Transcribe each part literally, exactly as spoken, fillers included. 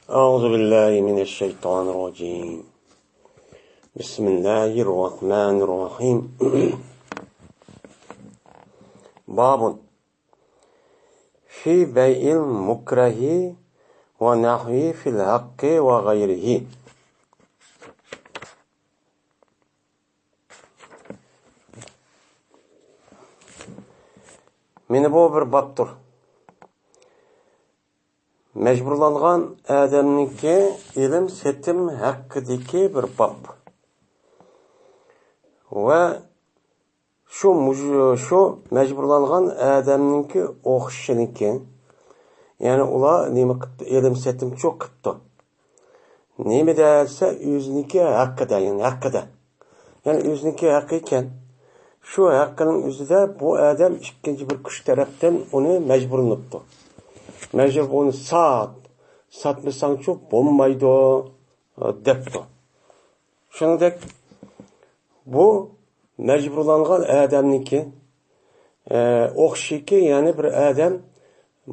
أعوذ بالله من الشيطان الرجيم. بسم الله الرحمن الرحيم. باب في بيع المكره ونحوه في الحق وغيره. مانا بۇ بىر بابتۇر. مەجبۇرلانغان ئادەمنىڭكى ئېلىم سېتىم ھەققىدىكى بىر باب. ۋە شۇ مۇج-، شۇ مەجبۇرلانغان ئادەمنىڭكى ئوخشىشىنىڭكى، يەنى ئۇلار نېمە قىپتۇ؟ ئېلىم سېتىمچۇ قىپتۇ. نېمە دېسە، ئۆزىنىڭكى ھەققىدە، يەنى ھەققىدە. يەنى ئۆزىنىڭكى ھەققى ئىكەن. شۇ ھەققىنىڭ ئۆزىدە بۇ ئادەم ئىككىنچى بىر كۈچ تەرەپتىن ئۇنى مەجبۇرلىنىپتۇ. مەجبۇر ئۇنى سات، ساتمىساڭچۇ بولمايدۇ، دەپتۇ. شۇنىڭدەك بۇ مەجبۇرلانغان ئادەمنىڭكى، ئە، ئوخشىيكى، يەنى بىر ئادەم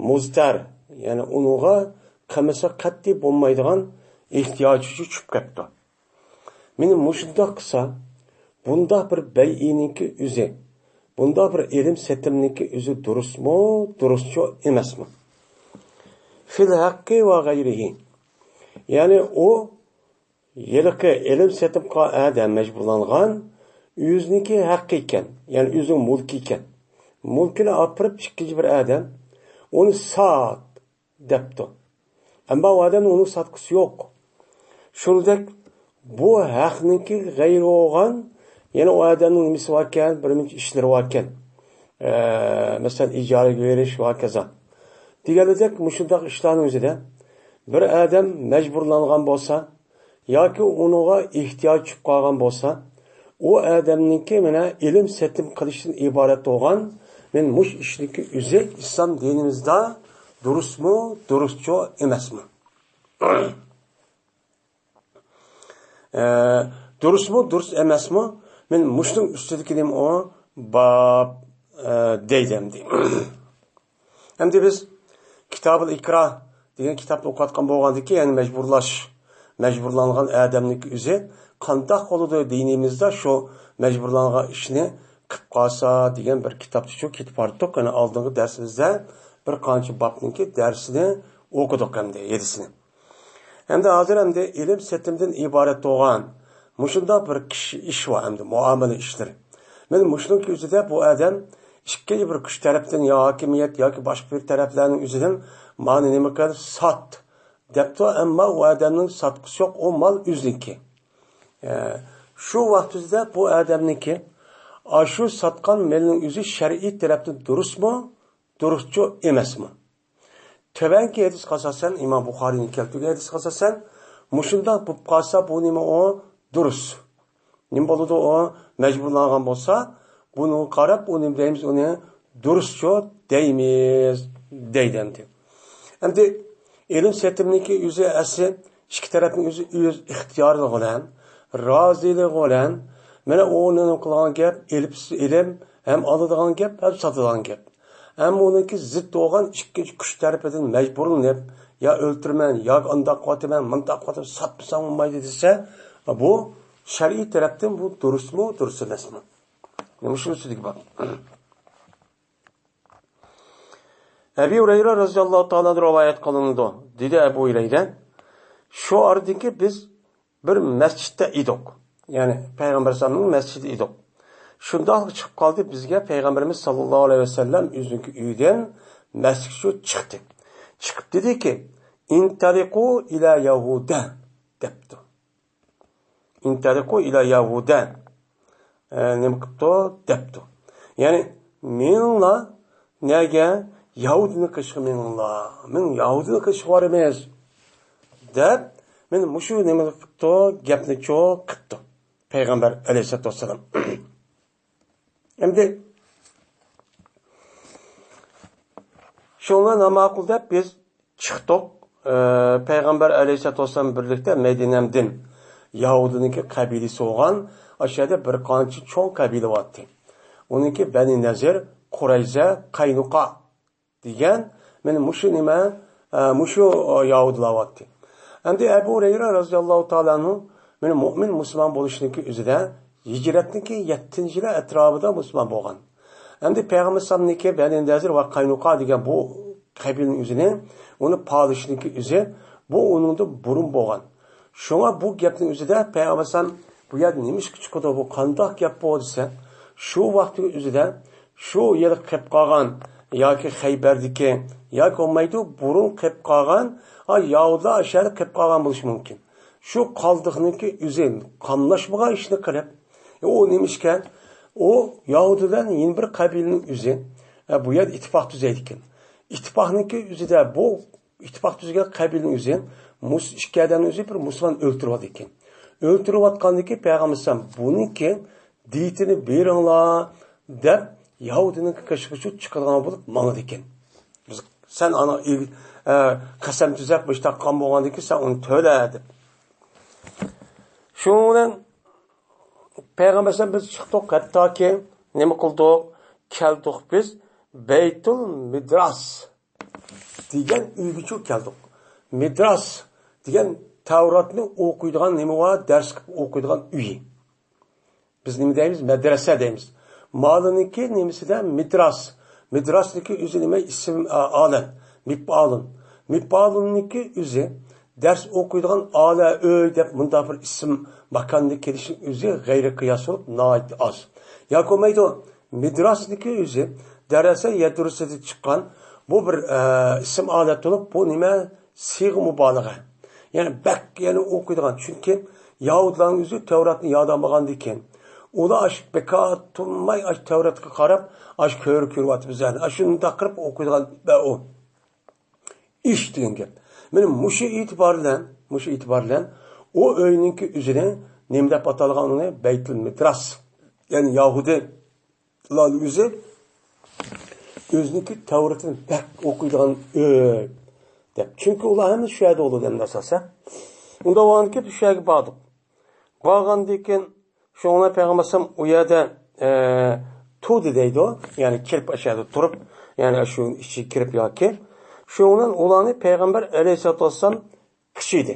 مۇزتەر، يەنى ئۇنىڭغا قىلمىسا قەتئىي بولمايدىغان ئېھتىياجى چۈشۈپ كەپتۇ. مانا مۇشۇنداق قىلسا، بۇنداق بىر بەيئىنىڭكى ئۆزى، بۇنداق بىر ئېلىم سېتىمنىڭكى ئۆزى دۇرۇسمۇ، دۇرۇسچۇ ئەمەسمۇ؟ فىل ھەققى ۋە غەيرىھى. يەنى ئۇ ھېلىقى ئېلىم سېتىمغا ئادەم مەجبۇرلانغان، ئۆزىنىڭكى ھەققى ئىكەن، يەنى ئۆزىنىڭ مۈلكى ئىكەن. مۈلكىنى ئاپىرىپ ئىككىنچى بىر ئادەم ئۇنى سات دەپتۇ. ئەمما ئۇ ئادەمنىڭ ئۇنىڭ ساتقۇسى يوق. شۇنىڭدەك بۇ ھەقنىڭكى غەيرى بولغان، يەنە ئۇ ئادەمنىڭ نېمىسى باركەن، بىر مۇنچە ئىشلىرى باركەن. ئە، مەسىلەن، ئىجارىگە بېرىش ۋە ھاكازا. دېگەندەك مۇشۇنداق ئىشلارنىڭ ئۆزىدە بىر ئادەم مەجبۇرلانغان بولسا، ياكى ئۇنىڭغا ئېھتىياج چۈشۈپ قالغان بولسا، ئۇ ئادەمنىڭكى مانا ئېلىم سېتىم قىلىشتىن ئىبارەت بولغان، مانا مۇشۇ ئىشنىڭكى ئۆزى ئىسلام دىنىمىزدا دۇرۇسمۇ، دۇرۇسچۇ ئەمەسمۇ؟ ئە، دۇرۇسمۇ، دۇرۇس ئەمەسمۇ؟ مانا مۇشۇنىڭ ئۈستىدىكى نېمە ئۇ؟ باب، ئە، دەيدۇ ئەمدى. ئەمدى بىز كىتابۇل ئىكراھ دېگەن كىتابنى ئوقۇۋاتقان بولغاندىكىن، يەنى مەجبۇرلاش، مەجبۇرلانغان ئادەمنىڭكى ئۆزى قانداق بولىدۇ دىنىمىزدا شۇ مەجبۇرلانغان ئىشنى قىلىپ قالسا دېگەن بىر كىتابتا شۇ كېتىپ باراتتۇق. يەنى ئالدىنقى دەرسىمىزدە بىر قانچە بابنىڭكى دەرسىنى ئوقۇدۇق ئەمدى، يېتىسىنى. ئەمدى ھازىر ئەمدى ئېلىم سېتىمدىن ئىبارەت بولغان مۇشۇنداق بىر كىشى ئىش بار ئەمدى، مۇئامىلە ئىشلىرى. مانا مۇشۇنىڭ ئۆزىدە بۇ ئادەم ئىككىنچى بىر كۈچ تەرەپتىن يا ھاكىمىيەت ياكى باشقا بىر تەرەپلەرنىڭ ئۆزىدىن مانا نېمە قىل، سات دەپتۇ، ئەمما ئۇ ئادەمنىڭ ساتقۇسى يوق، ئۇ مال ئۆزىنىڭكى. ئە، شۇ ۋاقىت ئۆزىدە بۇ ئادەمنىڭكى ئاشۇ ساتقان مېلىنىڭ ئۆزى شەرئىي تەرەپتىن دۇرۇسمۇ، دۇرۇسچۇ ئەمەسمۇ؟ تۆۋەنكى ھەدىسكە ئاساسەن، ئىمام بۇخارىنىڭ كەلتۈرگەن ھەدىسكە ئاساسەن، مۇشۇنداق بولۇپ قالسا، بۇ نېمە ئۇ؟ دۇرۇس. نېمە بولىدۇ ئۇ؟ مەجبۇرلانغان بولسا، بۇنىڭغا قاراپ، ئۇ نېمە دەيمىز؟ ئۇنى دۇرۇسچۇ دەيمىز، دەيدۇ ئەمدى. ئەمدى ئېلىم سېتىمنىڭكى ئۆزى ئەسلى ئىككى تەرەپنىڭ ئۆزى ئۆز ئىختىيارلىقى بىلەن، رازىلىقى بىلەن، مانا ئۇ نېمە قىلغان گەپ، ئېلىپ، ئېلىم ھەم ئالىدىغان گەپ، ھەم ساتىدىغان گەپ. ئەمما ئۇنىڭكى زىت بولغان ئىككىنچى كۈچ تەرىپىدىن مەجبۇرلىنىپ، يا ئۆلتۈرىمەن، ياكى ئانداق قىلىۋاتىمەن، مۇنداق قىلىۋاتىمەن، ساتمىساڭ بولمايدۇ دېسە، بۇ شەرئىي تەرەپتىن بۇ دۇرۇسمۇ، دۇرۇس ئەمەسمۇ؟ مۇشۇ ئۈستىدىكى باب. ئەبى ھۇرەيرە رەزىياللاھۇ تائالا ئەنھۇ رىۋايەت قىلىنىدۇ. دېدى ئەبۇ ھۇرەيرە، شۇ ئارىدىكى بىز بىر مەسچىتتە ئىدۇق. يەنى پەيغەمبەر ئەلەيھىسسالامنىڭ مەسچىتىدە ئىدۇق. شۇنداق چىقىپ قالدى بىزگە پەيغەمبىرىمىز ساللاللاھۇ ئەلەيھى ۋەسەللەم ئۆزىنىڭكى ئۆيىدىن مەسچىتكە چىقتى. چىقىپ دېدىكى، ئىنتەلىقۇ ئىلە يەھۇدە دەپتۇ. ئىنتەلىقۇ ئىلە يەھۇدە. ئە، نېمە قىپتۇ؟ دەپتۇ. يەنى، مېڭىڭلار، نەگە؟ يەھۇدىنىڭ قېشىغا مېڭىڭلار. مېڭ يەھۇدىنىڭ قېشىغا بارىمىز. دەپ، مانا مۇشۇ نېمە قىپتۇ؟ گەپنى چوق قىپتۇ. پەيغەمبەر ئەلەيھىسسالاتۇ ۋەسسالام. ئەمدى شۇڭا ناماقۇل دەپ بىز چىقتۇق. ئە، پەيغەمبەر ئەلەيھىسسالاتۇ ۋەسسالام بىرلىكتە مەدىنەمدىن يەھۇدىنىڭكى قەبىلىسى بولغان، ئاشۇ يەردە بىر قانچە چوڭ قەبىلە بارتتى. ئۇنىڭكى بەنى نەزىر، قۇرەيزە، قەينۇقا دېگەن، مانا مۇشۇ نېمە، ئە، مۇشۇ، ئە، يەھۇدىيلار بارتتى. ئەمدى ئەبۇ ھۇرەيرە رازىياللاھۇ تائالا ئەنھۇ، مېنىڭ مۆمىن مۇسۇلمان بولۇشنىڭكى ئۆزىدە ھىجرەتنىڭكى يەتتىنچى يىلى ئەتراپىدا مۇسۇلمان بولغان. ئەمدى پەيغەمبەر ئەلەيھىسسالامنىڭكى بەنى نەزىر ۋە قەينۇقا دېگەن بۇ قەبىلىنىڭ ئۆزىنى، ئۇنى پالىشنىڭكى ئۆزى، بۇ ئۇنىڭدىن بۇرۇن بولغان. شۇڭا بۇ گەپنىڭ ئۆزىدە پەيغەمبەر ئەلەيھىسسالام بۇ يەردە نېمە ئىشقا چىقىدۇ، بۇ قانداق گەپ بۇ دېسە، شۇ ۋاقىتنىڭ ئۆزىدە شۇ يەردە قېلىپ قالغان ياكى خەيبەردىكى ياكى بولمايدۇ، بۇرۇن قېلىپ قالغان، ھا، يەھۇدىيلار ئاشۇ يەردە قېلىپ قالغان بولۇشى مۇمكىن. شۇ قالدۇقنىڭكى ئۆزى قاملاشمىغان ئىشنى قىلىپ، ئە، ئۇ نېمە ئىشكەن؟ ئۇ يەھۇدىيلار يەنە بىر قەبىلىنىڭ ئۆزى، ئە، بۇ يەردە ئىتتىپاق تۈزەيدىكەن. ئىتتىپاقنىڭكى ئۆزىدە بۇ ئىتتىپاق تۈزگەن قەبىلىنىڭ ئۆزى، مۇس-، ئىككى ئادەمنىڭ ئۆزى بىر مۇسۇلمان ئۆلتۈرۈۋاتىدىكەن. ئۆلتۈرۈۋاتقاندىكى پەيغەمبەر ئەلەيھىسسالام بۇنىڭكى دىيىتىنى بېرىڭلار دەپ، يەھۇدىينىڭ قېشىغا چىقىدىغان بولۇپ ماڭىدىكەن. بىز، سەن ئانا ئىل-، ئە، قەسەم تۈزەپ مۇشۇنداق قىلغان بولغاندىكىن سەن ئۇنى تۆلە دەپ. شۇنىڭ بىلەن پەيغەمبەر ئەلەيھىسسالام بىز چىقتۇق، ھەتتاكى نېمە قىلدۇق؟ كەلدۇق بىز بەيتۇل مىدراس دېگەن ئۆيگىچۇ كەلدۇق. مىدراس دېگەن تەۋراتنى ئوقۇيدىغان نېمە بار؟ دەرس قىلىپ ئوقۇيدىغان ئۆيى. بىز نېمە دەيمىز؟ مەدرەسە دەيمىز. مالىنىڭكى نېمىسىدە مىدراس. مىدراسنىڭكى ئۆزى نېمە؟ ئىسىم، ئا، ئالەت. مىپئالۇن. مىپئالۇننىڭكى ئۆزى دەرس ئوقۇيدىغان ئالە، ئۆي دەپ مۇنداق بىر ئىسىم ماكاننى كېلىشنىڭ ئۆزى غەيرىي قىياس بولۇپ ناھايىتى ئاز. ياكى بولمايدۇ، مىدراسنىڭكى ئۆزى دەرەسە يەدرۇسىدىن چىققان بۇ بىر، ئە، ئىسىم ئالەت بولۇپ، بۇ نېمە؟ سىيغە مۇبالىغە. يەنى بەك، يەنى ئوقۇيدىغان. چۈنكى يەھۇدىيلارنىڭ ئۆزى تەۋراتنى يادلىمىغاندىكىن، ئۇلار ئاشۇ بىكار تۇرماي ئاشۇ تەۋراتقا قاراپ، ئاشۇ كۆرە كۆرۈۋاتىمىز يەنى. ئاشۇنداق قىلىپ ئوقۇيدىغان بە ئۇ. ئىش دېگەن گەپ. مانا مۇشۇ ئېتىبار بىلەن، مۇشۇ ئېتىبار بىلەن ئۇ ئۆينىڭكى ئۆزىنى نېمە دەپ ئاتالغان ئۇنى؟ بەيتۇل مىدراس. يەنى يەھۇدىيلار ئۆزى ئۆزىنىڭكى تەۋرىتىنى بەك ئوقۇيدىغان ئۆي دەپ. چۈنكى ئۇلار ھەممىسى شۇ يەردە بولىدۇ ئەمدى ئاساسەن. ئۇنداق بولغاندىكىن شۇ يەرگە باردۇق. بارغاندىن كېيىن شۇڭا پەيغەمبەر ئەلەيھىسسالام ئۇ يەردە، ئە، تۇردى دەيدۇ. يەنى كىرىپ ئاشۇ يەردە تۇرۇپ، يەنى شۇ ئىچىگە كىرىپ ياكى. شۇنىڭ بىلەن ئۇلارنى پەيغەمبەر ئەلەيھىسسالاتۇ ۋەسسالام قىچىدى.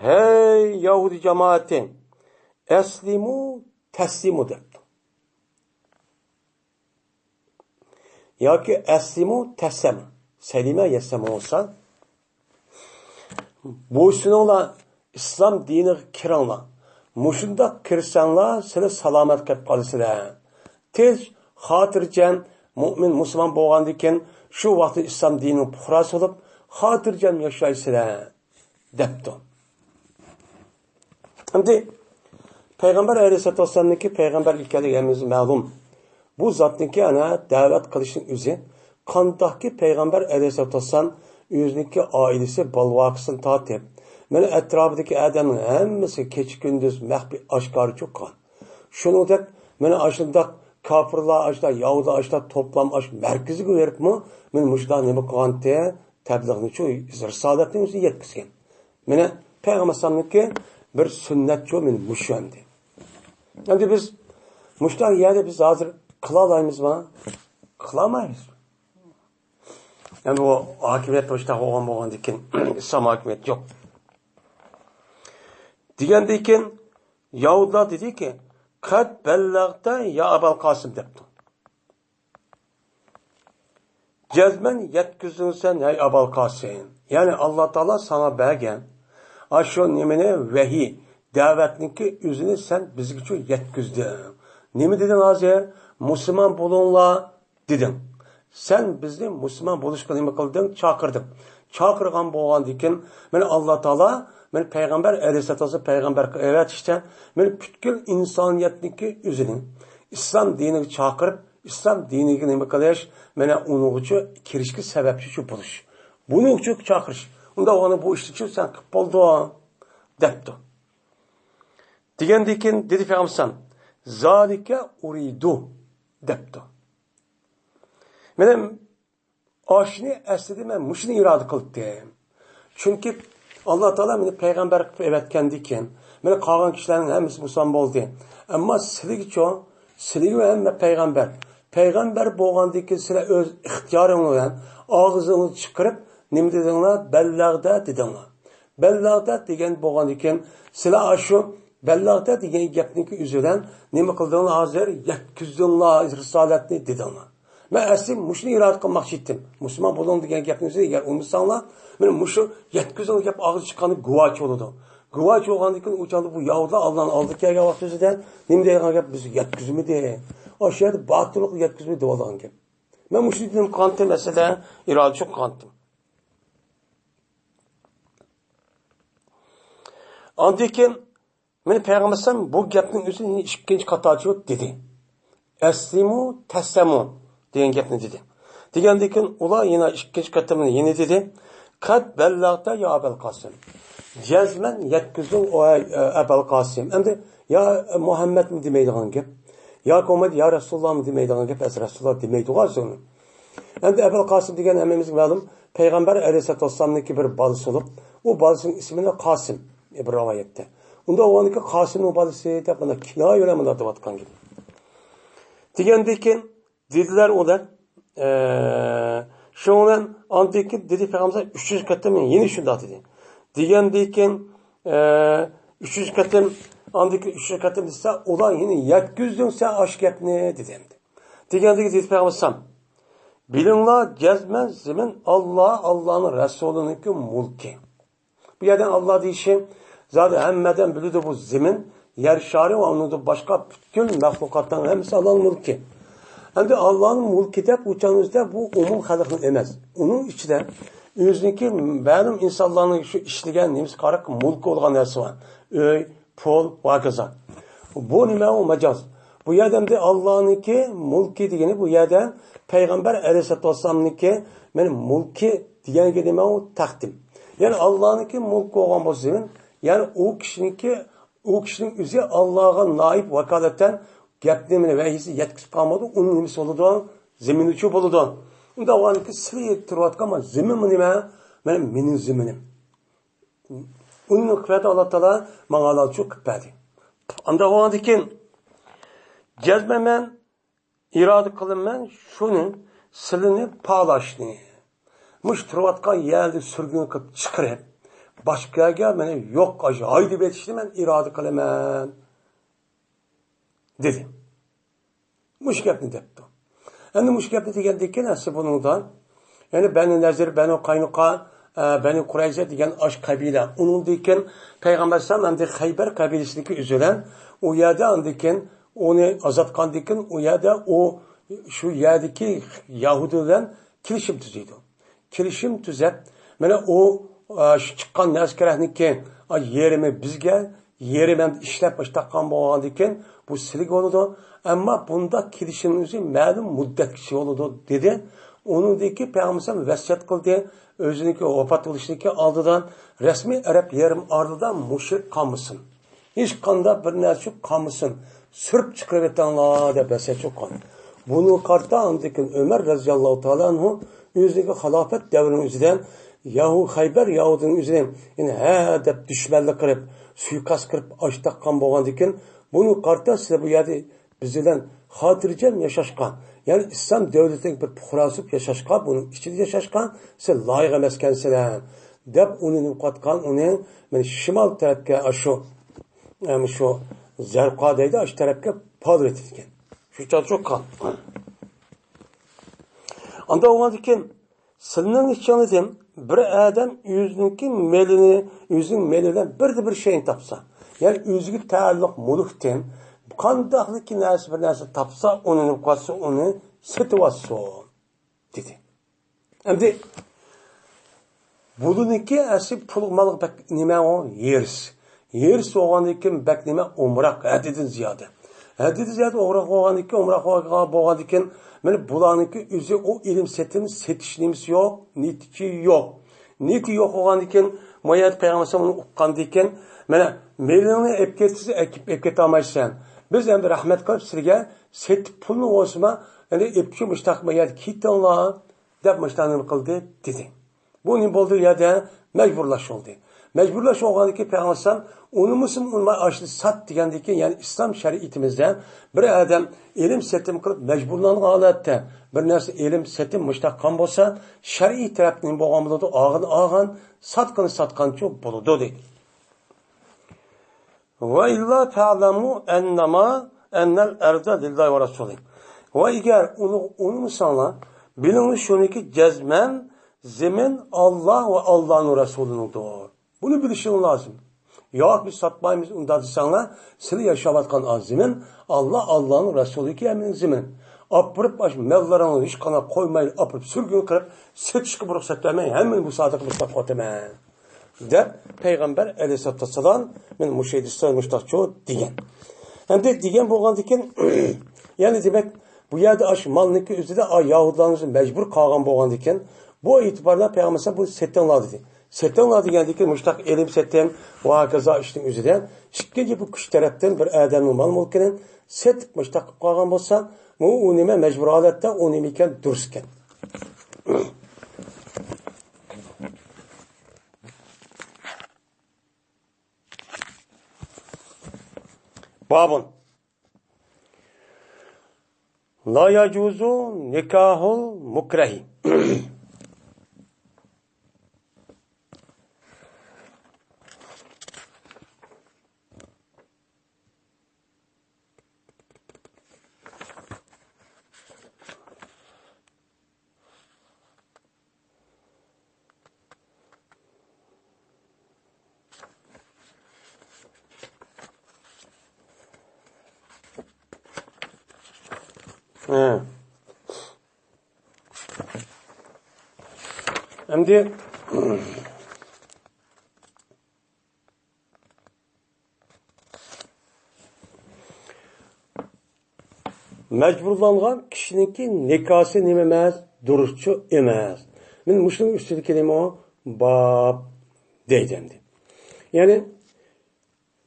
ھەي يەھۇدىي جامائىتى، ئەسلىمۇ تەسلىمۇ دەپتۇ. ياكى ئەسلىمۇ تەسلەم، سەلىمە يەسلەم بولسا، بويسۇنۇڭلار، ئىسلام دىنىغا كىرىڭلار. مۇشۇنداق كىرسەڭلار، سىلەر سالامەت قېلىپ قالىسىلەر. تىنچ، خاتىرجەم، مۆمىن، مۇسۇلمان بولغاندىن كېيىن شۇ ۋاقىتتا ئىسلام دىنىنىڭ پۇقراسى بولۇپ، خاتىرجەم ياشايسىلەر. دەپتۇ. ئەمدى پەيغەمبەر ئەلەيھىسسالاتۇ ۋەسسالامنىڭكى پەيغەمبەر ئىكەنلىكى ھەممىمىزگە مەلۇم. بۇ زاتنىڭكى ئەنە دەۋەت قىلىشنىڭ ئۆزى، قانداقكى پەيغەمبەر ئەلەيھىسسالاتۇ ۋەسسالام ئۆزىنىڭكى ئائىلىسى، بالىۋاقىسىنى تارتىپ، مانا ئەتراپىدىكى ئادەمنىڭ ھەممىسىگە كېچە-كۈندۈز مەخپىي ئاشكارا چۈشكەن. شۇنىڭدەك مانا ئاشۇنداق كاپىرلار، ئاشۇنداق يەھۇدىيلار، ئاشۇنداق توپلام ئاشۇ مەركىزىگە بېرىپمۇ مانا مۇشۇنداق نېمە قىلغانتى؟ تەبلىغنىچۇ، رىسالەتنى ئۆزى يەتكۈزگەن. مانا پەيغەمبەر ئەلەيھىسسالامنىڭكى بىر سۈننەتچۇ مانا مۇشۇ ئەمدى. ئەمدى بىز مۇشۇنداق يەردە بىز ھازىر قىلالايمىزما؟ قىلالمايمىز. ئەمدى ئۇ ھاكىمىيەت مۇشۇنداق بولغان بولغاندىن كېيىن ئىسلام ھاكىمىيەت يوق. دېگەندىن كېيىن يەھۇدىيلار دېدىكى، قەد بەللەغتە يا ئەبەل قاسىم دەپتۇ. جەزمەن يەتكۈزدۈڭ سەن، ھەي ئەبەل قاسىم. يەنى ئاللا تائالا ساڭا بەرگەن ئاشۇ نېمىنى، ۋەھىي، دەۋەتنىڭكى ئۆزىنى سەن بىزگىچۇ يەتكۈزدۈڭ. نېمە دېدىڭ ھازىر؟ مۇسۇلمان بولۇڭلار دېدىڭ. سەن بىزنى مۇسۇلمان بولۇشقا نېمە قىلدىڭ؟ چاقىردىڭ. چاقىرغان بولغاندىكىن، مانا ئاللا تائالا، مانا پەيغەمبەر ئەلەيھىسسالاتۇ ۋەسسالام پەيغەمبەر قىلىپ ئەۋەتىشتە، مانا پۈتكۈل ئىنسانىيەتنىڭكى ئۆزىنى ئىسلام دىنىگە چاقىرىپ، ئىسلام دىنىگە نېمە قىلىش، مانا ئۇنىڭغىچۇ كىرىشكە سەۋەبچىچۇ بولۇش. بۇنىڭ ئۈچۈن چاقىرىش. ئۇنداق بولغاندا بۇ ئىشنىچۇ سەن قىلىپ بولدۇڭ، دەپتۇ. دېگەندىن كېيىن دېدى پەيغەمبەر ئەلەيھىسسالام، زالىكە ئۇرىدۇ، دەپتۇ. مېنىڭ ئاشۇنى ئەسلىدە مەن مۇشۇنى ئىرادە قىلدىم. چۈنكى ئاللا تائالا مېنى پەيغەمبەر قىلىپ ئەۋەتكەندىن كېيىن، مانا قالغان كىشىلەرنىڭ ھەممىسى مۇسۇلمان بولدى. ئەمما سىلىگىچۇ؟ سىلىگە ھەممە پەيغەمبەر. پەيغەمبەر بولغاندىن كېيىن سىلەر ئۆز ئىختىيارىڭلار بىلەن ئاغزىڭلارنى چىقىرىپ، نېمە دېدىڭلار؟ بەللەغدە دېدىڭلار. بەللەغتە دېگەن بولغاندىكىن، سىلەر ئاشۇ بەللەغتە دېگەن گەپنىڭكى ئۆزى بىلەن نېمە قىلدىڭلار؟ ھازىر يەتكۈزدۈڭلار رىسالەتنى دېدىڭلار. مەن ئەسلى مۇشۇنى ئىرادە قىلماقچى ئىدىم. مۇسۇلمان بولۇڭ دېگەن گەپنى ئۆزى ئەگەر ئۇنتۇساڭلار، مانا مۇشۇ يەتكۈزدۈڭ گەپ ئاغزى چىققاندا گۇۋاھچى بولىدۇ. گۇۋاھچى بولغاندىن كېيىن ئۇ چاغدا بۇ يەھۇدىيلار ئاللانى ئالدىغا كەلگەن ۋاقتى ئۆزىدە نېمە دەيدىغان گەپ؟ بىز يەتكۈزمىدى. ئاشۇ يەردە باتىللىق يەتكۈزمىدى دەۋالغان گەپ. مەن مۇشۇنى دېدىم قىلغانتىم، مەسىلە ئىرادە چوق قىلغانتىم. ئاندىن كېيىن مانا پەيغەمبەر ئەلەيھىسسالام بۇ گەپنىڭ ئۆزىنى ئىككىنچى قاتارچۇ دېدى. «ئەسلىمۇ تەسلەمۇ» دېگەن گەپنى دېدى. دېگەندىن كېيىن ئۇلار يەنە ئىككىنچى قېتىمنى يەنە دېدى. «قەد بەللەغتە يا ئەبەل قاسىم.» جەزمەن يەتكۈزدۈڭ، ئەي ئەبەل قاسىم. ئەمدى يا مۇھەممەدمۇ دېمەيدىغان گەپ. ياكى بولمىدى يا رەسۇلۇللاھمۇ دېمەيدىغان گەپ. ئەسلى رەسۇلۇللاھ دېمەيدىغۇ ئەسلىنى. ئەمدى ئەبەل قاسىم دېگەن ھەممىمىزگە مەلۇم، پەيغەمبەر ئەلەيھىسسالاتۇ ۋەسسالامنىڭكى بىر بالىسى بولۇپ، ئۇ بالىسىنىڭ ئىسمىنى قاسىم، بىر رىۋايەتتە. ئۇنداق بولغاندىكىن قاسىمنىڭ بالىسى دەپ مانا كىنايە بىلەن مۇنداق دەۋاتقان گېپى. دېگەندىن كېيىن دېدىلەر ئۇلار، ئە، شۇنىڭ بىلەن ئاندىن كېيىن دېدى پەيغەمبەر ئۈچىنچى قېتىم يەنە شۇنداق دېدى. دېگەندىن كېيىن، ئە، ئۈچىنچى قېتىم، ئاندىن كېيىن ئۈچىنچى قېتىم دېسە، ئۇلار يەنە يەتكۈزدۈڭ سەن ئاشۇ گەپنى دېدى ئەمدى. دېگەندىكىن دېدى پەيغەمبەر ئەلەيھىسسالام، بىلىڭلار، جەزمەن زېمىن ئاللا، ئاللانىڭ رەسۇلىنىڭكى مۇلكى. بۇ يەردە ئاللا دېيىشى، زادى ھەممە ئادەم بىلىدۇ، بۇ زېمىن، يەر شارى ۋە ئۇنىڭدىن باشقا پۈتكۈل مەخلۇقاتنىڭ ھەممىسى ئاللانىڭ مۇلكى. ئەمدى ئاللانىڭ مۇلكى دەپ ئۇ چاغنىڭدا بۇ ئومۇم خەلقنىڭ ئەمەس. ئۇنىڭ ئىچىدە ئۆزىنىڭكى مەلۇم ئىنسانلارنىڭ شۇ ئىشلىگەن نېمىسى قاراق مۇلكى بولغان نەرسە بار. ئۆي، پۇل ۋە ھاكازا. بۇ نېمە؟ ئۇ ماجاز. بۇ يەردە ئەمدى ئاللانىڭكى مۇلكى دېگىنى بۇ يەردە پەيغەمبەر ئەلەيھىسسالاتۇ ۋەسسالامنىڭكى، مانا، مۇلكى دېگەنگە نېمە؟ ئۇ تەقدىم. يەنى ئاللانىڭكى مۇلكى بولغان بولسا زېمىن، يەنى ئۇ كىشىنىڭكى، ئۇ كىشىنىڭ ئۆزى ئاللاغا نائىب ۋاكالەتەن گەپنى، مانا، ۋەھىيسى يەتكۈزۈپ قالمىدى، ئۇنىڭ نېمىسى بولىدۇ؟ زېمىنى ئۈچۈن بولىدۇ. ئۇنداق بولغاندىكىن سىلى تۇرۇۋاتقان مانا زېمىنمۇ نېمە؟ مانا مېنىڭ زېمىنىم. ئۇنىڭ قىممىتى ئاللا تائالا ماڭا ھالالچۇ قىلىپ بەردى. ئانداق بولغاندىكىن جەزمەن مەن ئىرادە قىلىمەن شۇنى، سىلىنى پالاشنى. مۇشۇ تۇرۇۋاتقان يەردىن سۈرگۈن قىلىپ چىقىرىپ، باشقا يەرگە مېنى يوق، ھايدىۋېتىشنى مەن ئىرادە قىلىمەن، دېدى. مۇشۇ گەپنى دەپتۇ. ئەمدى مۇشۇ گەپنى دېگەندىن كېيىن ئەسلى بۇنىڭدا، يەنى بەنۇ نەزىر، بەنۇ قاينۇقا، ئە، بەنۇ قۇرەيزە دېگەن ئاش قەبىلە. ئۇنىڭدىن كېيىن پەيغەمبەر ئەلەيھىسسالام ئەمدى خەيبەر قەبىلىسىنىڭكى ئۆزى بىلەن ئۇ يەردە ئاندىن كېيىن ئۇنى ئازاد قىلغاندىن كېيىن ئۇ يەردە ئۇ شۇ يەردىكى يەھۇدىي بىلەن كېلىشىم تۈزىدۇ. كېلىشىم تۈزەپ، مانا ئۇ، ئە، شۇ چىققان نەرسە كېرەكنىكى، ئا، يېرىمى بىزگە، يېرىمى ئەمدى ئىشلەپ باشلاپ تاققان بولغاندىن كېيىن بۇ سىلىگە بولىدۇ. ئەمما بۇنداق كېلىشىمنىڭ ئۆزى مەلۇم مۇددەتكىچە بولىدۇ، دېدى. ئۇنىڭدىن كېيىن پەيغەمبەر ئەلەيھىسسالام ۋەسىيەت قىلدى، ئۆزىنىڭكى ۋاپات بولۇشىنىڭكى ئالدىدا رەسمىي ئەرەب يېرىم ئارىلىدا مۇشرىك قالمىسۇن. ھېچقانداق بىر نەرسە قالمىسۇن، سۈرۈپ چىقىرىۋېتىڭلار دەپ ۋەسىيەت قىلغان. بۇنىڭغا قارىتا ئاندىن كېيىن ئۆمەر رەزىياللاھۇ تائالا ئەنھۇ ئۆزىنىڭكى خىلاپەت دەۋرىنىڭ ئۆزىدە يەھۇ-، خەيبەر يەھۇدىينىڭ ئۆزىنى، يەنى ھە دەپ دۈشمەنلىك قىلىپ، سۇيىقەست قىلىپ ئاش تاققان بولغاندىن كېيىن، بۇنىڭغا قارىتا سىلەر بۇ يەردە بىز بىلەن خاتىرجەم ياشاشقا، يەنى ئىسلام دۆلىتىنىڭ بىر پۇقراسى بولۇپ ياشاشقا، بۇنىڭ ئىچىدە ياشاشقا سىلەر لايىق ئەمەسكەنسىلەر، دەپ ئۇنى نېمە قىلىۋاتقان، ئۇنى مانا شىمال تەرەپكە، ئاشۇ، ئەم، شۇ زەرقا دەيدۇ، ئاشۇ تەرەپكە پالىۋېتىدىكەن. شۇ چاغ چوققان. ئانداق بولغاندىكىن، سىلىنىڭ ئىچىڭدىن بىر ئادەم ئۆزىنىڭكى مېلىنى، ئۆزىنىڭ مېلى بىلەن بىردە بىر شەينى تاپسا، يەنى ئۆزىگە تەئەللۇق مۈلۈكتىن قانداقلىكى نەرسە، بىر نەرسە تاپسا، ئۇنى نېمە قىلسا، ئۇنى سېتىۋالسۇن، دېدى. ئەمدى بۇلىنىڭكى ئەسلى پۇل مالغا بەك نېمە ئۇ؟ ھېرىس. ھېرىس بولغاندىن كېيىن بەك نېمە؟ ئومراق، ھەددىدىن زىيادە. ھەددىدىن زىيادە ئومراق بولغاندىن كېيىن، ئومراق بولغان-، بولغاندىن كېيىن، مانا بۇلارنىڭكى ئۆزى ئۇ ئېلىم سېتىم سېتىش نېمىسى يوق، نىيىتى يوق. نىيىتى يوق بولغاندىن كېيىن، ما يەردە پەيغەمبەر ئۇنى ئۇققاندىن كېيىن، مانا مېلىڭنى ئېلىپ كەتسە، ئەكىپ، ئەكېتەلمايسەن. بىز ئەمدى رەھمەت قىلىپ سىلىگە سېتىپ پۇلنى بولسىمۇ، يەنى ئېلىپ كېلىپ مۇشۇنداق ما يەردە كېتىڭلار، دەپ مۇشۇنداق نېمە قىلدى، دېدى. بۇ نېمە بولدى؟ بۇ يەردە مەجبۇرلاش بولدى. مەجبۇرلاش بولغاندىن كېيىن پەيغەمبەر ئەلەيھىسسالام ئۇنىمىسىمۇ ئۇنىماي ئاشۇنى سات دېگەندىن كېيىن، يەنى ئىسلام شەرىئىتىمىزدە بىر ئادەم ئېلىم سېتىم قىلىپ مەجبۇرلانغان ھالەتتە بىر نەرسە ئېلىم سېتىم مۇشۇنداق قىلغان بولسا، شەرئىي تەرەپتىن بولغان بولىدۇ، ئالغىنى ئالغان، ساتقىنى ساتقانچۇ بولىدۇ دېدى. ۋە ئىللا فەلەمۇ ئەننەما ئەننەل ئەرزە لىللاھى ۋە رەسۇلى. ۋە ئەگەر ئۇنى ئۇنىمىساڭلار، بىلىڭلار شۇنىكى جەزمەن زېمىن ئاللا ۋە ئاللانىڭ رەسۇلىنىڭدۇر. بۇنى بىلىشىڭ لازىم. ياق، بىز ساتمايمىز ئۇنداق دېسەڭلار، سىلەر ياشاۋاتقان ئا زېمىن ئاللا، ئاللانىڭ رەسۇلىنىڭكى ھەممىنىڭ زېمىن. ئاپىرىپ ئاشۇ ماللىرىڭنى ھېچقانداق قويمايلا ئاپىرىپ سۈرگۈن قىلىپ سېتىشقا رۇخسەت بەرمەي، ھەممىنى بۇ سادىقە مۇشتاق قىلىۋاتىمەن. دەپ پەيغەمبەر ئەلەيھىسسالاتۇ ۋەسسالام مانا مۇشۇ ھەدىستە مۇشۇنداقچۇ دېگەن. ئەمدى دېگەن بولغاندىكىن، يەنى دېمەك، بۇ يەردە ئاشۇ مالنىڭكى ئۆزىدە ئا يەھۇدىيلارنىڭ ئۆزى مەجبۇر قالغان بولغاندىكىن، بۇ ئېتىباردا پەيغەمبەر بۇنى سېتىڭلار دېدى. سېتىڭلار دېگەندىكىن مۇشۇنداق ئېلىم سېتىم ۋە ھاكازا ئىشنىڭ ئۆزىدە ئىككىنچى بۇ كۈچ تەرەپتىن بىر ئادەمنىڭ مال مۈلكىنى سېتىپ مۇشۇنداق قىلىپ قالغان بولسا، بۇ، ئۇ نېمە مەجبۇر ھالەتتە ئۇ نېمە ئىكەن دۇرۇس ئىكەن. بابۇن. لا يجوز نكاح المكره. ھە. ئەمدى مەجبۇرلانغان كىشىنىڭكى نىكاھسى نېمە ئەمەس؟ دۇرۇسچۇ ئەمەس. مەن مۇشۇنىڭ ئۈستىدىكى نېمە ئۇ؟ باب دەيدۇ ئەمدى. يەنى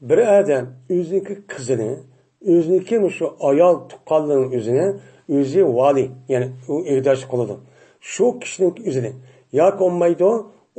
بىر ئادەم ئۆزىنىڭكى قىزىنى، ئۆزىنىڭكى مۇشۇ ئايال تۇغقانلىرىنىڭ ئۆزىنى، ئۆزى ۋالىي، يەنى ئۇ ئىگىدارچى قىلىدۇ. شۇ كىشىنىڭكى ئۆزىنى ياكى بولمايدۇ،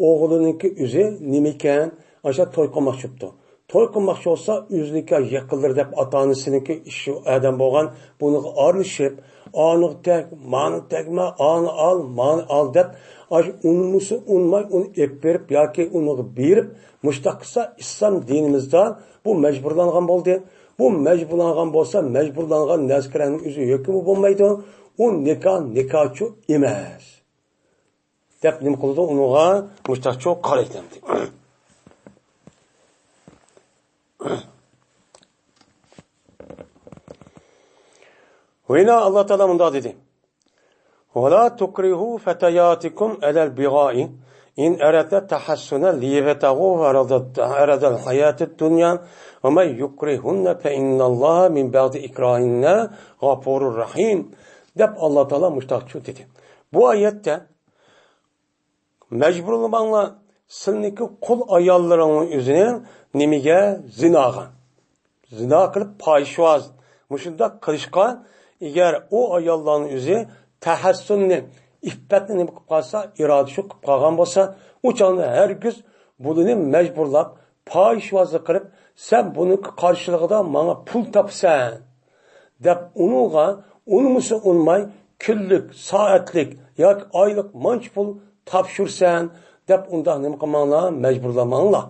ئوغلىنىڭكى ئۆزى نېمىكەن، ئاشۇ توي قىلماقچى بوپتۇ. توي قىلماقچى بولسا، ئۆزىنىڭكى يېقىنلىرى دەپ ئاتا-ئانىسىنىڭكى ئىشى ئادەم بولغان، بۇنىڭغا ئارىلىشىپ، ئانىغا تەگ، مانىغا تەگمە، ئانى ئال، مانى ئال دەپ، ئاشۇ ئۇنىمىسا ئۇنىماي، ئۇنى ئېلىپ بېرىپ ياكى ئۇنىڭغا بېرىپ، مۇشۇنداق قىلسا، ئىسلام دىنىمىزدا بۇ مەجبۇرلانغان بولدى. بۇ مەجبۇرلانغان بولسا، مەجبۇرلانغان نەرسىگە ئۆزى ھۆكۈمى بولمايدۇ. ئۇ نىكاھ نىكاھچۇ ئەمەس. دەپ نېمە قىلىدۇ؟ ئۇنىڭغا مۇشتاقچۇ قارايدۇ ئەمدى. ۋە يەنە ئاللا تائالا مۇنداق دېدى: «ولا تكرهوا فتياتكم على البغاء إن أردن تحصنا لتبتغوا عرض، عرض الحياة الدنيا ومن يكرهن فإن الله من بعد إكراههن غفور رحيم» دەپ ئاللا تائالا مۇشتاقچۇ دېدى. بۇ ئايەتتە مەجبۇرلىماڭلار، سىلىنىڭكى قۇل ئاياللىرىڭنىڭ ئۆزىنى نېمىگە؟ زىناغا. زىنا قىلىپ پاھىشۋاز. مۇشۇنداق قىلىشقا، ئەگەر ئۇ ئاياللارنىڭ ئۆزى تەھەسسۇننى، ئىپپەتنى نېمە قىلىپ قالسا، ئىرادە شۇ قىلىپ قالغان بولسا، ئۇ چاغدا ھەرگىز بۇلىنى مەجبۇرلاپ، پاھىشۋازلىق قىلىپ، سەن بۇنىڭ قارشىلىقىدا ماڭا پۇل تاپىسەن دەپ ئۇنىڭغا ئۇنىمىسا ئۇنىماي كۈنلۈك، سائەتلىك ياكى ئايلىق مانچە پۇل تاپشۇرىسەن دەپ ئۇنداق نېمە قىلماڭلار، مەجبۇرلىماڭلار.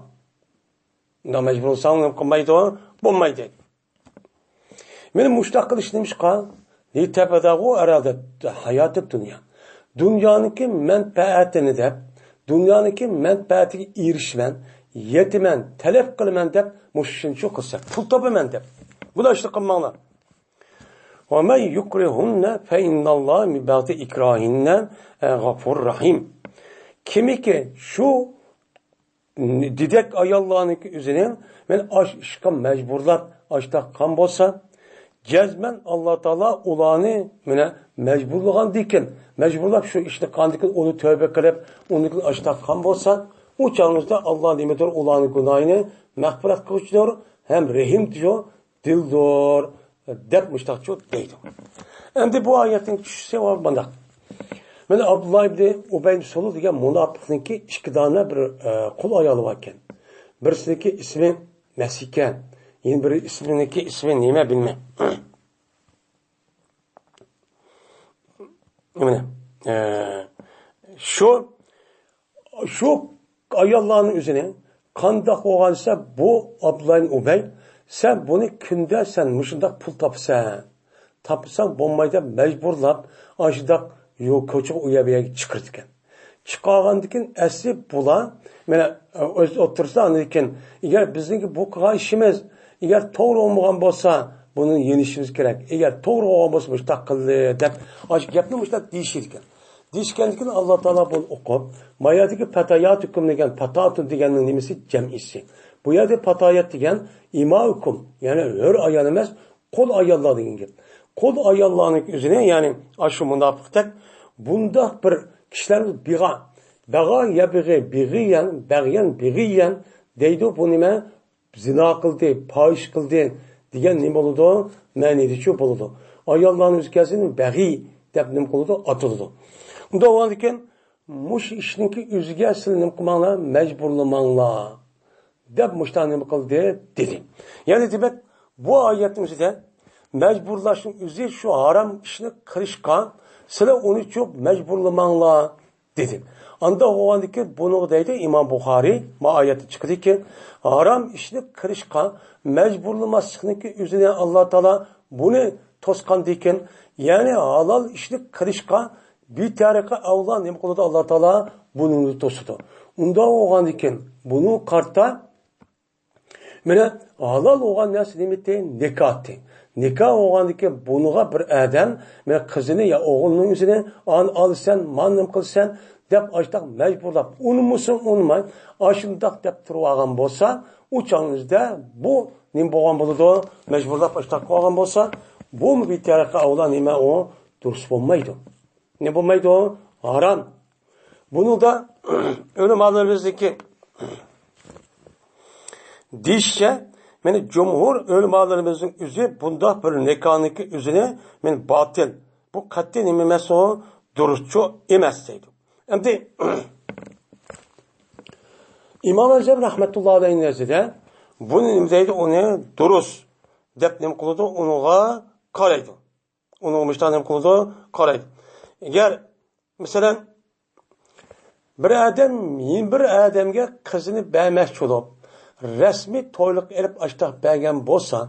ئۇنداق مەجبۇرلىساڭ نېمە قىلمايدۇ، بولمايدۇ. مانا مۇشۇنداق قىلىش نېمىشقا؟ لتبتغوا عرض الحياة الدنيا. دۇنيانىڭكى مەنپەئەتىنى دەپ، دۇنيانىڭكى مەنپەئەتىگە ئېرىشىمەن، يېتىمەن، تەلەپ قىلىمەن دەپ مۇشۇ ئىشنى شۇ قىلسا، پۇل تاپىمەن دەپ. بۇلار ئىشنى قىلماڭلار. ومن يكرههن فإن الله من بعد إكراههن غفور رحيم. كىمكى شۇ دېدەك ئاياللارنىڭكى ئۆزىنى مەن ئاش ئىشقا مەجبۇرلاپ ئاشتاق قىلغان بولسا، جەزمەن ئاللا تائالا ئۇلارنى مانا مەجبۇرلىغاندىكىن، مەجبۇرلاپ شۇ ئىشنى قىلغاندىكىن، ئۇنى تۆبە قىلىپ، ئۇنىڭدىن ئاشتاق قىلغان بولسا، ئۇ چاغىمىزدا ئاللا نېمىدۇر، ئۇلارنىڭ گۇناھىنى مەغپىرەت قىلغۇچىدۇر ھەم رەھىمچۇ دىلدۇر دەپ مۇشتاقچۇ دەيدۇ. ئەمدى بۇ ئايەتنىڭ چۈشۈشى مۇنداق. مانا ئابدۇللا ئىبنى ئۇبەي سۇلۇل دېگەن مۇناپىقنىڭكى ئىككى دانە بىر، ئە، قۇل ئايالى بار ئىكەن. بىرسىنىڭكى ئىسمى مەسىكە، يەنە بىر ئىسمىنىڭكى ئىسمى نېمە بىلمەي. مانا، ئە، شۇ، شۇ ئاياللارنىڭ ئۆزىنى قانداق بولغانسا، بۇ ئابدۇللا ئىبنى ئۇبەي، سەن بۇنى كۈندە سەن مۇشۇنداق پۇل تاپىسەن، تاپمىساڭ بولمايدۇ دەپ مەجبۇرلاپ، ئاشۇنداق يول كوچىغا ئۇ يەر بۇ يەرگە چىقىرىدىكەن. چىقارغاندىن كېيىن ئەسلى بۇلار، مانا، ئۆز ئوتتۇرىسىدا ئاندىن كېيىن، ئەگەر بىزنىڭكى بۇ قىلغان ئىشىمىز ئەگەر توغرا بولمىغان بولسا، بۇنى يېنىشىمىز كېرەك. ئەگەر توغرا بولغان بولسا، مۇشۇنداق قىلدى دەپ، ئاشۇ گەپنى مۇشۇنداق دېيىشىدىكەن. دېيىشكەندىن كېيىن ئاللا تائالا بۇنى ئوقۇپ، ما يەردىكى پەتاياتۇكۇم دېگەن، پەتاتۇن دېگەننىڭ نېمىسى؟ جەمئىسى. بۇ يەردە پەتايات دېگەن ئىمائۇكۇم، يەنى ھۆر ئايال ئەمەس، قۇل ئاياللار دېگەن گەپ. قۇل ئاياللارنىڭ ئۆزىنى، يەنى ئاشۇ مۇناپىقتەك بۇنداق بىر كىشىلەر بىغا، بەغا يەبغى بىغىيەن، بەغيەن بىغىيەن دەيدۇ. بۇ نېمە؟ زىنا قىلدى، پاھىشە قىلدى دېگەن نېمە بولىدۇ؟ مەنىدىچۇ بولىدۇ. ئاياللارنى ئۆزى كەلسىن بەغىي دەپ نېمە قىلىدۇ؟ ئاتىلىدۇ. ئۇنداق بولغاندىكىن مۇشۇ ئىشنىڭكى ئۆزىگە سىلى نېمە قىلماڭلار، مەجبۇرلىماڭلار دەپ مۇشۇنداق نېمە قىلدى دېدى. يەنى دېمەك، بۇ ئايەتنىڭ ئۆزىدە مەجبۇرلاشنىڭ ئۆزى شۇ ھارام ئىشنى قىلىشقا سىلى ئۇنى چوق مەجبۇرلىماڭلار دېدى. ئانداق بولغاندىكىن بۇنىڭغا دەيدۇ ئىمام بۇخارىي، ما ئايەتتە چىقىدىكى، ھارام ئىشنى قىلىشقا مەجبۇرلىماسلىقنىڭكى ئۆزىنى ئاللا تائالا بۇنى توسقاندىكىن، يەنى ھالال ئىشنى قىلىشقا بىتەرىقە ئەۋلا نېمە قىلىدۇ؟ ئاللا تائالا بۇنى توسىدۇ. ئۇنداق بولغاندىكىن بۇنىڭغا قارىتا مانا ھالال بولغان نەرسە نېمىتى؟ نىكاھتى. نىكاھ بولغاندىكىن بۇنىڭغا بىر ئادەم، مانا قىزىنى يا ئوغلىنىڭ ئۆزىنى، ئانى ئالىسەن، مانى نېمە قىلىسەن دەپ ئاشتاق مەجبۇرلاپ، ئۇنىمىسۇن ئۇنىماي، ئاشۇنداق دەپ تۇرۇۋالغان بولسا، ئۇ چاغنىڭىزدا بۇ نېمە بولغان بولىدۇ؟ مەجبۇرلاپ ئاشتاق قىلغان بولسا، بۇمۇ بىتەرىقە ئەۋلا نېمە ئۇ؟ دۇرۇس بولمايدۇ. نېمە بولمايدۇ؟ ھارام. بۇنىڭدا ئۆلىمالىرىمىزنىڭكى دېيىشىچە، مانا جۇمھۇر ئۆلىمالىرىمىزنىڭ ئۆزى بۇنداق بىر نىكاھنىڭكى ئۆزىنى مانا باتىل، بۇ قەتئىي نېمە ئەمەس ئۇ، دۇرۇسچۇ ئەمەس دەيدۇ. ئەمدى ئىمام ئەزھەم رەھمەتۇللا ئەلەيھىنىڭ نەزىرىدە بۇنى نېمە دەيدۇ؟ ئۇنى دۇرۇس دەپ نېمە قىلىدۇ؟ ئۇنىڭغا قارايدۇ. ئۇنىڭغا مۇشۇنداق نېمە قىلىدۇ؟ قارايدۇ. ئەگەر، مەسىلەن، بىر ئادەم يەنە بىر ئادەمگە قىزىنى بەرمەكچى بولۇپ، رەسمىي تويلۇق ئېلىپ ئاشتاق بەرگەن بولسا،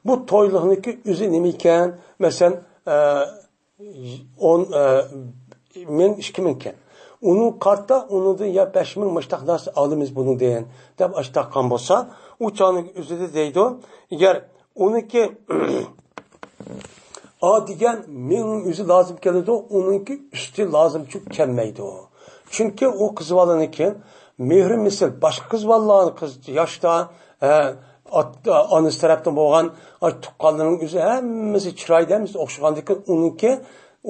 بۇ تويلۇقنىڭكى ئۆزى نېمە ئىكەن؟ مەسىلەن، ئە، ئون، ئە، مىڭ، ئىككى مىڭ ئىكەن. ئۇنىڭ قارىتا، ئۇنىڭدىن يا بەش مىڭ مۇشتاق نەرسە ئالىمىز بۇنىڭدىن، دەپ ئاشتاق قىلغان بولسا، ئۇ چاغنىڭ ئۆزىدە دەيدۇ، ئەگەر ئۇنىڭكى ئا دېگەن مىڭ ئۆزى لازىم كېلىدۇ، ئۇنىڭكى ئۈستى لازىمچۇ كەلمەيدۇ. چۈنكى ئۇ قىز بالىنىڭكى مېھرى مىسىل باشقا قىز بالىلارنىڭ قىز ياشتا، ھە، ئات-، ئانىسى تەرەپتىن بولغان ئاشۇ تۇغقانلىرىنىڭ ئۆزى ھەممىسى چىرايدا، ھەممىسى ئوخشىغاندىكىن ئۇنىڭكى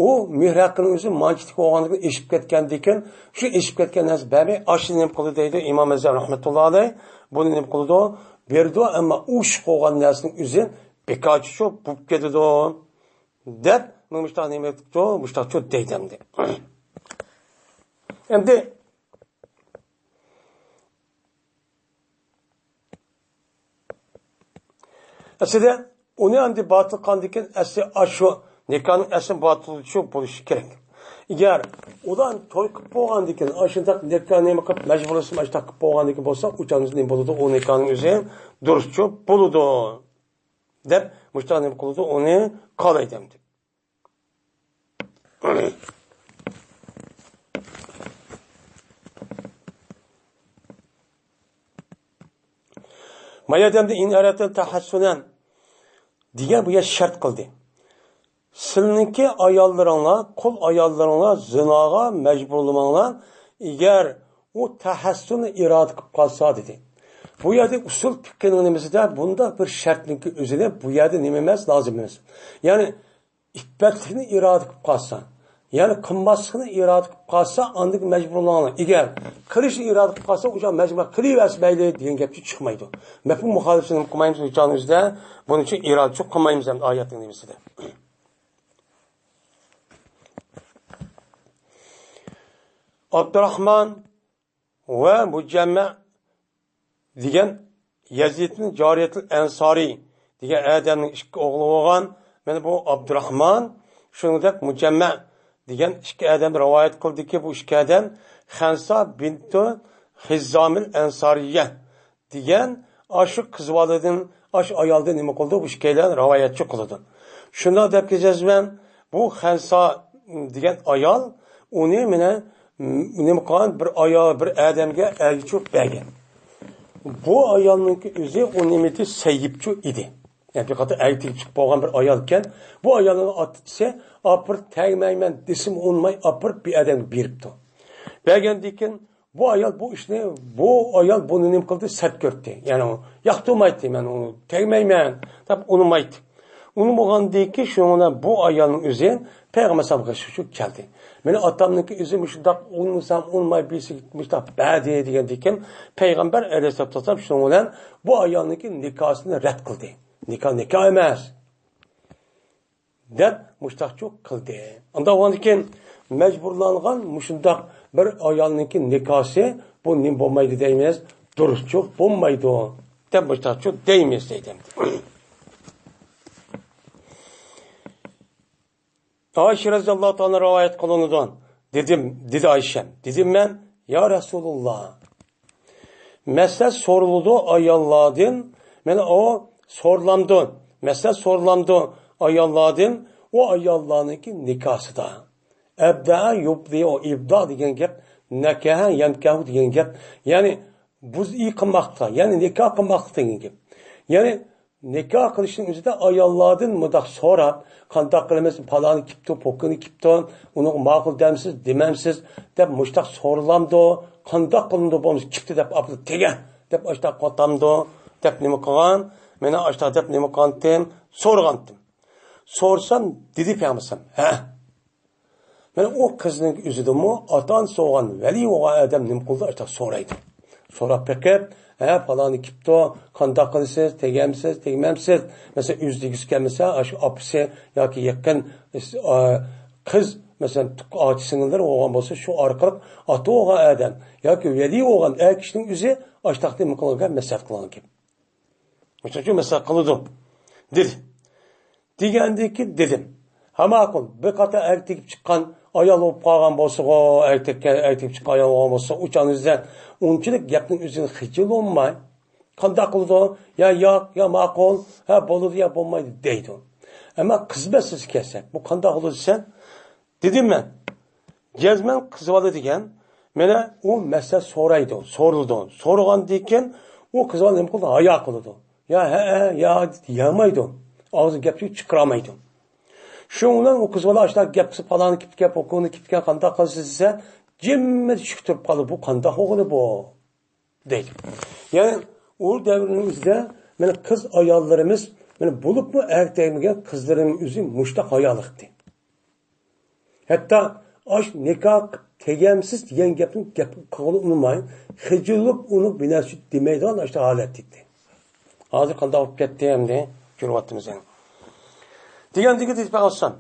ئۇ مېھرى ھەققىنىڭ ئۆزى مانچىلىك بولغاندىكىن ئېشىپ كەتكەندىكىن، شۇ ئېشىپ كەتكەن نەرسە بەرمەي، ئاشۇنى نېمە قىلىدۇ دەيدۇ ئىمام ئەزھەر رەھمەتۇللا ئەلەيھ. بۇنى نېمە قىلىدۇ؟ بېرىدۇ، ئەمما ئۇ ئىش قىلغان نەرسىنىڭ ئۆزى بىكارچە بولۇپ كېتىدۇ، دەپ، مۇشۇنداق نېمە قىپتۇ، مۇشۇنداقچۇ دەيدۇ ئەمدى. ئەمدى ئەسلىدە ئۇنى ئەمدى باتىل قىلغاندىكىن، ئەسلى ئاشۇ نىكاھنىڭ ئەسلى باتىل شۇ بولۇشى كېرەك. ئەگەر ئۇلار توي قىلىپ بولغاندىكىن، ئاشۇنداق نىكاھ نېمە قىلىپ مەجبۇرلىسىمۇ ئاشۇنداق قىلىپ بولغاندىكىن بولسا، ئۇ چاغدا نېمە بولىدۇ؟ ئۇ نىكاھنىڭ ئۆزى دۇرۇسچۇ بولىدۇ، دەپ، مۇشۇنداق نېمە قىلىدۇ؟ ئۇنى قالايدۇ ئەمدى. ما يەردە ئەمدى ئىن ئەرەتتە تەھەسسۇنەن دېگەن بۇ يەر شەرت قىلدى. سىلىنىڭكى ئاياللىرىڭلار، قۇل ئاياللىرىڭلار زىناغا مەجبۇرلىماڭلار، ئەگەر ئۇ تەھەسسۇنى ئىرادە قىلىپ قالسا دېدى. بۇ يەردە ئۇسۇل پىقھىنىڭ نېمىسىدە بۇنداق بىر شەرتنىڭكى ئۆزىنى بۇ يەردە نېمە ئەمەس، لازىم ئەمەس. يەنى ئىپپەتلىكنى ئىرادە قىلىپ قالسا، يەنى قىلماسلىقنى ئىرادە قىلىپ قالسا، ئاندىن مەجبۇرلىنىڭلار. ئەگەر قىلىشنى ئىرادە قىلىپ قالسا، ئۇ چاغ مەجبۇر قىلىۋەرسە مەيلى دېگەن گەپچۇ چىقمايدۇ. مەپھۇم مۇخالىپىتىنى قىلمايمىز ئۇ چاغنىڭ ئۆزىدە، بۇنىڭ ئۈچۈن ئىرادىچۇ قىلمايمىز ئەمدى ئايەتنىڭ نېمىسىدە. ئابدۇراخمان ۋە مۇجەممە دېگەن يەزىدنىڭ جارىيەتىل ئەنسارى دېگەن ئادەمنىڭ ئىككى ئوغلى بولغان. مانا بۇ ئابدۇراخمان، شۇنىڭدەك مۇجەممە دېگەن ئىككى ئادەم رىۋايەت قىلدىكى، بۇ ئىككى ئادەم خەنسا بىنتۇ خىززامىل ئەنسارىيە دېگەن ئاشۇ قىز بالىدىن، ئاشۇ ئايالدىن نېمە قىلدى؟ بۇ ئىككىيلەن رىۋايەتچى قىلىدۇ. شۇنداق دەپ كېتىمەن، بۇ خەنسا دېگەن ئايال ئۇنى مانا نېمە قىلغان؟ بىر ئايال، بىر ئادەمگە ئەگىچۇ بەرگەن. بۇ ئايالنىڭكى ئۆزى ئۇ نېمىدى؟ سەييىپچۇ ئىدى. يەنى بىر قاتار ئەگىتىپ چىقىپ بولغان بىر ئايال ئىكەن. بۇ ئايالنىڭ ئاتىسى ئاپىرىپ تەگمەيمەن دېسىمۇ ئۇنىماي ئاپىرىپ بىر ئادەمگە بېرىپتۇ. بەرگەندىن كېيىن بۇ ئايال بۇ ئىشنى، بۇ ئايال بۇنى نېمە قىلدى؟ سەت كۆردى. يەنى ياقتۇرمايتتى، مەن ئۇنى تەگمەيمەن دەپ ئۇنىمايتتى. ئۇنىمىغاندىن كېيىن شۇنىڭ بىلەن بۇ ئايالنىڭ ئۆزى پەيغەمبەر ئەلەيھىسسالامغا شۇ كەلدى. مېنىڭ ئاتامنىڭكى ئۆزى مۇشۇنداق ئۇنىمىسام ئۇنىماي بىرسىگە مۇشۇنداق بەردى دېگەندىن كېيىن پەيغەمبەر ئەلەيھىسسالام شۇنىڭ بىلەن بۇ ئايالنىڭكى نىكاھسىنى رەت قىلدى. نىكاھ نىكاھ ئەمەس دەپ مۇشتاقچۇ قىلدى. ئۇنداق بولغاندىن كېيىن مەجبۇرلانغان مۇشۇنداق بىر ئايالنىڭكى نىكاھسى بۇ نېمە بولمايدۇ دەيمىز؟ دۇرۇسچۇ بولمايدۇ دەپ مۇشتاقچۇ دەيمىز دەيدۇ. ئائىشە رەزىياللاھۇ تائالا رىۋايەت قىلىنىدۇ. دېدىم، دېدى ئائىشەم، دېدىم مەن، يا رەسۇلۇللا، مەسىلە سورىلىدۇ ئاياللاردىن، مانا ئۇ سورىلامدۇ، مەسىلە سورىلامدۇ ئاياللاردىن، ئۇ ئاياللارنىڭكى نىكاسىدا. ئەبدەئە يۇبدىئۇ، ئىبدا دېگەن گەپ، نەكەھە يەنكەھۇ دېگەن گەپ، يەنى بۇزئى قىلماقتا، يەنى نىكاھ قىلماقلىق دېگەن گەپ. يەنى نىكاھ قىلىشنىڭ ئۆزىدە ئاياللاردىن مۇنداق سوراپ، قانداق قىلىمىز، پالانى كېپتۇ، پوكىنى كېپتۇ، ئۇنىڭغا ماقۇل دەمسىز، دېمەمسىز دەپ مۇشتاق سورىلامدۇ؟ قانداق قىلىنىدۇ؟ بولمىسا كېپتۇ دەپ ئاپىرىپ تېگە دەپ ئاشتاق قاتامدۇ دەپ نېمە قىلغان؟ مېنى ئاشتاق دەپ نېمە قىلغانتىم؟ سورىغانتىم. سورىسام دېدى پەيغەمبەر، ھە. مانا ئۇ قىزنىڭ ئۆزىدىمۇ ئاتا-ئانىسى بولغان، ۋەلىي بولغان ئادەم نېمە قىلىدۇ؟ ئاشتاق سورايدۇ. سوراپ بېقىپ، ھە، پالانى كېپتۇ، قانداق قىلىسىز، تېگەمسىز، تېگمەمسىز؟ مەسىلەن، ئۆزى تېگۈسى كەلمىسە، ئاشۇ ئاپىسى ياكى يېقىن، ئا، قىز، مەسىلەن، ئاچا-سىڭىللىرى بولغان بولسا، شۇ ئارقىلىق ئاتا بولغان ئادەم ياكى ۋەلىي بولغان ئەر كىشىنىڭ ئۆزى ئاشتاق نېمە قىلغان گەپ، مەسلىھەت قىلغان گەپ. مۇشۇنىڭ ئۈچۈن مەسىلە قىلىدۇ، دېدى. دېگەندىكى دېدىم، ھە ماقۇل، بىر قاتار ئەر تېگىپ چىققان ئايال بولۇپ قالغان بولسىغۇ، ئەر تېگىپ، ئەر تېگىپ چىققان ئايال بولغان بولسا، ئۇ چاغنىڭ ئۆزىدە ئۇنچىلىك گەپنىڭ ئۆزىدىن خىجىل بولماي، قانداق قىلىدۇ؟ يا ياق، يا ماقۇل، ھە بولىدۇ، يا بولمايدۇ دەيدۇ. ئەمما قىز مەسىلىسىگە كەلسەك، بۇ قانداق بولىدۇ دېسەڭ، دېدىم مەن، جەزمەن قىز بالا دېگەن، مانا ئۇ مەسىلە سورايدۇ، سورىلىدۇ. سورىغاندىن كېيىن ئۇ قىز بالا نېمە قىلىدۇ؟ ھايا قىلىدۇ. يا ھەئە، يا دېيەلمەيدۇ. ئاغزىدىن گەپ چىقىرالمايدۇ. شۇنىڭ بىلەن ئۇ قىز بالا ئاشۇنداق گەپ قىلسا، پالانى كېپتىكەن، پوكۇنى كېپتىكەن، قانداق قىلىسىز دېسە، جىممىدە چۈشۈپ تۇرۇپ قالىدۇ. بۇ قانداق بولغىنى بۇ؟ دەيدۇ. يەنى ئۇ دەۋرنىڭ ئۆزىدە مانا قىز ئاياللىرىمىز، مانا بولۇپمۇ ئەر تەگمىگەن قىزلىرىمىز ئۆزى مۇشتاق ھايالىقتى. ھەتتا ئاش نىكاھ قىلىپ تېگەمسىز دېگەن گەپنى گەپ قىلغىلى ئۇنىماي، خىجىللىنىپ ئۇنى بىنەسى دېمەيدىغان ئاشۇنداق ھالەت ئىدى. ھازىر قانداق بولۇپ كەتتى ئەمدى؟ كۆرۈۋاتىمىز ئەمدى. دېگەندىكى دېيىپ قالسام،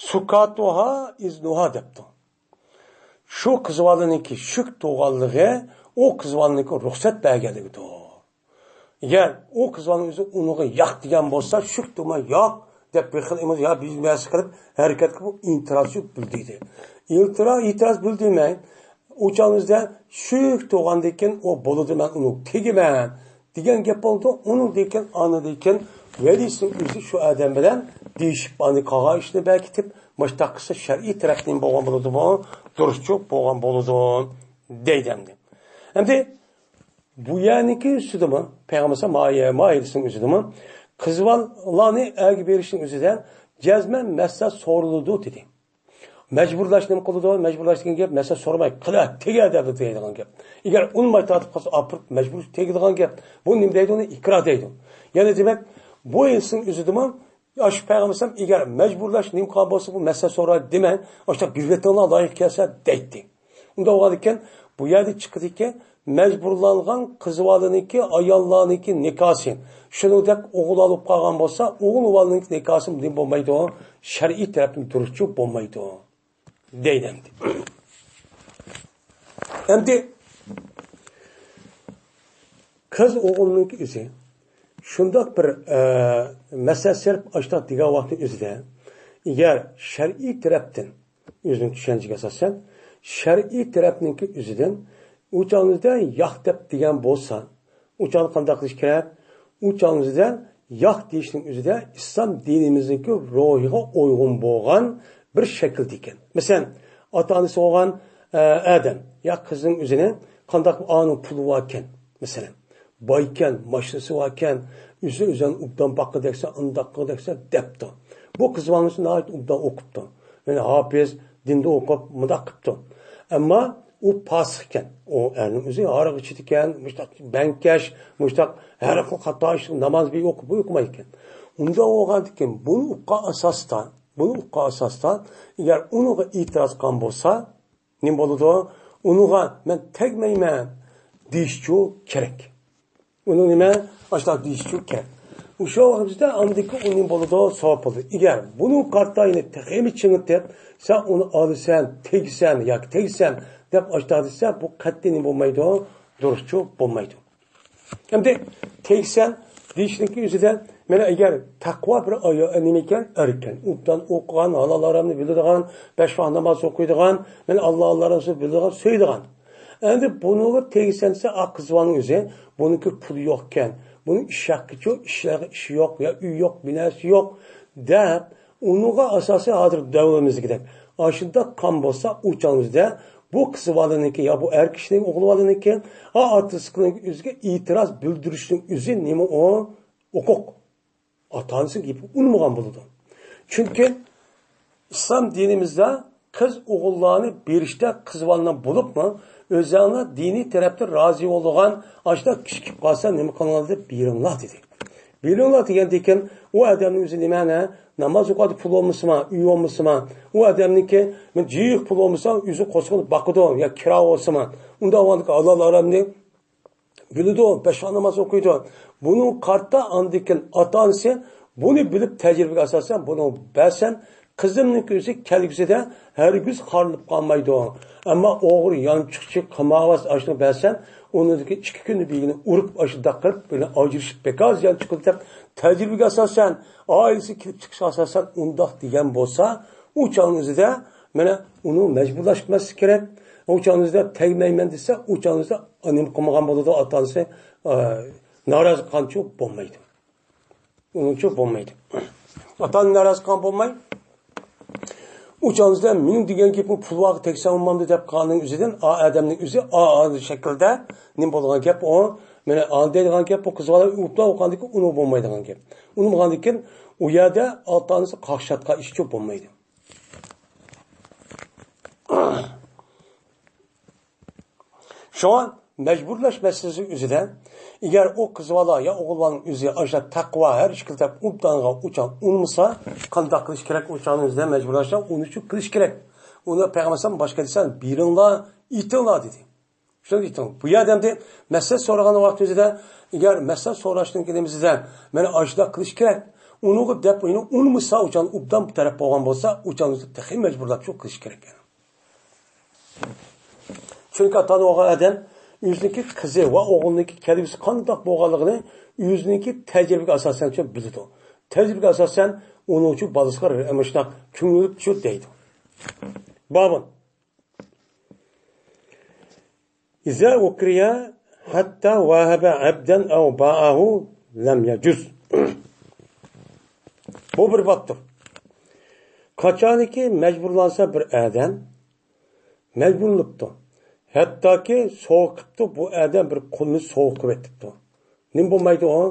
سۇكاتۇھا ئىزنۇھا دەپتۇ. شۇ قىز بالىنىڭكى شۈك تۇغانلىقى ئۇ قىز بالىنىڭكى رۇخسەت بەرگەنلىكىدۇر. ئەگەر ئۇ قىز بالىنىڭ ئۆزى ئۇنىڭغا ياق دېگەن بولسا، شۈك تۇغماي ياق دەپ بىر خىل ئىمز يا بىر نەرسە قىلىپ ھەرىكەت قىلىپ ئىنتىراز بىلدۈردى. ئىلتىرا-، ئىنتىراز بىلدۈرمەي، ئۇ چاغىمىزدا شۈك تۇغاندىن كېيىن ئۇ بولىدۇ، مەن ئۇنى تېگىمەن دېگەن گەپ بولىدۇ. ئۇنىڭدىن كېيىن، ئاندىن كېيىن ۋەلىسىنىڭ ئۆزى شۇ ئادەم بىلەن دېيىشىپ، ئاندىن قالغان ئىشنى بەركىتىپ، مۇشتاق قىلسا شەرئىي تەرەپتىن بولغان بولىدۇ، بۇ دۇرۇسچۇ بولغان بولىدۇ دەيدۇ ئەمدى. ئەمدى بۇ يەرنىڭكى ئۈستىدىمۇ، پەيغەمبەر مايە-، مايىلىسىنىڭ ئۆزىدىمۇ، قىز بالىنى ئەرگە بېرىشنىڭ ئۆزىدە جەزمەن مەسىلە سورىلىدۇ دېدى. مەجبۇرلاش نېمە قىلىدۇ؟ مەجبۇرلاش دېگەن گەپ مەسىلە سورىماي، قىلە، تېگە دەپ دەيدىغان گەپ. ئەگەر ئۇنىماي تارتىپ قالسا، ئاپىرىپ مەجبۇر تېگىدىغان گەپ. بۇ نېمە دەيدۇ؟ ئۇنى ئىكرا دەيدۇ. يەنى دېمەك، بۇ ھەدىسنىڭ ئۆزىدىمۇ، ئاشۇ پەيغەمبەر ئەگەر مەجبۇرلاش نېمە قىلغان بولسا، بۇ مەسىلە سورايدۇ دېمەي، ئاشۇنداق بىر ۋەتەڭلار لايىق كەلسە دەيتتى. ئۇنداق بولغاندىكىن، بۇ يەردە چىقىدىكى، مەجبۇرلانغان قىز بالىنىڭكى، ئاياللارنىڭكى نىكاسى، شۇنىڭدەك ئوغۇل ئالىپ قالغان بولسا، ئوغۇل بالىنىڭكى نىكاسى نېمە بولمايدۇ؟ شەرئىي تەرەپتىن دۇرۇسچۇ بولمايدۇ دەيدۇ ئەمدى. ئەمدى قىز ئوغۇلنىڭكى ئۆزى شۇنداق بىر، ئە، مەسىلە سېلىپ ئاشتاق دېگەن ۋاقىتنىڭ ئۆزىدە، ئەگەر شەرئىي تەرەپتىن، ئۆزىنىڭ چۈشەنچىگە ئاساسەن، شەرئىي تەرەپنىڭكى ئۆزىدىن ئۇ چاغنىڭدا ياق دەپ دېگەن بولسا، ئۇ چاغدا قانداق قىلىش كېرەك؟ ئۇ چاغنىڭدا ياق دېيىشنىڭ ئۆزىدە ئىسلام دىنىمىزنىڭكى روھىغا ئۇيغۇن بولغان بىر شەكىلدە ئىكەن. مەسىلەن، ئاتا-ئانىسى بولغان، ئە، ئادەم يا قىزنىڭ ئۆزىنى قانداق، ئانىڭ پۇلى باركەن، مەسىلەن، بايكەن، ماشىنىسى باركەن، ئۆزى ئۆزىنى ئوبدان باققۇدەكسەن، ئۇنداققۇدەكسەن دەپتۇ. بۇ قىز بالىنى ناھايىتى ئوبدان ئوقۇپتۇ. يەنى ھاپىز، دىندا ئوقۇپ، مۇنداق قىپتۇ. ئەمما ئۇ پاسىقكەن. ئۇ ئەرنىڭ ئۆزى ھاراق ئىچىدىكەن، مۇشتاق بەڭكەش، مۇشتاق ھەر خىل خاتا ئىش، ناماز بىر ئوقۇپ، بۇ ئوقۇمايدىكەن. ئۇنداق بولغاندىكىن بۇنى ئۇققان ئاساستا، بۇنى ئۇققان ئاساستا، ئەگەر ئۇنىڭغا ئېتىراز قىلغان بولسا، نېمە بولىدۇ؟ ئۇنىڭغا مەن تەگمەيمەن دېيىشچۇ كېرەك. ئۇنىڭ نېمە؟ ئاشۇنداق دېيىشچۇ كېرەك. ئۇ شۇ ۋاقىتتا ئاندىكى ئۇ نېمە بولىدۇ؟ ساۋاب بولىدۇ. ئەگەر بۇنىڭ قارتا يەنە تېخىمۇ چىڭىتىپ، سەن ئۇنى ئالىسەن، تېگىسەن ياكى تېگىسەن دەپ ئاشۇنداق دېسە، بۇ قەتئىي نېمە بولمايدۇ؟ دۇرۇسچۇ بولمايدۇ. ئەمدى تېگىسەن دېيىشنىڭكى ئۆزىدە، مانا، ئەگەر تەقۋا بىر ئايال، نېمە ئىكەن؟ ئەر ئىكەن. ئوبدان ئوقۇغان، ھالال ھارامنى بىلىدىغان، بەش ۋاق ناماز ئوقۇيدىغان، مانا، ئاللا، ئاللا رەسۇلى بىلىدىغان، سۆيىدىغان. ئەمدى بۇنىڭغا تېگىسەن دېسە، ئا، قىز بالىنىڭ ئۆزى، بۇنىڭكى پۇلى يوقكەن، بۇنىڭ ئىش ھەققىچۇ، ئىش، ئىشى يوق، يا ئۆيى يوق، بىناسى يوق دەپ، ئۇنىڭغا ئاساسەن ھازىر دەۋرىمىزدىكىدەك ئاشۇنداق قان بولسا، ئۇ چاغنىڭدا بۇ قىز بالىنىڭكى يا بۇ ئەر كىشىنىڭ ئۆگىنىۋالغىنىكى، ئا، ئاتىسىنىڭ ئۆزىگە ئېتىراز بىلدۈرۈشنىڭ ئۆزى نېمە ئۇ؟ ھوقۇق. ئاتا-ئانىسىنىڭ گېپىگە ئۇنىمىغان بولىدۇ. چۈنكى ئىسلام دىنىمىزدا قىز ئوغۇللارنى بېرىشتە قىز بالىنىڭ بولۇپمۇ، ئۆزۈڭلار دىنىي تەرەپتىن رازى بولىدىغان ئاشۇنداق كىشى كېلىپ قالسا، نېمە قىلىڭلار دەپ، بېرىڭلار دېدى. بېرىڭلار دېگەندىكىن، ئۇ ئادەمنىڭ ئۆزى نېمە، نە؟ ناماز ئوقۇۋاتىدۇ، پۇل بولمىسىما، ئۆي بولمىسىما؟ ئۇ ئادەمنىڭكى، مەن جىق پۇل بولمىسا، ئۆزى قورسىقىنى باقىدۇ يا كىرا بولسىما؟ ئۇنداق بولغاندىكىن ھالال ھارامنى بىلىدۇ، بەش ۋاق ناماز ئوقۇيدۇ. بۇنىڭ قارتا ئاندىكىن ئاتا-ئانىسى بۇنى بىلىپ تەجرىبىگە ئاساسەن بۇنىڭ بەرسەن، قىزىمنىڭكى ئۆزى كەلگۈسىدە ھەرگىز خارلىنىپ قالمايدۇ. ئەمما ئوغرى، يانچۇقچى، قىمارۋاز ئاشۇنى بەرسەن، ئۇنىڭدىكى ئىككى كۈندە بىرىنى ئۇرۇپ، ئاشۇنداق قىلىپ، بىرنى ئاجرىشىپ، بىكار زىيان چىقىدۇ دەپ تەجرىبىگە ئاساسەن، ئائىلىسى كېلىپ چىقىشىغا ئاساسەن ئۇنداق دېگەن بولسا، ئۇ چاغنىڭ ئۆزىدە مانا ئۇنى مەجبۇرلاشماسلىق كېرەك. ئۇ چاغنىڭ ئۆزىدە تەگمەيمەن دېسە، ئۇ چاغنىڭ ئۆزىدە نېمە قىلمىغان بولىدۇ، ئاتا-ئانىسى، ئە، نارازى قىلغانچۇ بولمايدۇ. ئۇنىڭچۇ بولمايدۇ. ئاتا-ئانا نارازى قىلغان بولماي، ئۇ چاغنىڭ ئۆزىدە مېنىڭ دېگەن گېپىم پۇل ۋاقىت تەكسەن بولمامدۇ دەپ قالغاننىڭ ئۆزىدىن، ئا، ئادەمنىڭ ئۆزى، ئا، ئا، شەكىلدە نېمە بولىدىغان گەپ ئۇ؟ مانا ئانا دەيدىغان گەپ بۇ قىز بالا ئوبدان ئوقۇغاندىكىن ئۇنىڭ بولمايدىغان گەپ. ئۇنىڭ بولغاندىكىن ئۇ يەردە ئاتا-ئانىسى قاقشاتقان ئىشچۇ بولمايدۇ. شۇڭا مەجبۇرلاش مەسىلىسى ئۆزىدە، ئەگەر ئۇ قىز بالا يا ئوغۇل بالىنىڭ ئۆزى ئاشۇ تەقۋا ھەر ئىش قىلىپ ئوبدانغا ئۇچان ئۇنىمىسا، قانداق قىلىش كېرەك؟ ئۇچاننىڭ ئۆزىدە مەجبۇرلاشتا ئۇنى شۇ قىلىش كېرەك. ئۇنى پەيغەمبەر باشقا دېسە، بېرىڭلار، ئېيتىڭلار دېدى. شۇنداق ئېيتىڭ. بۇ يەردە ئەمدى مەسلىھەت سورىغان ۋاقتىمىزدا، ئەگەر مەسلىھەت سوراشنىڭ كىلىمىزدە، مانا ئاشۇنداق قىلىش كېرەك. ئۇنىڭغا دەپ، ئۇنى ئۇنىمىسا، ئۇچان ئوبدان بىر تەرەپ بولغان بولسا، ئۇچان تېخى مەجبۇرلاپ شۇ قىلىش كېرەك. چۈنكى ئاتا-ئانا بولغان ئادەم ئۆزىنىڭكى قىزى ۋە ئوغلىنىڭكى كەلگۈسى قانداق بولغانلىقىنى ئۆزىنىڭكى تەجرىبىگە ئاساسەن بىلىدۇ. تەجرىبىگە ئاساسەن ئۇنىڭ ئۈچۈن بالىسىغا مۇشۇنداق كۆڭۈل بۆلۈپ شۇ دەيدۇ. بابۇن. إذا أكره حتى وهب عبدا أو باعه لم يجز. بۇ بىر بابتۇر. قاچانكى مەجبۇرلانسا بىر ئادەم، مەجبۇرلىنىپتۇ. ھەتتاكى سوۋغا قىپتۇ، بۇ ئادەم بىر قۇلنى سوۋغا قىلىۋېتىپتۇ. نېمە بولمايدۇ ئۇ؟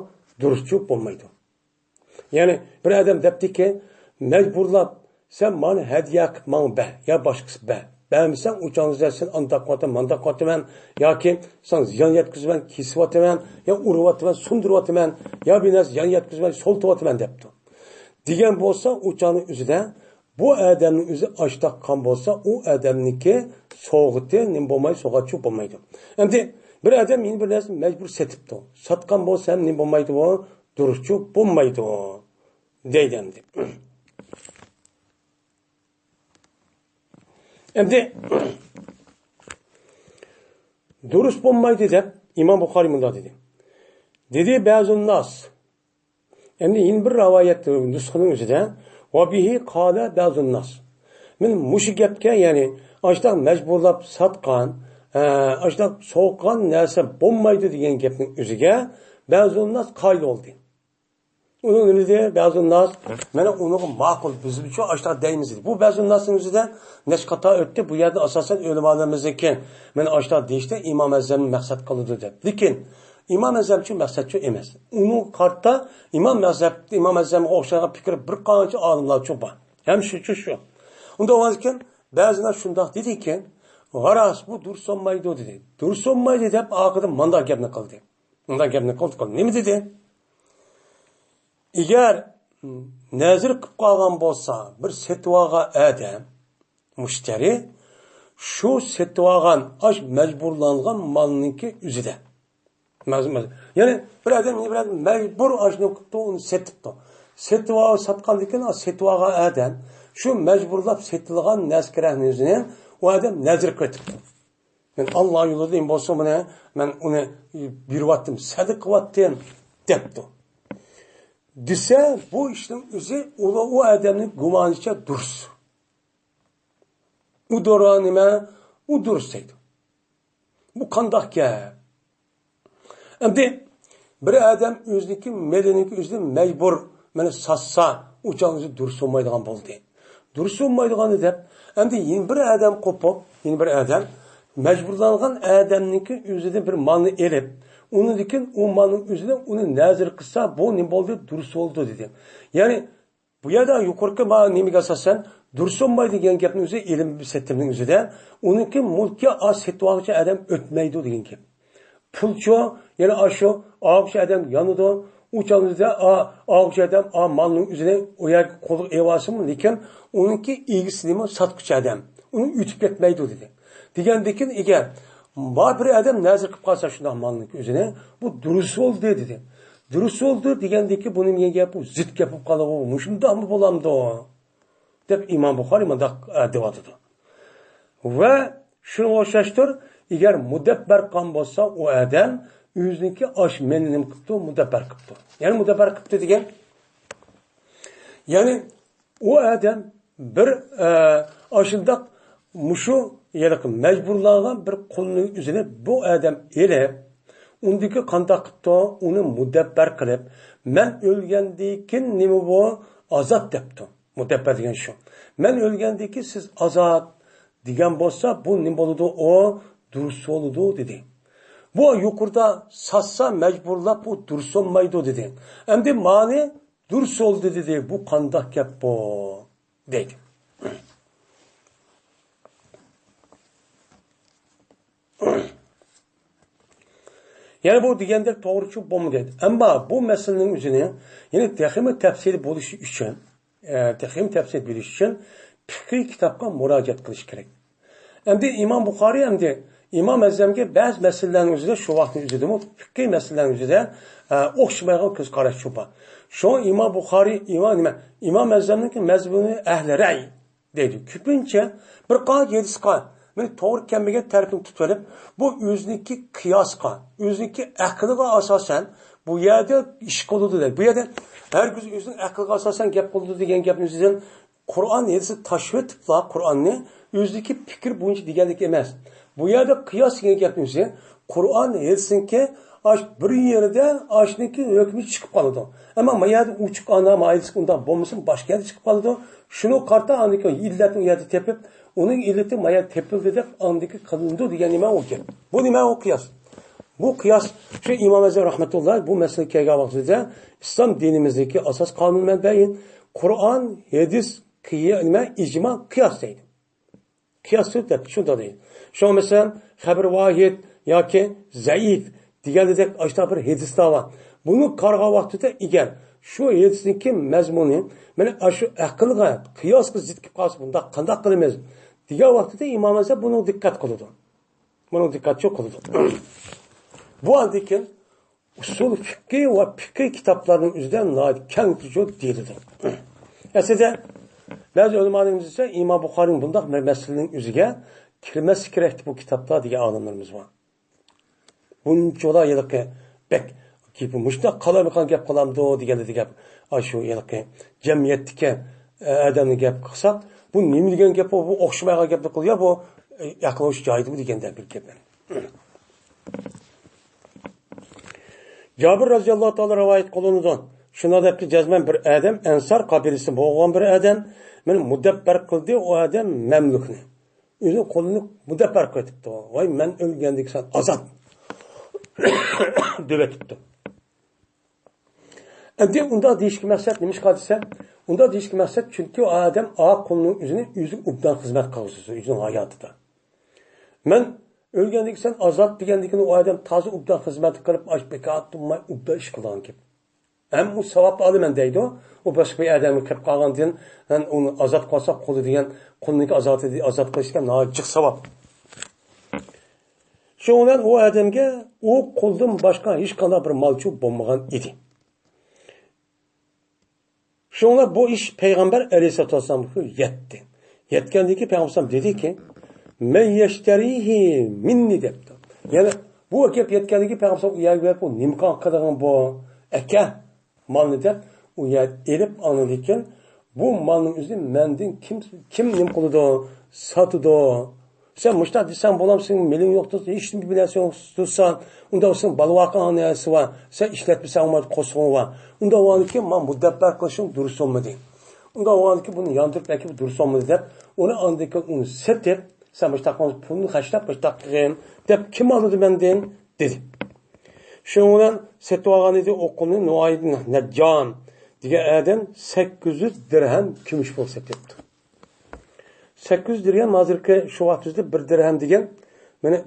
دۇرۇسچۇ بولمايدۇ. يەنى بىر ئادەم دەپتىكى، مەجبۇرلاپ، سەن مانا ھەدىيە قىلىپ ماڭا بەر، يا باشقىسى بەر. بەرمىسەڭ، ئۇ چاغدا سەن ئانداق قىلىۋاتىمەن، مانداق قىلىۋاتىمەن، ياكى ساڭا زىيان يەتكۈزىمەن، كېسىۋاتىمەن، يا ئۇرۇۋاتىمەن، سۇندۇرۇۋاتىمەن، يا بىر نەرسە زىيان يەتكۈزىمەن، سولىتىۋاتىمەن دەپتۇ. دېگەن بولسا، ئۇ چاغنىڭ ئۆزىدە بۇ ئادەمنىڭ ئۆزى ئاشتاق قىلغان بولسا، ئۇ ئادەمنىڭكى سوۋغىتى نېمە بولمايدۇ، سوۋغاتچۇ بولمايدۇ. ئەمدى بىر ئادەم يەنە بىر نەرسىنى مەجبۇر سېتىپتۇ. ساتقان بولسا ھەم نېمە بولمايدۇ، ئۇ دۇرۇسچۇ بولمايدۇ دەيدۇ ئەمدى. ئەمدى دۇرۇس بولمايدۇ دەپ ئىمام بۇخارىي مۇنداق دېدى. دېدى بەزۇنناس. ئەمدى يەنە بىر رىۋايەت نۇسخىنىڭ ئۆزىدە، ۋە بىھى قالە بەزۇنناس. مەن مۇشۇ گەپكە، يەنى ئاشۇنداق مەجبۇرلاپ ساتقان، ئە، ئاشۇنداق سوققان نەرسە بولمايدۇ دېگەن گەپنىڭ ئۆزىگە بەزۇنناس قايىل بولدى. ئۇنىڭ نېمە دېدى؟ بەزۇنناس، مانا ئۇنىڭغا ماقۇل، بىزمۇچۇ ئاشۇنداق دەيمىز دېدى. بۇ بەزۇنناسنىڭ ئۆزىدە نەچچە قېتىم ئۆتتى. بۇ يەردە ئاساسەن ئۆلىمالىرىمىزنىڭكى مانا ئاشۇنداق دېيىشتە ئىمام ئەزەمنى مەقسەت قىلىدۇ دەپ. لېكىن ئىمام ئەزەمچۇ مەقسەتچۇ ئەمەس. ئۇنىڭغا قارىتا ئىمام ئەزەم، ئىمام ئەزەمگە ئوخشىغان پىكىر بىر قانچە ئالىملارچۇ بار. ھەم شۇچۇ شۇ. ئۇنداق بولغاندىكىن بەزىلەر شۇنداق دېدىكەن، غاراس، بۇ دۇرۇس بولمايدۇ دېدى. دۇرۇس بولمايدۇ دەپ ئارقىدىن مۇنداق گەپنى قىلدى. مۇنداق گەپنى قىلدى، قىلدى. نېمە دېدى؟ ئەگەر نەزىر قىلىپ قالغان بولسا بىر سېتىۋالغان ئادەم، مۇشتەرى، شۇ سېتىۋالغان ئاش مەجبۇرلانغان مالنىڭكى ئۆزىدە. مەز-، مەز-، يەنى بىر ئادەم، بىر ئادەم مەجبۇر ئاشنى قىپتۇ، ئۇنى سېتىپتۇ. سېتىۋال-، ساتقاندىن كېيىن سېتىۋالغان ئادەم شۇ مەجبۇرلاپ سېتىلغان نەرسە كېرەكنى ئۆزىنى ئۇ ئادەم نەزىر قىلىپتۇ. مەن ئاللا يولىدا نېمە بولسا مانا مەن ئۇنى بېرىۋاتتىم، سەدىقە قىلىۋاتتىم دەپتۇ. دېسە، بۇ ئىشنىڭ ئۆزى ئۇ، ئۇ ئادەمنىڭ گۇمانىچە دۇرۇس. ئۇ دورا نېمە؟ ئۇ دۇرۇس دەيدۇ. بۇ قانداق گەپ؟ ئەمدى بىر ئادەم ئۆزىنىڭكى مېلىنىڭكى ئۆزىنى مەجبۇر مانا ساتسا، ئۇ چاغدا دۇرۇس بولمايدىغان بولدى. دۇرۇس بولمايدىغاننى دەپ، ئەمدى يەنە بىر ئادەم قوپۇپ، يەنە بىر ئادەم مەجبۇرلانغان ئادەمنىڭكى ئۆزىدىن بىر مالنى ئېلىپ، ئۇنىڭدىن كېيىن ئۇ مالنىڭ ئۆزىنى ئۇنى نەزىر قىلسا، بۇ نېمە بولدى؟ دۇرۇس بولدى دېدى. يەنى بۇ يەردە يۇقىرىقى ما-، نېمىگە ئاساسەن دۇرۇس بولمايدۇ دېگەن گەپنىڭ ئۆزى ئېلىم سېتىمنىڭ ئۆزىدە ئۇنىڭكى مۇلكى ئاز سېتىۋالغۇچى ئادەم ئۆتمەيدۇ دېگەن گەپ. پۇلچۇ، يەنە ئاشۇ ئالغۇچى ئادەم يانىدۇ. ئۇ چاغدا ئا-، ئالغۇچى ئادەم ئا مالنىڭ ئۆزىنى ئۇ يەرگە قولىغا ئېلىۋالسىمۇ، لېكىن ئۇنىڭكى ئىگىسى نېمە؟ ساتقۇچى ئادەم. ئۇنى ئۆتۈپ كەتمەيدۇ دېدى. دېگەندىكىن ئەگەر ما بىر ئادەم نەزىر قىلىپ قالسا شۇنداق مالنىڭكى ئۆزىنى، بۇ دۇرۇس بولدى دېدى. دۇرۇس بولدى دېگەندىكى بۇ نېمە دېگەن گەپ؟ بۇ زىت گەپ بولۇپ قالىدۇ. مۇشۇنداقمۇ بولامدۇ؟ دەپ ئىمام بۇخارىي مۇنداق، ئە، دەۋاتىدۇ. ۋە شۇنىڭغا ئوخشاشتۇر، ئەگەر مۇدەببەر قىلغان بولسا، ئۇ ئادەم ئۆزىنىڭكى ئاش مېلىنى نېمە قىپتۇ؟ مۇدەببەر قىپتۇ. يەنى مۇدەببەر قىپتۇ دېگەن، يەنى ئۇ ئادەم بىر، ئە، ئاشۇنداق مۇشۇ ھېلىقى مەجبۇرلانغان بىر قۇلنىڭ ئۆزىنى بۇ ئادەم ئېلىپ، ئۇندىكى قانداق قىپتۇ؟ ئۇنى مۇدەببەر قىلىپ، مەن ئۆلگەندىن كېيىن نېمە بۇ؟ ئازاد دەپتۇ. مۇدەببەر دېگەن شۇ. مەن ئۆلگەندىن كېيىن سىز ئازاد دېگەن بولسا، بۇ نېمە بولىدۇ؟ ئۇ دۇرۇس بولىدۇ دېدى. بۇ يۇقىرىدا ساتسا مەجبۇرلاپ بۇ دۇرۇس بولمايدۇ دېدى. ئەمدى مانى دۇرۇس بولدى دېدى. بۇ قانداق گەپ بۇ؟ دەيدۇ. يەنى بۇ دېگەندەك توغرا چۈشۈپ بولمىدى. ئەمما بۇ مەسىلىنىڭ ئۆزىنى يەنى تېخىمۇ تەپسىلىي بولۇشى ئۈچۈن، ئە، تېخىمۇ تەپسىلىي بىلىش ئۈچۈن پىقھىي كىتابقا مۇراجىئەت قىلىش كېرەك. ئەمدى ئىمام بۇخارىي ئەمدى ئىمام ئەزەمگە بەزى مەسىلىلەرنىڭ ئۆزىدە، شۇ ۋاقىتنىڭ ئۆزىدىمۇ پىقھىي مەسىلىلەرنىڭ ئۆزىدە، ئە، ئوخشىمايدىغان كۆز قاراشچۇ بار. شۇڭا ئىمام بۇخارىي، ئىمام نېمە؟ ئىمام ئەزەمنىڭكى مەزھىپىنى ئەھلى رەي دەيدۇ. كۆپىنچە بىر قانچە ھەدىسقا مەن توغرا كەلمىگەن تەرىپىنى تۇتۇۋېلىپ، بۇ ئۆزىنىڭكى قىياسقا، ئۆزىنىڭكى ئەقلىگە ئاساسەن بۇ يەردە ئىش قىلىدۇ دەيدۇ. بۇ يەردە ھەرگىز ئۆزىنىڭ ئەقلىگە ئاساسەن گەپ قىلىدۇ دېگەن گەپنى ئۆزىدىن قۇرئان ھەدىسنى تاشلىۋېتىپلا، قۇرئاننى ئۆزىدىكى پىكىر بويىچە دېگەنلىك ئەمەس. بۇ يەردە قىياس دېگەن گەپنىڭ ئۆزى قۇرئان ھەدىسنىڭكى ئاش بىر يېرىدە ئاشنىڭكى ھۆكمى چىقىپ قالىدۇ. ئەمما ما يەردە ئوچۇق ئانا مايىلسىز ئۇنداق بولمىسۇن، باشقا يەردە چىقىپ قالىدۇ. شۇنىڭغا قارىتا ئاندىكى ئىللەتنى ئۇ يەردە تېپىپ، ئۇنىڭ ئىللىتى ما يەردە تېپىلدى دەپ ئاندىكى قىلىنىدۇ دېگەن نېمە ئۇ گەپ. بۇ نېمە ئۇ قىياس؟ بۇ قىياس شۇ ئىمام ئەزەم رەھمەتۇللا بۇ مەسىلىگە كەلگەن ۋاقتىدا ئىسلام دىنىمىزدىكى ئاساس قانۇن مەنبەئى قۇرئان، ھەدىس، قىيا-، نېمە، ئىجما، قىياس دەيدۇ. قىياس دەپ شۇنداق دەيدۇ. شۇڭا مەسىلەن، خەبىر ۋاھىد ياكى زەئىپ دېگەندەك ئاشۇنداق بىر ھەدىسلەر بار. بۇنى قارىغان ۋاقتىدا ئەگەر شۇ ھەدىسنىڭكى مەزمۇنى مانا ئاشۇ ئەقىلگە، قىياسقا زىت كېلىپ قالسا، بۇنداق قانداق قىلىمىز دېگەن ۋاقتىدا ئىمام ئەزەم بۇنىڭغا دىققەت قىلىدۇ. بۇنىڭغا دىققەت چوڭ قىلىدۇ. بۇ ئاندىن كېيىن ئۇسۇل فىقھى ۋە پىقھى كىتابلارنىڭ ئۆزىدە ناھايىتى كەڭ تۇرۇشۇپ دېيىلىدۇ. ئەسلىدە بەزى ئۆلىمالىرىمىز دېسە، ئىمام بۇخارىنىڭ بۇنداق بىر مەسىلىنىڭ ئۆزىگە كىرمەسلىكى كېرەكتى بۇ كىتابتا دېگەن ئالىملىرىمىز بار. بۇنچىلا ھېلىقى بەك گېپى مۇشۇنداق قالارمىقان گەپ قىلامدۇ دېگەندە گەپ. ئاشۇ ھېلىقى جەمئىيەتتىكى، ئە، ئادەمنى گەپ قىلساق، بۇ نېمە دېگەن گەپ، بۇ، بۇ ئوخشىمايدىغان گەپنى قىلىدۇ، بۇ، ئە، ئەقلى ھوشى جايىدىمۇ دېگەندەك بىر گەپ. جابىر رەزىياللاھۇ تائالا رىۋايەت قىلىنىدۇ. شۇنداق دەپتۇ، جەزمەن بىر ئادەم، ئەنسار قەبىلىسى بولغان بىر ئادەم، مېنى مۇدەببەر قىلدى، ئۇ ئادەم مەملۇكنى. ئۆزىنىڭ قولىنى مۇدەببەر قىلىۋېتىپتۇ. ۋاي، مەن ئۆلگەندىن كېيىن سەن ئازاد. دەۋېتىپتۇ. ئەمدى ئۇنداق دېيىشكە مەقسەت نېمىشقا دېسە، ئۇنداق دېيىشكە مەقسەت، چۈنكى ئۇ ئادەم ئا قۇلنىڭ ئۆزىنى ئۆزىگە ئوبدان خىزمەت قىلغۇسى، ئۆزىنىڭ ھاياتىدا. مەن ئۆلگەندىن كېيىن سەن ئازاد دېگەندىن كېيىن ئۇ ئادەم تازا ئوبدان خىزمەت قىلىپ، ئاش بىكار تۇرماي ئوبدان ئىش قىلغان گەپ. ھەم ئۇ ساۋاب ئالىمەن دەيدۇ. ئۇ باشقا بىر ئادەمگە كىرىپ قالغاندىن، مەن ئۇنى ئازاد قىلسا قۇلى دېگەن، قۇلنىڭكى ئازادى، ئازاد قىلىش دېگەن ناھايىتى جىق ساۋاب. شۇنىڭ بىلەن ئۇ ئادەمگە ئۇ قۇلدىن باشقا ھېچقانداق بىر مالچۇ بولمىغان ئىدى. شۇڭا بۇ ئىش پەيغەمبەر ئەلەيھىسسالاتۇ ۋەسسالامغا يەتتى. يەتكەندىن كېيىن پەيغەمبەر دېدىكى، مەن يەشتەرىھى مىننى دەپتۇ. يەنى بۇ گەپ يەتكەندىن كېيىن پەيغەمبەر ئۇ يەرگە بېرىپ، بۇ نېمە قىلغان بۇ ئەكە مالنى دەپ ئۇ يەر ئېلىپ ئاندىن كېيىن بۇ مالنىڭ ئۆزىنى مەندىن كىم، كىم نېمە قىلىدۇ، ساتىدۇ؟ سەن مۇشۇنداق دېسەڭ بولامسەن، مېلىڭ يوق تۇرسا، ھېچ نېمە بىلەرسەن تۇرسا، ئۇنداق بولسا بالىۋاقىڭ نەرسە بار، سەن ئىشلەتمىسەڭ بولمايدۇ، قورسىقىڭ بار. ئۇنداق بولغاندىكىن ماڭا مۇدەببەر قىلىشىڭ دۇرۇس بولمىدى. ئۇنداق بولغاندىكىن بۇنى ياندۇرۇپ ئەكىپ دۇرۇس بولمىدى دەپ، ئۇنى ئاندىن كېيىن ئۇنى سېتىپ، سەن مۇشۇنداق قىلغان پۇلنى خەجلەپ مۇشۇنداق قىلغىن دەپ كىم ئالىدۇ مەندىن؟ دېدى. شۇنىڭ بىلەن سېتىۋالغان ئىدى ئۇ قۇلنى نۇئايم بىن نەججان دېگەن ئادەم سەككىز يۈز دىرھەم كۈمۈش پۇل سېتىپتۇ. سەككىز يۈز دىرھەم ھازىرقى شۇ ۋاقىتتا بىر دىرھەم دېگەن، مانا،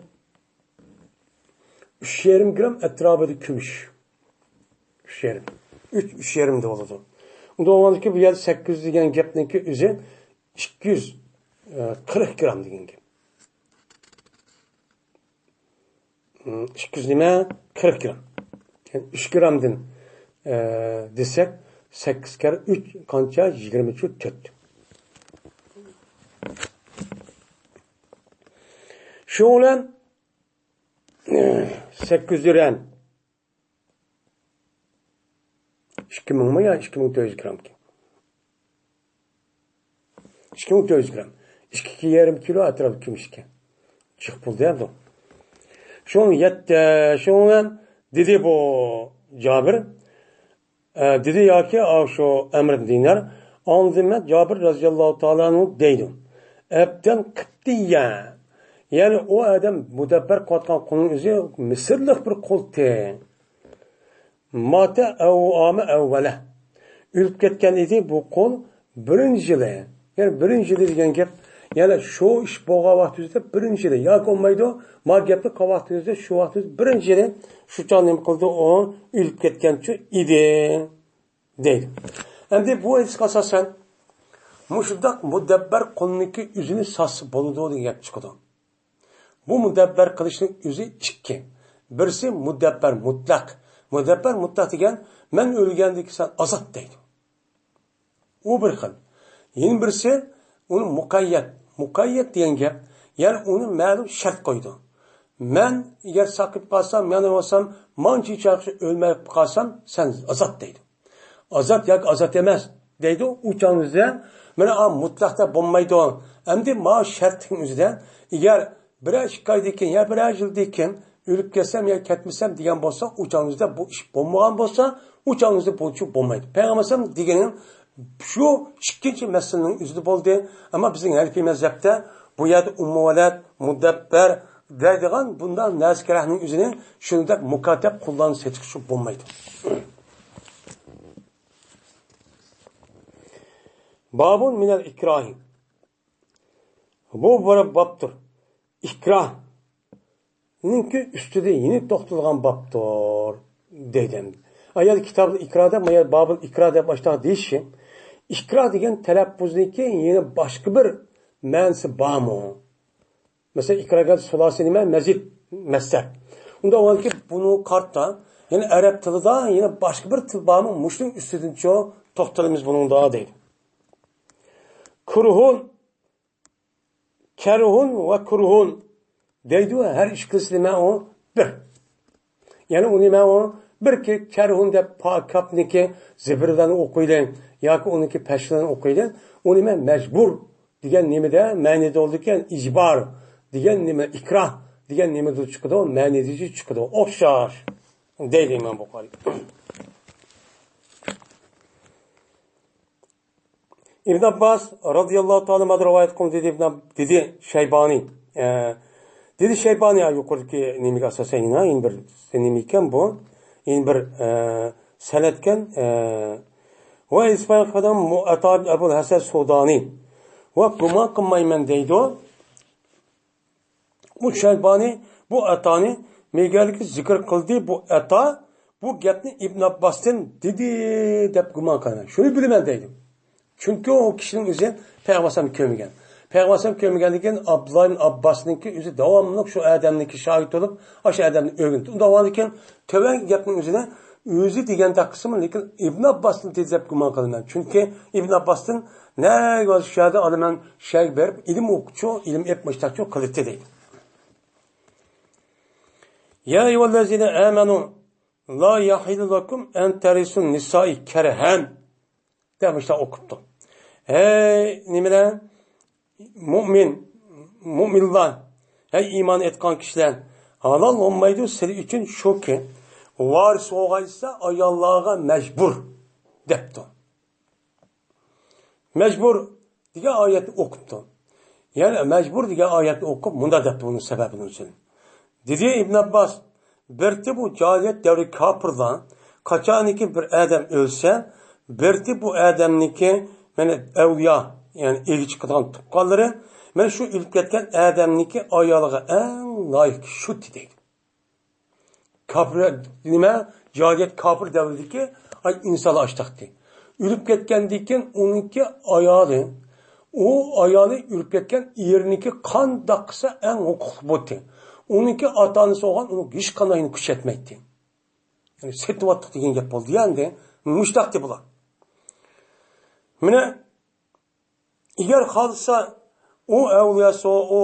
ئۈچ يېرىم گرام ئەتراپىدا كۈمۈش. ئۈچ يېرىم. ئۈچ، ئۈچ يېرىم دە بولىدۇ. ئۇنداق بولغاندىكىن بۇ يەردە سەككىز يۈز دېگەن گەپنىڭكى ئۆزى ئىككى يۈز قىرىق گرام دېگەن گەپ. ئىككى يۈز نېمە؟ قىرىق گرام. يەنى ئۈچ گرامدىن، ئە، دېسەك، سەككىز كەر ئۈچ قانچە؟ يىگىرمە تۆت. شۇنىڭ بىلەن، ئە، سەككىز يۈز دىرھەم. ئىككى مىڭمۇ يا ئىككى مىڭ تۆت يۈز گرامكەن؟ ئىككى مىڭ تۆت يۈز گرام. ئىككى يېرىم كىلو ئەتراپى كۈمۈش ئىكەن. جىق پۇل دەيدۇ. شۇڭا يەتتى، شۇڭا دېدى بۇ جابىر. ئە، دېدى ياكى ئاۋۇ شۇ ئەمر دىنار. ئاندىن مەن جابىر رەزىياللاھۇ تائالا ئەنھۇ دەيدۇ. ئەبدەن قىپتىيە. يەنى ئۇ ئادەم مۇدەببەر قىلىۋاتقان قۇلنىڭ ئۆزى مىسىرلىق بىر قۇلتى. ماتە ئەۋ ئامە ئەۋۋەلە. ئۆلۈپ كەتكەن ئىدى بۇ قۇل بىرىنچى يىلى. يەنى بىرىنچى يىلى دېگەن گەپ، يەنى شۇ ئىش بولغان ۋاقتىمىزدا بىرىنچى يىلى. ياكى بولمايدۇ، ما گەپنى قىلغان ۋاقتىمىزدا شۇ ۋاقتىمىز بىرىنچى يىلى شۇ چاغ نېمە قىلدى ئۇ؟ ئۆلۈپ كەتكەنچۇ ئىدى. دەيدۇ. ئەمدى بۇ ھەدىسكە ئاساسەن، مۇشۇنداق مۇدەببەر قۇلنىڭكى ئۆزىنى ساتسا بولىدۇ دېگەن گەپ چىقىدۇ. بۇ مۇدەببەر قىلىشنىڭ ئۆزى ئىككى. بىرسى مۇدەببەر مۇتلەق. مۇدەببەر مۇتلەق دېگەن، مەن ئۆلگەندىن كېيىن سەن ئازاد دەيدۇ. ئۇ بىر خىل. يەنە بىرسى ئۇنى مۇقەييەت. مۇقەييەت دېگەن گەپ، يەنى ئۇنى مەلۇم شەرت قويىدۇ. مەن ئەگەر ساقىيىپ قالسام، يەنە بولسام، مانچە چاغقىچە ئۆلمەي قالسام، سەن ئازاد دەيدۇ. ئازاد ياكى ئازاد ئەمەس دەيدۇ، ئۇ چاغنىڭ ئۆزىدە مانا ئا مۇتلەقتا بولمايدۇ. ئەمدى ما شەرتنىڭ ئۆزىدە ئەگەر بىرەر ئىككى ئايدىن كېيىن يا بىرەر يىلدىن كېيىن ئۆلۈپ كەتسەم يا كەتمىسەم دېگەن بولسا، ئۇ چاغنىڭ ئۆزىدە بۇ ئىش بولمىغان بولسا، ئۇ چاغنىڭ ئۆزىدە بۇنچە بولمايدۇ. پەيغەمبەر ئەلەيھىسسالام دېگىنى شۇ ئىككىنچى مەسىلىنىڭ ئۆزىدە بولدى. ئەمما بىزنىڭ ھەنىفىي مەزھەپتە بۇ يەردە ئۇممۇ ۋەلەد، مۇدەببەر دەيدىغان بۇنداق نەزىكرەكنىڭ ئۆزىنى شۇنداق مۇكاتەب قۇللارنى سېتىشقا بولمايدۇ. بابۇن مىنەل ئىكراھى. بۇ بىر بابتۇر. ئىكراھنىڭكى ئۈستىدە يەنە توختىلىدىغان بابتۇر دەيدۇ. ئەمدى ئايال كىتابىل ئىكرا دەپ، ما يەر بابىل ئىكرا دەپ ئاشتاق دېيىشى. ئىكرا دېگەن تەلەپپۇزنىڭكى يەنە باشقا بىر مەنىسى بارمۇ؟ مەسىلەن، ئىكرا دېگەن سۇلاسى نېمە؟ مەزىد، مەسدەر. ئۇنداق بولغاندىكىن بۇنى قارىتا، يەنە ئەرەب تىلىدا يەنە باشقا بىر تىل بارمۇ؟ مۇشۇنىڭ ئۈستىدىنچۇ توختىلىمىز بۇنىڭدا دەيدۇ. كۇرھۇن، كەرھۇن ۋە كۇرھۇن دەيدۇ، ھەر ئىككىلىسى نېمە ئۇ؟ بىر. يەنى ئۇنى مەن ئۇ بىر كى-، كەرھۇن دەپ پا-، كاپنىكى زىبىر بىلەن ئوقۇيلى ياكى ئۇنىڭكى پەشلىرىنى ئوقۇيلى. ئۇنى مەن مەجبۇر دېگەن نېمىدە مەنىدە بولىدىكەن، ئىجبار دېگەن نېمە، ئىكراھ دېگەن نېمىدە چىقىدۇ، مەنىدە چىقىدۇ. ئوخشاش دەيدۇ ئىمام بۇخارىي. ئىبن ئابباس رازىياللاھۇ تائالا ئەنھۇ رىۋايەت قىلدى دېدى ئىبن ئاب-، دېدى شەيبانى. ئە، دېدى شەيبانى، يا، يۇقىرىدىكى نېمىگە ئاساسەن، يەنە بىر نېمە ئىكەن بۇ؟ يەنە بىر، ئە، سەنەتكەن، ئە، ۋە ئىسمائىل قەدەم مۇ-، ئەتا ئەبۇل ھەسەن سۇدانى. ۋە گۇمان قىلمايمەن دەيدۇ. بۇ شەيبانى بۇ ئەتانى مېگەرلىككە زىكىر قىلدى. بۇ ئەتا بۇ گەپنى ئىبن ئابباستىن دېدى دەپ گۇمان قىلىمەن. شۇنى بىلىمەن دەيدۇ. چۈنكى ئۇ كىشىنىڭ ئۆزى پەيغەمبەر ئەلەيھىسسالامنى كۆرمىگەن. پەيغەمبەر ئەلەيھىسسالام كۆرمىگەندىن كېيىن ئابدۇللا ئىبن ئابباسنىڭكى ئۆزى داۋاملىق شۇ ئادەمنىڭكى شاگىرت بولۇپ، ئاشۇ ئادەمدىن ئۆگىنىپتۇ. ئۇنداق بولغاندىن كېيىن تۆۋەنكى گەپنىڭ ئۆزىنى ئۆزى دېگەندەك قىلسىمۇ، لېكىن ئىبن ئابباستىن دېدى دەپ گۇمان قىلىمەن. چۈنكى ئىبن ئابباستىن نەگە بارسا شۇ يەردە ئادەم شەيگە بېرىپ ئىلىم ئوقۇچۇ، ئىلىم ئېلىپ مۇشتاقچۇ قىلىتتى دەيدۇ. يا أيها الذين آمنوا لا يحل لكم أن ترثوا النساء كرها دەپ مۇشۇنداق ئوقۇپتۇ. ھەي نېمىلەر، مۇئمىن، مۇئمىنلار، ھەي ئىمان ئېيتقان كىشىلەر، ھالال بولمايدۇ سىلەر ئۈچۈن شۇكى، ۋارىس بولغايسا ئاياللارغا مەجبۇر دەپتۇ. مەجبۇر دېگەن ئايەتنى ئوقۇپتۇ. يەنى مەجبۇر دېگەن ئايەتنى ئوقۇپ مۇنداق دەپتۇ، بۇنىڭ سەۋەبىنى ئۆزىنى. دېدى ئىبن ئابباس، بىرتى بۇ جاھىلىيەت دەۋرى كاپىرلار، قاچانكى بىر ئادەم ئۆلسە، بىرتى بۇ ئادەمنىكى، مانا، ئەۋلىيا، يەنى ئىگە چىقىدىغان تۇغقانلىرى، مانا شۇ ئۆلۈپ كەتكەن ئادەمنىكى ئايالىغا ئەڭ لايىق شۇ دېدى. كاپىر، نېمە، جاھىلىيەت كاپىر دەۋرىدىكى، ئاي، ئىنسانلار ئاشتاقتى. ئۆلۈپ كەتكەندىن كېيىن ئۇنىڭكى ئايالى، ئۇ ئايالى ئۆلۈپ كەتكەن ئېرىنىڭكى قانداق قىلسا ئەڭ ھوقۇقلۇق بولدى. ئۇنىڭكى ئاتا-ئانىسى بولغان ئۇنىڭ ھېچقانداق كۈچەتمەيتتى. يەنى سېتىۋاتتۇق دېگەن گەپ بولدى يا ئەمدى. مۇشتاقتى بۇلار. مانا ئەگەر خالىسا ئۇ ئەۋلىياسى، ئۇ،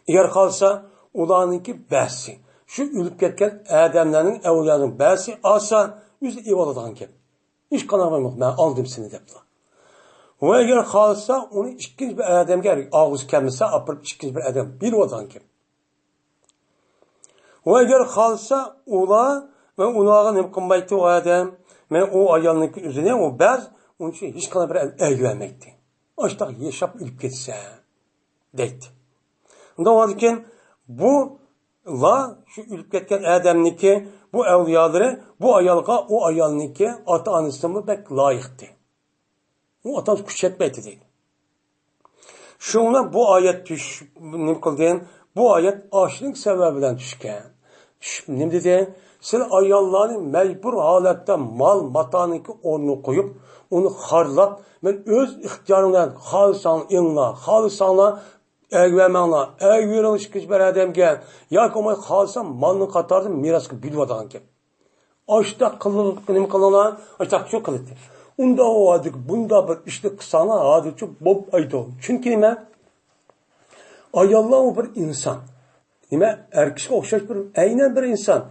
ئەگەر خالىسا ئۇلارنىڭكى بەزىسى، شۇ ئۆلۈپ كەتكەن ئادەملەرنىڭ ئەۋلىيانىڭ بەزىسى ئالسا، ئۆزى ئېلىۋالىدىغان گەپ. ھېچقانداق بولمايدۇ، مەن ئالدىم سېنى دەپلا. ۋە ئەگەر خالىسا ئۇنى ئىككىنچى بىر ئادەمگە، ئالغۇسى كەلمىسە ئاپىرىپ ئىككىنچى بىر ئادەمگە بېرىۋالىدىغان گەپ. ۋە ئەگەر خالىسا ئۇلار ۋە ئۇلارغا نېمە قىلمايتتى ئۇ ئادەم؟ مەن ئۇ ئايالنىڭكى ئۆزىنى ئۇ بەز، ئۇنىڭ ئۈچۈن ھېچقانداق بىر ئەيىبلەنمەيتتى. ئاشتاق ياشاپ ئۆلۈپ كەتسە دەيتتى. ئۇنداق بولغاندىكىن بۇلار شۇ ئۆلۈپ كەتكەن ئادەمنىڭكى بۇ ئەۋلىيالىرى بۇ ئايالغا ئۇ ئايالنىڭكى ئاتا-ئانىسىمۇ بەك لايىقتى. ئۇ ئاتا-ئانىسى كۈچەتمەيتتى دەيدۇ. شۇڭا بۇ ئايەت چۈش-، نېمە قىلدى؟ بۇ ئايەت ئاشۇنىڭ سەۋەبى بىلەن چۈشكەن. چۈشۈپ نېمە دېدى؟ سىلەر ئاياللارنى مەجبۇر ھالەتتە مال ماتانىڭكى ئورنىغا قويۇپ، ئۇنى خارلاپ، مەن ئۆز ئىختىيارىم بىلەن خالىساڭلار ئېلىڭلار، خالىساڭلار ئەگىۋەرمەڭلار، ئەگىۋېرىڭلار ئىككىنچى بىر ئادەمگە، ياكى بولماي خالىسام مالنىڭ قاتارىدا مىراسقا بۆلۈۋاتىدىغان گەپ. ئاشتاق قىلىپ، نېمە قىلىڭلار؟ ئاشتاق شۇ قىلىدۇ. ئۇنداق ۋادىكى بۇنداق بىر ئىشنى قىلساڭلار، ھازىرچە بولمايدۇ. چۈنكى نېمە؟ ئاياللار ئۇ بىر ئىنسان. نېمە؟ ئەر كىشىگە ئوخشاش بىر، ئەينەن بىر ئىنسان.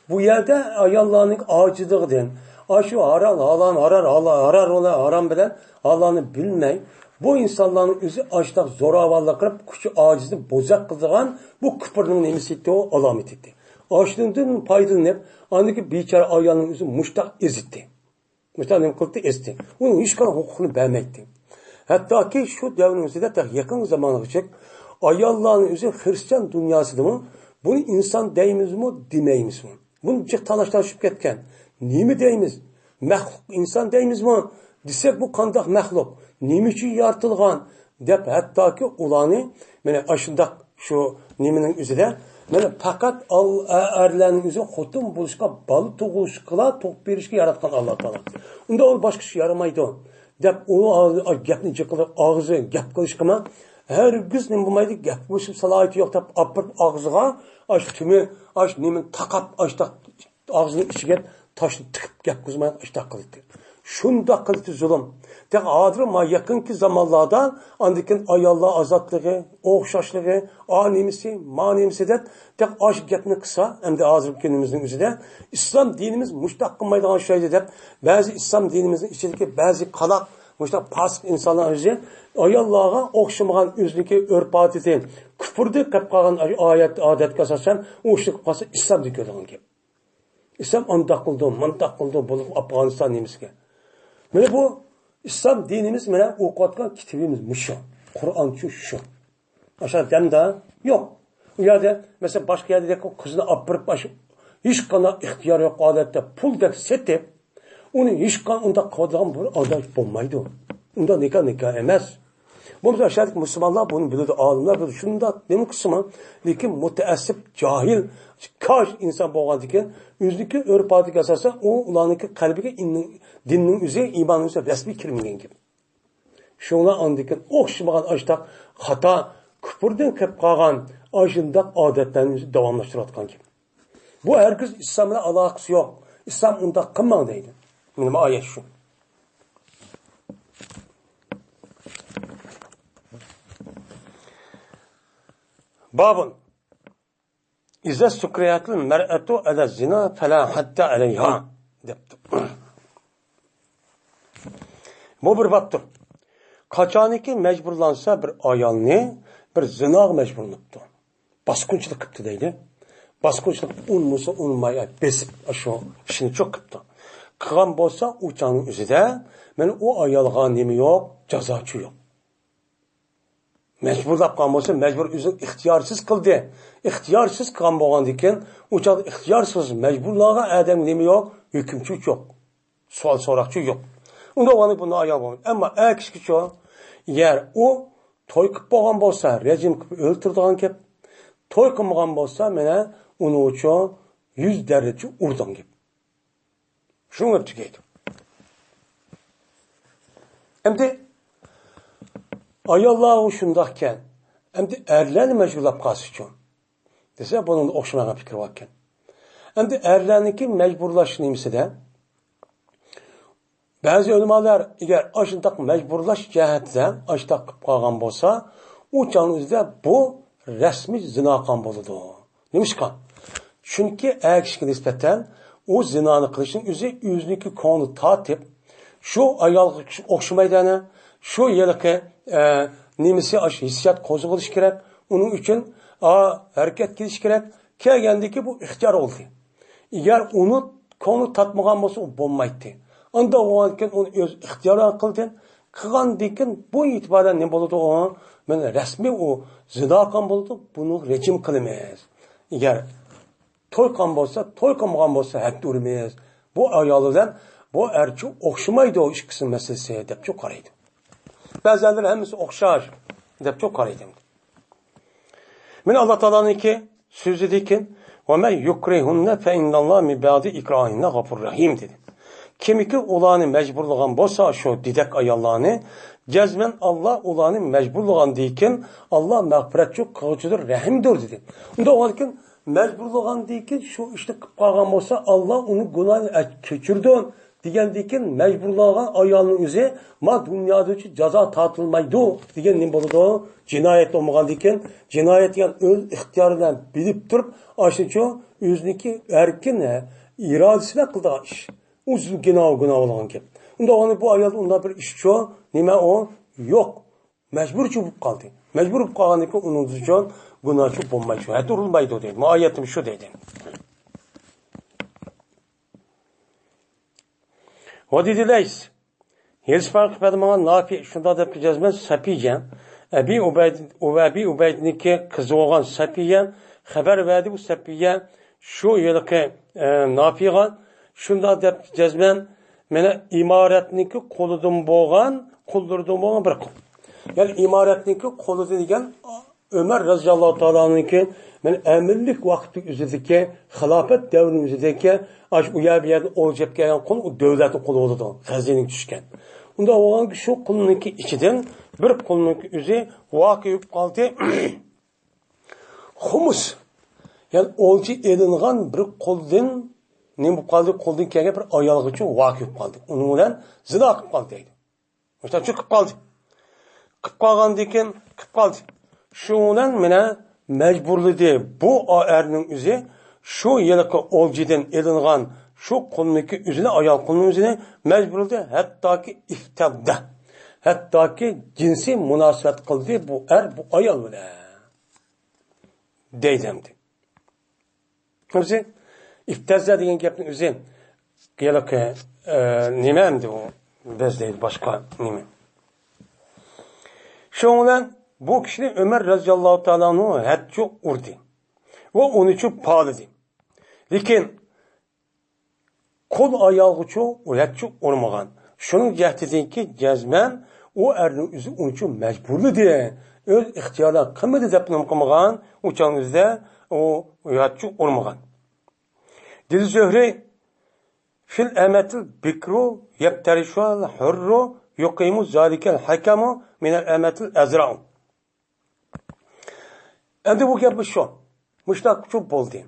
بۇ يەردە ئاياللارنىڭ ئاجىزلىقىدىن، ئاشۇ ھارام، ھالال، ھارام، ھارام، ھارام، ھارام بىلەن ھالالنى بىلمەي، بۇ ئىنسانلارنىڭ ئۆزى ئاشتاق زوراۋانلىق قىلىپ، كۈچى ئاجىزنى بوزەك قىلىدىغان بۇ كۇپۇرنىڭ نېمىسى ئىدى؟ ئۇ ئالامىتى ئىدى. ئاشۇنىڭدىن پايدىلىنىپ، ئاندىكى بىچارە ئايالنىڭ ئۆزى مۇشتاق ئېزىتتى. مۇشتاق نېمە قىلدى؟ ئېزىتتى. ئۇنىڭ ھېچقانداق ھوقۇقىنى بەرمەيتتى. ھەتتاكى شۇ دەۋرنىڭ ئۆزىدە تېخى يېقىنقى زامانغىچە ئاياللارنىڭ ئۆزى خىرىستىيان دۇنياسىدىمۇ بۇنى ئىنسان دەيمىزمۇ، دېمەيمىزمۇ؟ بۇنى جىق تالاش-تارتىشىپ كەتكەن. نېمە دەيمىز؟ مەخلۇق ئىنسان دەيمىزمۇ؟ دېسەك، بۇ قانداق مەخلۇق؟ نېمە ئۈچۈن يارىتىلغان؟ دەپ ھەتتاكى ئۇلارنى، مانا، ئاشۇنداق شۇ نېمىنىڭ ئۆزىدە، مانا، پەقەت ئال-، ئە-، ئەرلەرنىڭ ئۆزى خوتۇن بولۇشقا، بالا تۇغۇشقىلا، تۇغۇپ بېرىشكە ياراتقان ئاللا تائالا. ئۇندا ئۇ باشقا ئىش يارىمايدۇ، دەپ ئۇ ئا-، گەپنى جىق قىلىپ، ئاغزى گەپ قىلىشقىمۇ، ھەرگىز نېمە بولمايدۇ، گەپ قىلىشىپ سالاھىيىتى يوق دەپ، ئاپىرىپ ئاغزىغا، ئاش تۈمى، ئاش نېمىنى تاقاپ، ئاشتاق ئاغزىنىڭ ئىچىگە تاشنى تىقىپ گەپ قىلماي ئاشتاق قىلدى. شۇنداق قىلىپتۇ زۇلۇم. تېخى ھازىر ما يېقىنقى زامانلاردا ئاندىن كېيىن ئاياللار ئازادلىقى، ئوخشاشلىقى، ئا نېمىسى، ما نېمىسى دەپ، تېخى ئاش گەپنى قىلسا، ئەمدى ھازىرقى كۈنىمىزنىڭ ئۆزىدە ئىسلام دىنىمىز مۇشتاق قىلمايدىغان ئوخشايدۇ دەپ، بەزى ئىسلام دىنىمىزنىڭ ئىچىدىكى بەزى قالاق، مۇشتاق پاسىق ئىنسانلار ئۆزى ئاياللارغا ئوخشىمىغان ئۆزىنىڭكى ئۆرپ-ئادىتى، كۇپۇردىن قېلىپ قالغان ئايەت، ئادەتكە ئاساسەن ئۇ ئىشنى قىلىپ قالسا ئىسلام دېگەن كۆرىدىغان گەپ. ئىسلام ئانداق قىلىدۇ، مانداق قىلىدۇ، بولۇپ ئافغانىستان نېمىسىگە. مانا بۇ ئىسلام دىنىمىز، مانا ئوقۇۋاتقان كىتابىمىز مۇشۇ. قۇرئانچۇ شۇ. ئاشۇ دەمدە يوق. ئۇ يەردە، مەسىلەن، باشقا يەردە قىزنى ئاپىرىپ، ئاشۇ ھېچقانداق ئىختىيار يوق ھالەتتە پۇلدەك سېتىپ، ئۇنى ھېچقان ئۇنداق قىلىدىغان بىر ئادەم بولمايدۇ. ئۇنداق نىكاھ نىكاھ ئەمەس. بولمىسا شايەت مۇسۇلمانلار بۇنى بىلىدۇ، ئالىملار بىلىدۇ. شۇنداق نېمە قىلسىمۇ، لېكىن مۇتەئەسسىپ، جاھىل، كاج ئىنسان بولغاندىكىن، ئۆزىنىڭكى ئۆرپ-ئادىتىگە ئاساسەن، ئۇ ئۇلارنىڭكى قەلبىگە ئىننىڭ، دىننىڭ ئۆزى، ئىماننىڭ ئۆزى رەسمىي كىرمىگەن گەپ. شۇڭلار ئاندىكىن ئوخشىمىغان ئاشتاق خاتا، كۇپۇردىن قېلىپ قالغان ئاشۇنداق ئادەتلەرنى داۋاملاشتۇرۇۋاتقان گەپ. بۇ ھەرگىز ئىسلام بىلەن ئالاقىسى يوق. ئىسلام ئۇنداق قىلماڭ دەيدۇ. مانا ئايەت شۇ. بابۇن. ئىزا سۇكرىيەتىل مەرئەتۇ ئەلە زىنا فەلا ھەددە ئەلەيھا دەپتۇ. بۇ بىر بابتۇر. قاچانكى مەجبۇرلانسا بىر ئايالنى، بىر زىناغا مەجبۇرلىنىپتۇ. باسقۇنچىلىق قىپتۇ دەيدۇ. باسقۇنچىلىق ئۇنىمىسا ئۇنىماي، بېسىپ شۇ ئىشنى چوق قىپتۇ. قىلغان بولسا ئۇ چاغنىڭ ئۆزىدە مانا ئۇ ئايالغا نېمە يوق، جازاچۇ يوق. مەجبۇرلاپ قالغان بولسا، مەجبۇر ئۆزىنىڭ ئىختىيارسىز قىلدى. ئىختىيارسىز قىلغان بولغاندىكىن، ئۇ چاغدا ئىختىيارسىز مەجبۇرلارغا ئادەم نېمە يوق؟ ھۆكۈمچى يوق. سوئال سوراقچى يوق. ئۇنداق بولغاندا بۇنى ئايال بولمايدۇ. ئەمما ئەر كىشىگىچۇ، يەر ئۇ توي قىلىپ بولغان بولسا، رەجىم قىلىپ ئۆلتۈرىدىغان گەپ. توي قىلمىغان بولسا، مانا ئۇنىچۇ يۈز دەررىچە ئۇرىدىغان گەپ. شۇنى تۈگەيدۇ. ئەمدى ئاياللارغۇ شۇنداقكەن. ئەمدى ئەرلەرنى مەجبۇرلاپ قالسىچۇ؟ دېسە، بۇنىڭدا ئوخشىمىغان پىكىر باركەن. ئەمدى ئەرلەرنىڭكى مەجبۇرلاش نېمىسىدە، بەزى ئۆلىمالار ئەگەر ئاشۇنداق مەجبۇرلاش جەھەتتە ئاشۇنداق قىلىپ قالغان بولسا، ئۇ چاغنىڭ ئۆزىدە بۇ رەسمىي زىنا قىلغان بولىدۇ. نېمىشقا؟ چۈنكى ئەر كىشىگە نىسبەتەن ئۇ زىنانى قىلىشنىڭ ئۆزى ئۆزىنىڭكى كۆڭلى تارتىپ، شۇ ئايالغا ئوخشىمايدۇ ئەنە، شۇ ھېلىقى، ئە، نېمىسى، ئاشۇ ھېسسىيات قوزغىلىشى كېرەك، ئۇنىڭ ئۈچۈن، ئا، ھەرىكەت قىلىشى كېرەك. كەلگەندىكى بۇ ئىختىيار بولدى. ئەگەر ئۇنى كۆڭلى تارتمىغان بولسا، ئۇ بولمايتتى. ئانداق بولغاندىكىن ئۇنى ئۆز ئىختىيارى قىلدى. قىلغاندىكىن بۇ ئېتىبارەن نېمە بولىدۇ ئۇ؟ مانا رەسمىي ئۇ زىنا قىلغان بولىدۇ، بۇنى رەجىم قىلىمىز. ئەگەر توي قىلغان بولسا، توي قىلمىغان بولسا ھەددە ئۇرىمىز. بۇ ئايال بىلەن بۇ ئەرچۇ ئوخشىمايدۇ، ئىككىسىنىڭ مەسىلىسى دەپچۇ قارايدۇ. بەزىلەر ھەممىسى ئوخشاش دەپچۇ قارايدۇ. مانا ئاللا تائالانىڭكى سۆزىدىكىن، «ۋە مەن يۇكرىھۇننە فەئىنناللا مىن بەئدى ئىكراھىننە غەفۇر رەھىم» دېدى. كىمكى ئۇلارنى مەجبۇرلىغان بولسا، شۇ دېدەك ئاياللارنى، جەزمەن ئاللا ئۇلارنى مەجبۇرلىغاندىكىن، ئاللا مەغپىرەتچۇ، قىلغۇچىدۇر، رەھىمدۇر دېدى. ئۇنداق بولغاندىكىن، مەجبۇرلىغاندىكىن شۇ ئىشنى قىلىپ قالغان بولسا، ئاللا ئۇنى گۇناھىنى كەچۈرىدۇ. دېگەندىكىن مەجبۇرلانغان ئايالنىڭ ئۆزى ما دۇنيادىچۇ جازا تارتىلمايدۇ دېگەن نېمە بولىدۇ؟ جىنايەت بولمىغاندىكىن، جىنايەت دېگەن ئۆز ئىختىيارى بىلەن بىلىپ تۇرۇپ، ئاشۇنچۇ ئۆزىنىڭكى ئەركىن ئىرادىسى بىلەن قىلىدىغان ئىش. ئۇ گۇناھ، گۇناھ بولغان گەپ. ئۇنداق بولغاندا بۇ ئايالدا ئۇنداق بىر ئىشچۇ، نېمە ئۇ؟ يوق. مەجبۇرچۇ بولۇپ قالدى. مەجبۇر بولۇپ قالغاندىكىن ئۇنىڭ ئۈچۈن گۇناھچۇ بولمايدۇ. ھەتتا ئۇرۇلمايدۇ دەيدۇ. ما ئايەتتىمۇ شۇ دەيدۇ. ۋە دېدى لەيس. ھېلىسى پەرق بەرمىگەن نافى شۇنداق دەپتۇ جەزمەن سەپىيە. ئەبى ئۇبەيد، ئەبى ئۇبەيدنىڭكى قىزى بولغان سەپىيە خەۋەر بەردى، بۇ سەپىيە شۇ ھېلىقى، ئە، نافىغا شۇنداق دەپتۇ جەزمەن، مانا ئىمارەتنىڭكى قولىدىن بولغان، قۇللىرىدىن بولغان بىر قۇل. يەنى ئىمارەتنىڭكى قولىدىن دېگەن ئۆمەر رەزىياللاھۇ تائالا ئەنھۇنىڭكى، مەن ئەمىنلىك ۋاقتى ئۆزىدىكى خىلاپەت دەۋرىنىڭ ئۆزىدىكى ئاش ئۇ يەر بۇ يەردىن ئولجا ئېلىپ كەلگەن قۇل ئۇ دۆلەتنىڭ قولى بولىدۇ، خەزىنىگە چۈشكەن. ئۇنداق بولغانكى شۇ قۇلنىڭكى ئىچىدىن بىر قۇلنىڭكى ئۆزى ۋەقە بولۇپ قالدى. خۇمۇس، يەنى ئولجا ئېلىنغان بىر قۇلدىن نېمە بولۇپ قالدى؟ قولدىن كەلگەن بىر ئايالغىچۇ ۋاقىئ بولۇپ قالدى. ئۇنىڭ بىلەن زىنا قىلىپ قالدى دەيدۇ. مۇشۇنداق قىلىپ قالدى. قىلىپ قالغاندىن كېيىن، قىلىپ قالدى. شۇنىڭ بىلەن مېنى مەجبۇرلىدى. بۇ ئەرنىڭ ئۆزى شۇ ھېلىقى ئولجىدىن ئېلىنغان شۇ قۇلنىڭكى ئۆزىنى، ئايال قۇلنىڭ ئۆزىنى مەجبۇرلىدى. ھەتتاكى ئىفتەززە. ھەتتاكى جىنسىي مۇناسىۋەت قىلدى بۇ ئەر بۇ ئايال بىلەن. دەيدۇ ئەمدى. ئۆزى ئىفتەززە دېگەن گەپنىڭ ئۆزى ھېلىقى، ئە، نېمە ئەمدى ئۇ؟ بەز دەيدۇ، باشقا نېمە. شۇنىڭ بىلەن بۇ كىشىنى ئۆمەر رەزىياللاھۇ تائالا ئەنھۇ ھەتچۇ ئۇردى. ۋە ئۇنىچۇ پالىدى. لېكىن قۇل ئايالغىچۇ ھەتچۇ ئۇرمىغان. شۇنىڭ جەھىتىدىنكى جەزمەن ئۇ ئەرنىڭ ئۆزى ئۇنىچۇ مەجبۇرلىدى. ئۆز ئىختىيارىدا قىلمىدى دەپ نېمە قىلمىغان، ئۇ چاغنىڭ ئۆزىدە ئۇ ھەتچۇ ئۇرمىغان. دېدى زۆھرى، فىل ئەمەتىل بىكرۇ يەپتەرىشۇل ھۇررۇ يۇقىمۇ زالىكەل ھەكەمۇ مىنەل ئەمەتىل ئەزرائۇ. ئەمدى بۇ گەپ شۇ. مۇشۇنداقچۇ بولدى.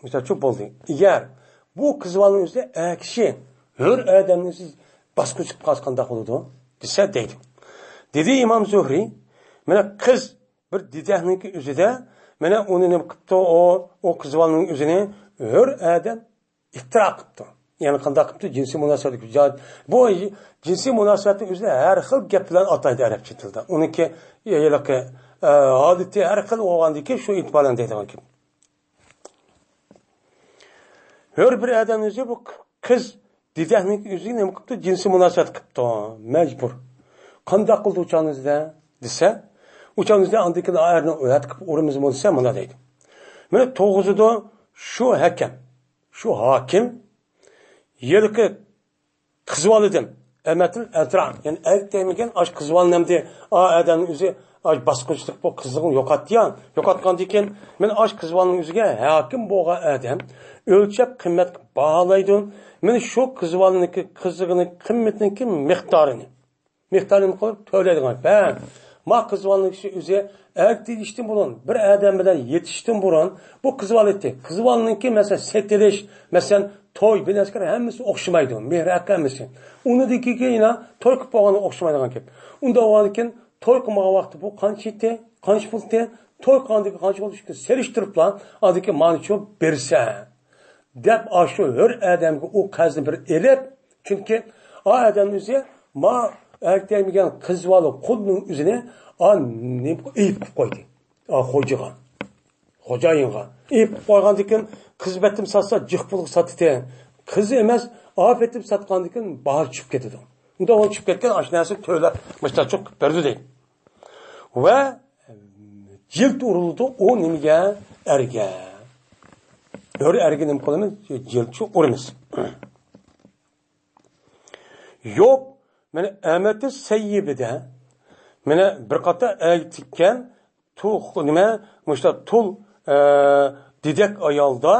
مۇشۇنداقچۇ بولدى. ئەگەر بۇ قىز بالىنىڭ ئۆزى ئەر كىشى، ھۆر ئادەمنىڭ ئۆزى باسقۇنچى قىلىپ قالسا قانداق بولىدۇ؟ دېسە دەيدۇ. دېدى ئىمام زۆھرى، مانا قىز بىر دېدەكنىڭكى ئۆزىدە، مانا ئۇنى نېمە قىپتۇ، ئۇ، ئۇ قىز بالىنىڭ ئۆزىنى ھۆر ئادەم ئىپتىرا قىپتۇ. يەنى قانداق قىپتۇ؟ جىنسىي مۇناسىۋەتلىك. بۇ جىنسىي مۇناسىۋەتنىڭ ئۆزىنى ھەر خىل گەپ بىلەن ئاتايدۇ ئەرەبچە تىلدا. ئۇنىڭكى ھېلىقى، ئە، ھالىتى ھەر خىل بولغاندىكىن شۇ ئېتىبار بىلەن دەيدىغان گەپ. ھۆر بىر ئادەم ئۆزى بۇ قىز دېدەكنىڭ ئۆزىگە نېمە قىپتۇ؟ جىنسىي مۇناسىۋەت قىپتۇ. مەجبۇر. قانداق قىلدى ئۇ چاغنىڭىزدا؟ دېسە، ئۇ چاغنىڭىزدا ئاندىن كېيىن ئەرنى ئۆتكۈپ ئۇرىمىزمۇ دېسە، مانا دەيدۇ. مانا توغرىسىدا شۇ ھەكەم، شۇ ھاكىم ھېلىقى قىز بالىدىن، ئەمەتىل ئەزرا، يەنى ئەركەك دېمىگەن ئاش قىز بالىنى ئەمدى ئا ئادەمنىڭ ئۆزى ئاش باسقۇنچىلىق بۇ قىزنى يوقاتتى يا، يوقاتقاندىن كېيىن، مەن ئاش قىز بالىنىڭ ئۆزىگە ھاكىم بولغان ئادەم ئۆلچەپ قىممەتكە باھالايدۇ. مەن شۇ قىز بالىنىڭكى قىزىغىنىڭ قىممىتىنىڭكى مىقدارىنى، مىقدارىنى قىلىپ تۆلەيدىغان. ھە، ما قىز بالىنىڭ كىشى ئۆزى ئەركەك دېيىشتىن بۇرۇن، بىر ئادەم بىلەن يېتىشتىن بۇرۇن، بۇ قىز بالا ئېيتتى. قىز بالىنىڭكى، مەسىلەن، سېتىلىش، مەسىلەن، توي، بىلەسكەر ھەممىسى ئوخشىمايدۇ. مېھىر ھەققى ھەممىسى. ئۇنىڭدىن كېيىن يەنە توي قىلىپ بولغاندا ئوخشىمايدىغان گەپ. ئۇنداق بولغاندىن كېيىن توي قىلمىغان ۋاقتى بۇ قانچە ئىدى، قانچە پۇل ئىدى، توي قىلغاندىن كېيىن قانچە بولدى، شۇ سېلىشتۇرۇپلا، ئاندىن كېيىن مانىچۇ بېرسە، دەپ، ئاشۇ ھۆر ئادەمگە ئۇ قەرزنى بىر ئېلىپ، چۈنكى ئا ئادەم ئۆزى ما ئەركەك دېمىگەن قىز بالا قۇلنىڭ ئۆزىنى ئا نېمە ئېيىپ قىلىپ قويدى. ئا خوجىغا، خوجايىنغا ئېيىپ قىلىپ قويغاندىن كېيىن، قىز بەتتىم ساتسا جىق پۇلغا ساتتى. قىز ئەمەس، ئا بەتتىم ساتقاندىن كېيىن باھا چۈشۈپ كېتىدۇ. ئۇنداق چۈشۈپ كەتكەن ئاشۇ نەرسىنى تۆلەپ مۇشۇنداق چوقۇپ بەردى دەيدۇ. ۋە جىلت ئۇرۇلىدۇ ئۇ نېمىگە؟ ئەرگە. ھۆر ئەرگە نېمە قىلىمىز؟ جىلتچۇ ئۇرىمىز. يوق، مانا ئەمەتى سەييىبىدە، مانا بىر قاتار ئەرگە تىككەن تۇ-، نېمە، مۇشۇنداق تۇل، ئە، دېدەك ئايالدا،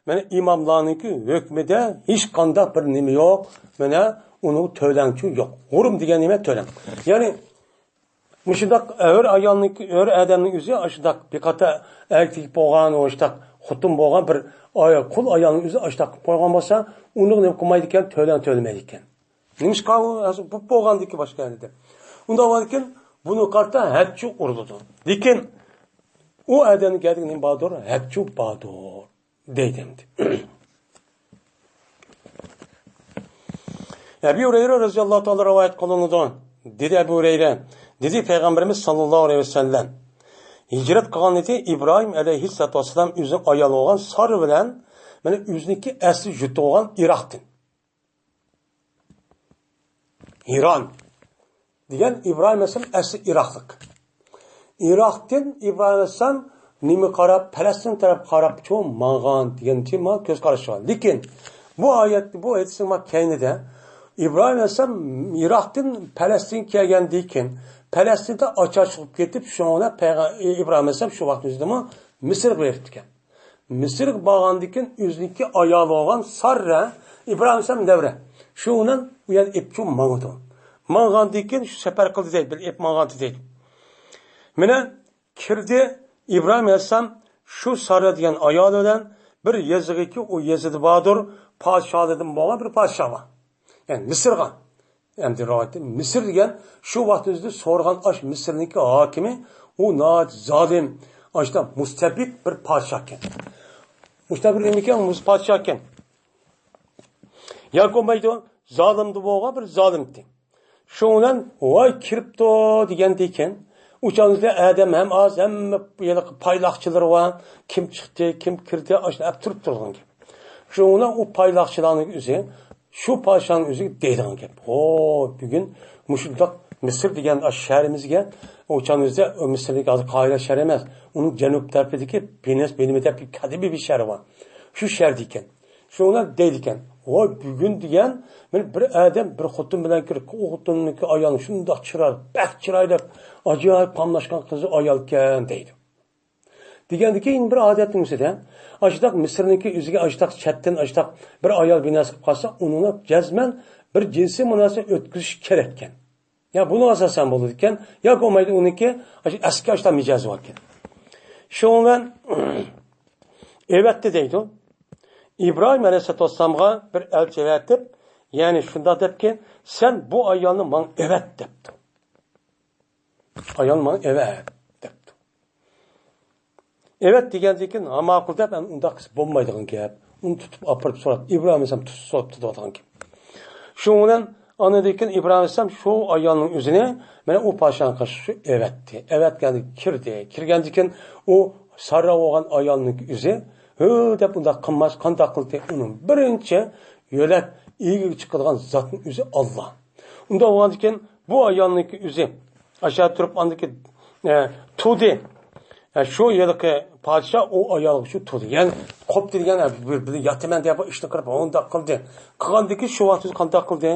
مانا ئىماملارنىڭكى ھۆكمىدە ھېچقانداق بىر نېمە يوق. مانا ئۇنىڭ تۆلەڭچۇ يوق. غۇرۇم دېگەن نېمە؟ تۆلەڭ. يەنى مۇشۇنداق ھۆر ئايالنىڭكى، ھۆر ئادەمنىڭ ئۆزى ئاشۇنداق بىر قاتار ئەركەك بولغان، ئاشۇنداق خوتۇن بولغان بىر ئاي-، قۇل ئايالنىڭ ئۆزى ئاشۇنداق قىلىپ قويغان بولسا، ئۇنىڭغا نېمە قىلمايدىكەن؟ تۆلەڭ تۆلىمەيدىكەن. نېمىشقا ئۇ ھازىر بولۇپ بولغاندىكى باشقا يەردە. ئۇنداق بولغاندىكىن بۇنى قارىتا ھەتچۇ ئۇرۇلىدۇ. لېكىن ئۇ ئادەمنىڭ گەدىكى نېمە باردۇر؟ ھەتچۇ باردۇر. دەيدۇ ئەمدى. ئەبۇ ھۇرەيرە رەزىياللاھۇ تائالا رىۋايەت قىلىنىدۇ. دېدى ئەبۇ ھۇرەيرە، دېدى پەيغەمبىرىمىز ساللاللاھۇ ئەلەيھى ۋەسەللەم، ھىجرەت قىلغان ئىدى ئىبراھىم ئەلەيھىسسالاتۇ ۋەسسالام ئۆزىنىڭ ئايالى بولغان سارا بىلەن، مانا ئۆزىنىڭكى ئەسلى يۇرتى بولغان ئىراقتىن. ھىران دېگەن ئىبراھىم ئەلەيھىسسالام ئەسلى ئىراقلىق. ئىراقتىن ئىبراھىم ئەلەيھىسسالام نېمە قاراپ، پەلەستىن تەرەپ قاراپ شۇ ماڭغان دېگەن تېما كۆز قارىشى بار. لېكىن بۇ ئايەت، بۇ ھەدىسنىڭ كەينىدە ئىبراھىم ئەلەيھىسسالام ئىراقتىن پەلەستىنگە كەلگەندىن كېيىن، پەلەستىندە ئاچارچىلىق بولۇپ كېتىپ، شۇڭا پەيغە-، ئىبراھىم ئەلەيھىسسالام شۇ ۋاقىتنىڭ ئۆزىدىمۇ مىسىرغا بېرىپتىكەن. مىسىرغا بارغاندىن كېيىن ئۆزىنىڭكى ئايالى بولغان ساررە، ئىبراھىم ئەلەيھىسسالام نەۋرە. شۇ بىلەن ئۇ يەردە ئېپچۇ ماڭىدۇ. ماڭغاندىن كېيىن شۇ سەپەر قىلدى دەيدۇ، بىر ئېپ ماڭغانتى دەيدۇ. مانا كىردى ئىبراھىم ئەلەيھىسسالام شۇ ساررە دېگەن ئايالى بىلەن بىر يېزىغىكى، ئۇ يېزىدا باردۇر، پادىشاھلاردىن بولغان بىر پادىشاھ بار. يەنى مىسىرغا. ئەمدى رىۋايەتتە مىسىر دېگەن شۇ ۋاقتىمىزدا سورىغان ئاش مىسىرنىڭكى ھاكىمى، ئۇ ناھايىتى زالىم، ئاشۇنداق مۇستەبىت بىر پادىشاھكەن. مۇستەبىت نېمىكەن؟ مۇز-، پادىشاھكەن. ياكى بولمايدۇ، زالىمدا بولغان بىر زالىمتى. شۇنىڭ بىلەن ۋاي كىرىپتۇ دېگەندىكىن، ئۇ چاغدا ئادەم ھەم ئاز، ھەممە ھېلىقى پايلاقچىلىرى بار، كىم چىقتى، كىم كىردى، ئاشۇنداق ئەپ تۇرۇپ تۇرغان گەپ. شۇنىڭ بىلەن ئۇ پايلاقچىلارنىڭ ئۆزى، شۇ پادىشاھنىڭ ئۆزىگە دەيدىغان گەپ. ھو، بۈگۈن مۇشۇنداق مىسىر دېگەن ئاشۇ شەھىرىمىزگە، ئۇ چاغدا مىسىرنىڭكى ھازىر قاھىرە شەھىرى ئەمەس، ئۇنىڭ جەنۇب تەرىپىدىكى بىنەس بىنىمى دەپ بىر قەدىمىي بىر شەھىرى بار. شۇ شەھەردىكەن. شۇنىڭ بىلەن دەيدىكەن، ۋاي بۈگۈن دېگەن مەن بىر ئادەم بىر خوتۇن بىلەن كىرىپ، ئۇ خوتۇننىڭكى ئايالى شۇنداق چىرايلىق، بەك چىرايلىق، ئاجايىپ قاملاشقان قىزى ئايالكەن دەيدۇ. دېگەندىكىن بىر ئادەتنىڭ ئۆزىدە، ئاشۇنداق مىسىرنىڭكى ئۆزىگە ئاشۇنداق چەتتىن ئاشۇنداق بىر ئايال بىناسى قىلىپ قالسا، ئۇنىڭغا جەزمەن بىر جىنسىي مۇناسىۋەت ئۆتكۈزۈش كېرەككەن. يا بۇنىڭغا ئاساسەن بولىدىكەن، ياكى بولمايدۇ ئۇنىڭكى ئاشۇ ئەسكى ئاشۇنداق مىجەزى باركەن. شۇنىڭ بىلەن ئەۋەتتى دەيدۇ. ئىبراھىم ئەلەيھىسسالاتۇ ۋەسسالامغا بىر ئەلچى ئەۋەتىپ، يەنى شۇنداق دەپكەن، سەن بۇ ئايالنى ماڭا ئەۋەت دەپتۇ. ئايال ماڭا ئەۋەت دەپتۇ. ئەۋەت دېگەندىن كېيىن، ھا، ماقۇل دەپ، ئەمدى ئۇنداق قىلسا بولمايدىغان گەپ. ئۇنى تۇتۇپ ئاپىرىپ سوراپ، ئىبراھىم ئەلەيھىسسالام تۇتۇپ سوراپ تۇتۇۋاتقان گەپ. شۇنىڭ بىلەن ئاندىن كېيىن ئىبراھىم ئەلەيھىسسالام شۇ ئايالنىڭ ئۆزىنى مانا ئۇ پادىشاھنىڭ قېشىغا ئەۋەتتى. ئەۋەتكەندە كىردى. كىرگەندىن كېيىن ئۇ سارا بولغان ئايالنىڭ ئۆزى، ھۆ دەپ ئۇنداق قىلماس، قانداق قىلدى؟ ئۇنىڭ بىرىنچى يۆلەك ئىگىگە چىقىدىغان زاتنىڭ ئۆزى ئاللا. ئۇنداق بولغاندىكىن بۇ ئايالنىڭكى ئۆزى ئاشۇ تۇرۇپ ئاندىكى، ئە، تۇردى. ئە، شۇ ھېلىقى پادىشاھ ئۇ ئايالغا شۇ تۇردى. يەنى قوپتى دېگەن، ئە، بىر، بىر ياتىمەن دەپ ئىشنى قىلىپ ئۇنداق قىلدى. قىلغاندىكىن شۇ ۋاقىت ئۆزى قانداق قىلدى؟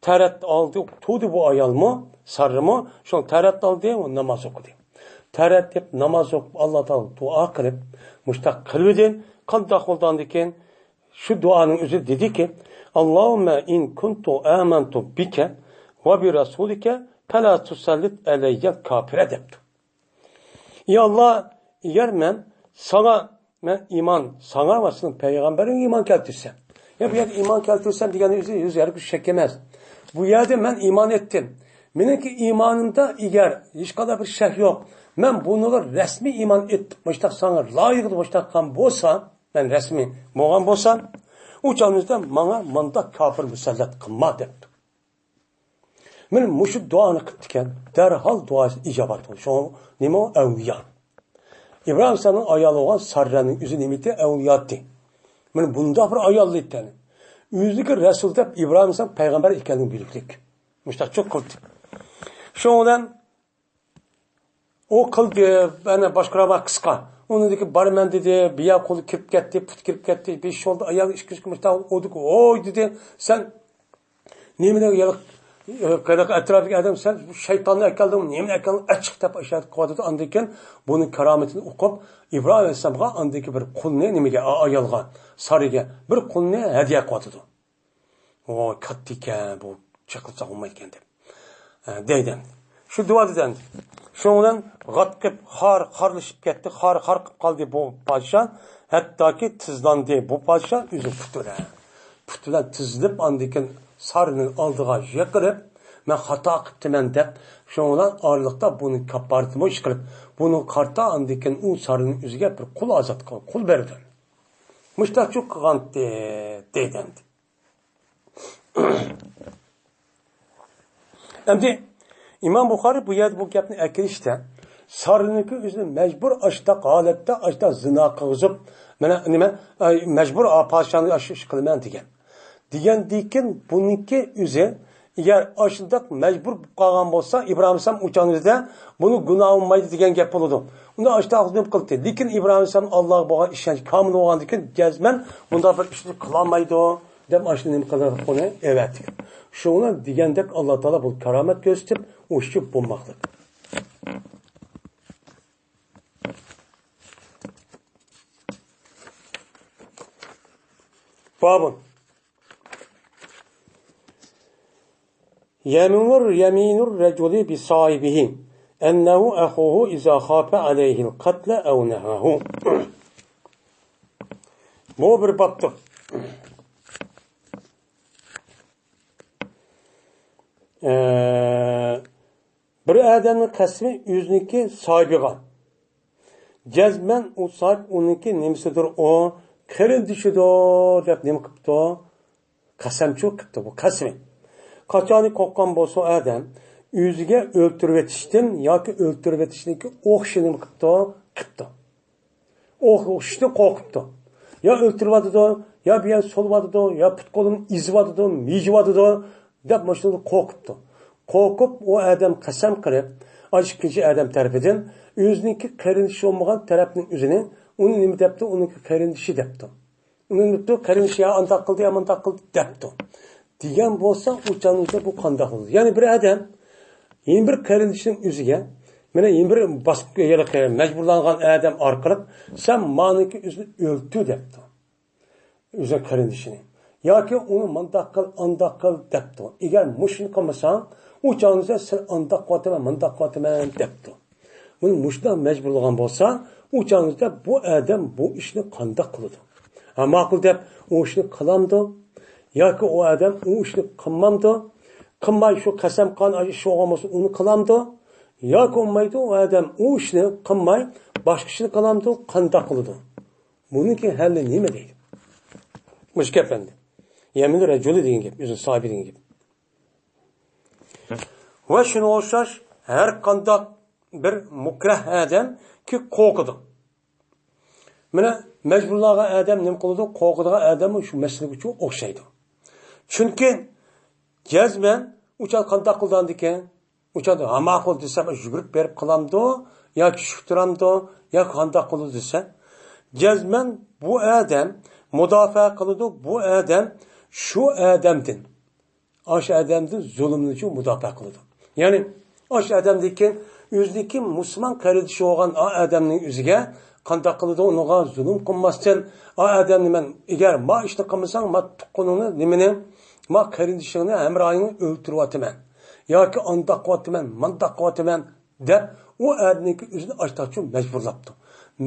تەرەت ئالدى، تۇردى بۇ ئايالمۇ، ساررىمۇ. شۇ تەرەت ئالدى، ئۇ ناماز ئوقۇدى. تەرەت دەپ ناماز ئوقۇپ، ئاللا تائالا دۇئا قىلىپ، مۇشتاق قىلىۋىدى. قانداق بولدى ئاندىكىن؟ شۇ دۇئانىڭ ئۆزى دېدىكى، «اللهم إن كنت آمنت بك وبرسولك فلا تسلط علي الكافر» دەپتۇ. يا ئاللا، ئەگەر مەن ساڭا، مەن ئىمان، ساڭا ۋە سېنىڭ پەيغەمبىرىڭگە ئىمان كەلتۈرسەم. يا بۇ يەردە ئىمان كەلتۈرسەم دېگەن ئۆزى، ئۆزى ھەرگىز شەك ئەمەس. بۇ يەردە مەن ئىمان ئەتتىم. مېنىڭكى ئىمانىمدا ئەگەر ھېچقانداق بىر شەك يوق. مەن بۇنىڭغا رەسمىي ئىمان ئېتىپ، مۇشتاق ساڭا لايىق بولۇشتاق قىلغان بولسام، مەن رەسمىي بولغان بولسام، ئۇ چاغنىڭىزدا ماڭا مۇنداق كاپىر مۇسەللەت قىلما دەپتۇ. مانا مۇشۇ دۇئانى قىپتىكەن، دەرھال دۇئاسى ئىجابەت بولدى. شۇڭا نېمە ئۇ؟ ئەۋلىيا. ئىبراھىم ئەلەيھىسسالامنىڭ ئايالى بولغان ساررەنىڭ ئۆزى نېمىتى؟ ئەۋلىياتى. مانا بۇنداق بىر ئايال ئىكەن. ئۆزىنىڭكى رەسۇل دەپ ئىبراھىم ئەلەيھىسسالام پەيغەمبەر ئىكەنلىكى بىلىكلىك. مۇشتاق چوق قىلدى. شۇنىڭ بىلەن ئۇ قىلدى، مانا باشقا رەۋايەت قىسقا. ئۇنىڭدىكى بارىمەن دېدى، بىيا قولى كىرىپ كەتتى، پۇت كىرىپ كەتتى، بېشى شولدى، ئاياغى ئىككى ئىككى مۇشتاق ئۇردى. ۋوي دېدى، سەن نېمىنى يا-، قېنىق ئەتراپىدىكى ئادەم، سەن شەيتاننى ئەكەلدىڭمۇ، نېمىنى ئەكەلدىڭ، ئەچىق دەپ ئاشۇ يەردە قىلىۋاتىدۇ. ئاندىن كېيىن بۇنىڭ كارامىتىنى ئوقۇپ، ئىبراھىم ئەلەيھىسسالامغا ئاندىن كېيىن بىر قۇلنى نېمىگە، ئا-، ئايالغا، سارىگە بىر قۇلنى ھەدىيە قىلىۋاتىدۇ. ۋوي، كاتتا ئىكەن، بۇ چېقىلسا بولمايدىكەن دەپ، ئە، دەيدۇ. شۇ دۇئا دېدى. شۇنىڭ بىلەن غاتقىپ خار، خارلىشىپ كەتتى، خار، خار قىلىپ قالدى بۇ پادىشاھ. ھەتتاكى تىزلاندى بۇ پادىشاھ ئۆزى پۇتى بىلەن. پۇتى بىلەن تىزلىنىپ، ئاندىن كېيىن سارىنىڭ ئالدىغا يىقىلىپ، مەن خاتا قىپتىمەن دەپ، شۇنىڭ بىلەن ئارىلىقتا بۇنى كاپپارىتىمۇ ئىش قىلىپ، بۇنىڭ قارتا ئاندىن كېيىن ئۇ سارىنىڭ ئۆزىگە بىر قۇل ئازاد قىل-، قۇل بەردى. مۇشتاق چوق قىلغانتى، دەيدۇ ئەمدى. ئەمدى ئىمام بۇخارىي بۇ يەردە بۇ گەپنى ئەكىرىشتە، سارىنىڭكى ئۆزىنى مەجبۇر ئاشتاق ھالەتتە ئاشتاق زىنا قىلغۇزۇپ، مانا نېمە، ئاي، مەجبۇر پادىشاھنى ئاشۇ ئىش قىلىمەن دېگەن. دېگەندىكىن بۇنىڭكى ئۆزى، ئەگەر ئاشۇنداق مەجبۇر بولۇپ قالغان بولسا، ئىبراھىم ئەلەيھىسسالام ئۇ چاغنىڭ ئۆزىدە بۇنى گۇناھ بولمايدۇ دېگەن گەپ بولىدۇ. ئۇنى ئاشتاق نېمە قىلدى؟ لېكىن ئىبراھىم ئەلەيھىسسالام ئاللاغا بولغان ئىشەنچ كامىل بولغاندىكىن، جەزمەن بۇنداق بىر ئىشنى قىلالمايدۇ. دەپ ئاشۇنى نېمە قىلىدىغىنى ئەۋەتتى. شۇڭا دېگەندەك ئاللا تائالا بۇ كارامەت كۆرسىتىپ، ئۇ ئىشچى بولماقلىق. بابۇن. يمين، يمين الرجل بصاحبه أنه أخوه إذا خاف عليه القتل أو نهاه. بۇ بىر بابتۇر. ئە، بىر ئادەمنىڭ قەسىمى ئۆزىنىڭكى ساھىبىغا. جەزمەن ئۇ ساھىب ئۇنىڭكى نېمىسىدۇر، ئۇ قېرىندىشىدۇر دەپ نېمە قىپتۇ؟ قەسەمچۇ قىپتۇ، بۇ قەسىمى. قاچانى قورققان بولسا ئادەم ئۆزىگە ئۆلتۈرۈۋېتىشتىن ياكى ئۆلتۈرۈۋېتىشنىڭكى ئوخشىشى نېمە قىپتۇ؟ قىپتۇ. ئوخشىشتىن قورقۇپتۇ. يا ئۆلتۈرۈۋاتىدۇ، يا بۇ يەرنى سولىۋاتىدۇ، يا پۇت-قولىنى ئېزىۋاتىدۇ، مىجىۋاتىدۇ دەپ مۇشۇنداق قورقۇپتۇ. قورقۇپ ئۇ ئادەم قەسەم قىلىپ، ئاشۇ ئىككىنچى ئادەم تەرىپىدىن ئۆزىنىڭكى قېرىندىشى بولمىغان تەرەپنىڭ ئۆزىنى، ئۇنى نېمە دەپتۇ؟ ئۇنىڭكى قېرىندىشى دەپتۇ. ئۇنى دەپتۇ، قېرىندىشى يا ئانداق قىلدى، يا مۇنداق قىلدى دەپتۇ. دېگەن بولسا، ئۇ چاغنىڭدا بۇ قانداق بولىدۇ؟ يەنى بىر ئادەم يەنە بىر قېرىندىشىنىڭ ئۆزىگە، مانا يەنە بىر باسقۇچ، مەجبۇرلانغان ئادەم ئارقىلىق، سەن مانىڭكى ئۆزىنى ئۆلتۈر دەپتۇ. ئۆزى قېرىندىشىنى. ياكى ئۇنى مانداق قىل، ئانداق قىل دەپتۇ. ئەگەر مۇشۇنى قىلمىساڭ، ئۇ چاغنىڭدا سەن ئانداق قىلىۋاتىمەن، مانداق قىلىۋاتىمەن دەپتۇ. ئۇنى مۇشۇنداق مەجبۇرلىغان بولسا، ئۇ چاغنىڭدا بۇ ئادەم بۇ ئىشنى قانداق قىلىدۇ؟ ھە، ماقۇل دەپ ئۇ ئىشنى قىلامدۇ؟ ياكى ئۇ ئادەم ئۇ ئىشنى قىلمامدۇ؟ قىلماي شۇ قەسەم قىلغان ئىش بولغان بولسا ئۇنى قىلامدۇ؟ ياكى بولمايدۇ، ئۇ ئادەم ئۇ ئىشنى قىلماي باشقا ئىشنى قىلامدۇ؟ قانداق قىلىدۇ؟ بۇنىڭكى ھەللى نېمە دەيدۇ؟ مۇشۇ گەپ ئەمدى. يەمىنۇ رەجۇلى دېگەن گەپ، ئۆزىنىڭ ساھىبى دېگەن گەپ. ۋە شۇنىڭغا ئوخشاش ھەر قانداق بىر مۇكرەھ ئادەمكى قورقىدۇ. مانا مەجبۇرلانغان ئادەم نېمە قىلىدۇ؟ قورقىدىغان ئادەم شۇ مەسىلىگە ئوخشايدۇ. چۈنكى جەزمەن ئۇ چاغ قانداق قىلىدىكەن؟ ئۇ چاغدا ھە ماقۇل دېسە، يۈگۈرۈپ بېرىپ قىلامدۇ ياكى شۈك تۇرامدۇ ياكى قانداق قىلىدۇ دېسە، جەزمەن بۇ ئادەم مۇداپىئە قىلىدۇ، بۇ ئادەم شۇ ئادەمدىن، ئاشۇ ئادەمدىن زۇلۇمنىچۇ مۇداپىئە قىلىدۇ. يەنى ئاشۇ ئادەمدىن كېيىن ئۆزىنىڭكى مۇسۇلمان قېرىندىشى بولغان ئا ئادەمنىڭ ئۆزىگە قانداق قىلىدۇ؟ ئۇنىڭغا زۇلۇم قىلماستىن، ئا ئادەمنى مەن ئەگەر ما ئىشنى قىلمىساڭ، ما تۇغقىنىڭنى، نېمىنى، ما قېرىندىشىڭنى، ھەمراھىڭنى ئۆلتۈرۈۋاتىمەن ياكى ئانداق قىلىۋاتىمەن، مانداق قىلىۋاتىمەن دەپ، ئۇ ئادەمنىڭكى ئۆزىنى ئاشتاقچۇ مەجبۇرلاپتۇ.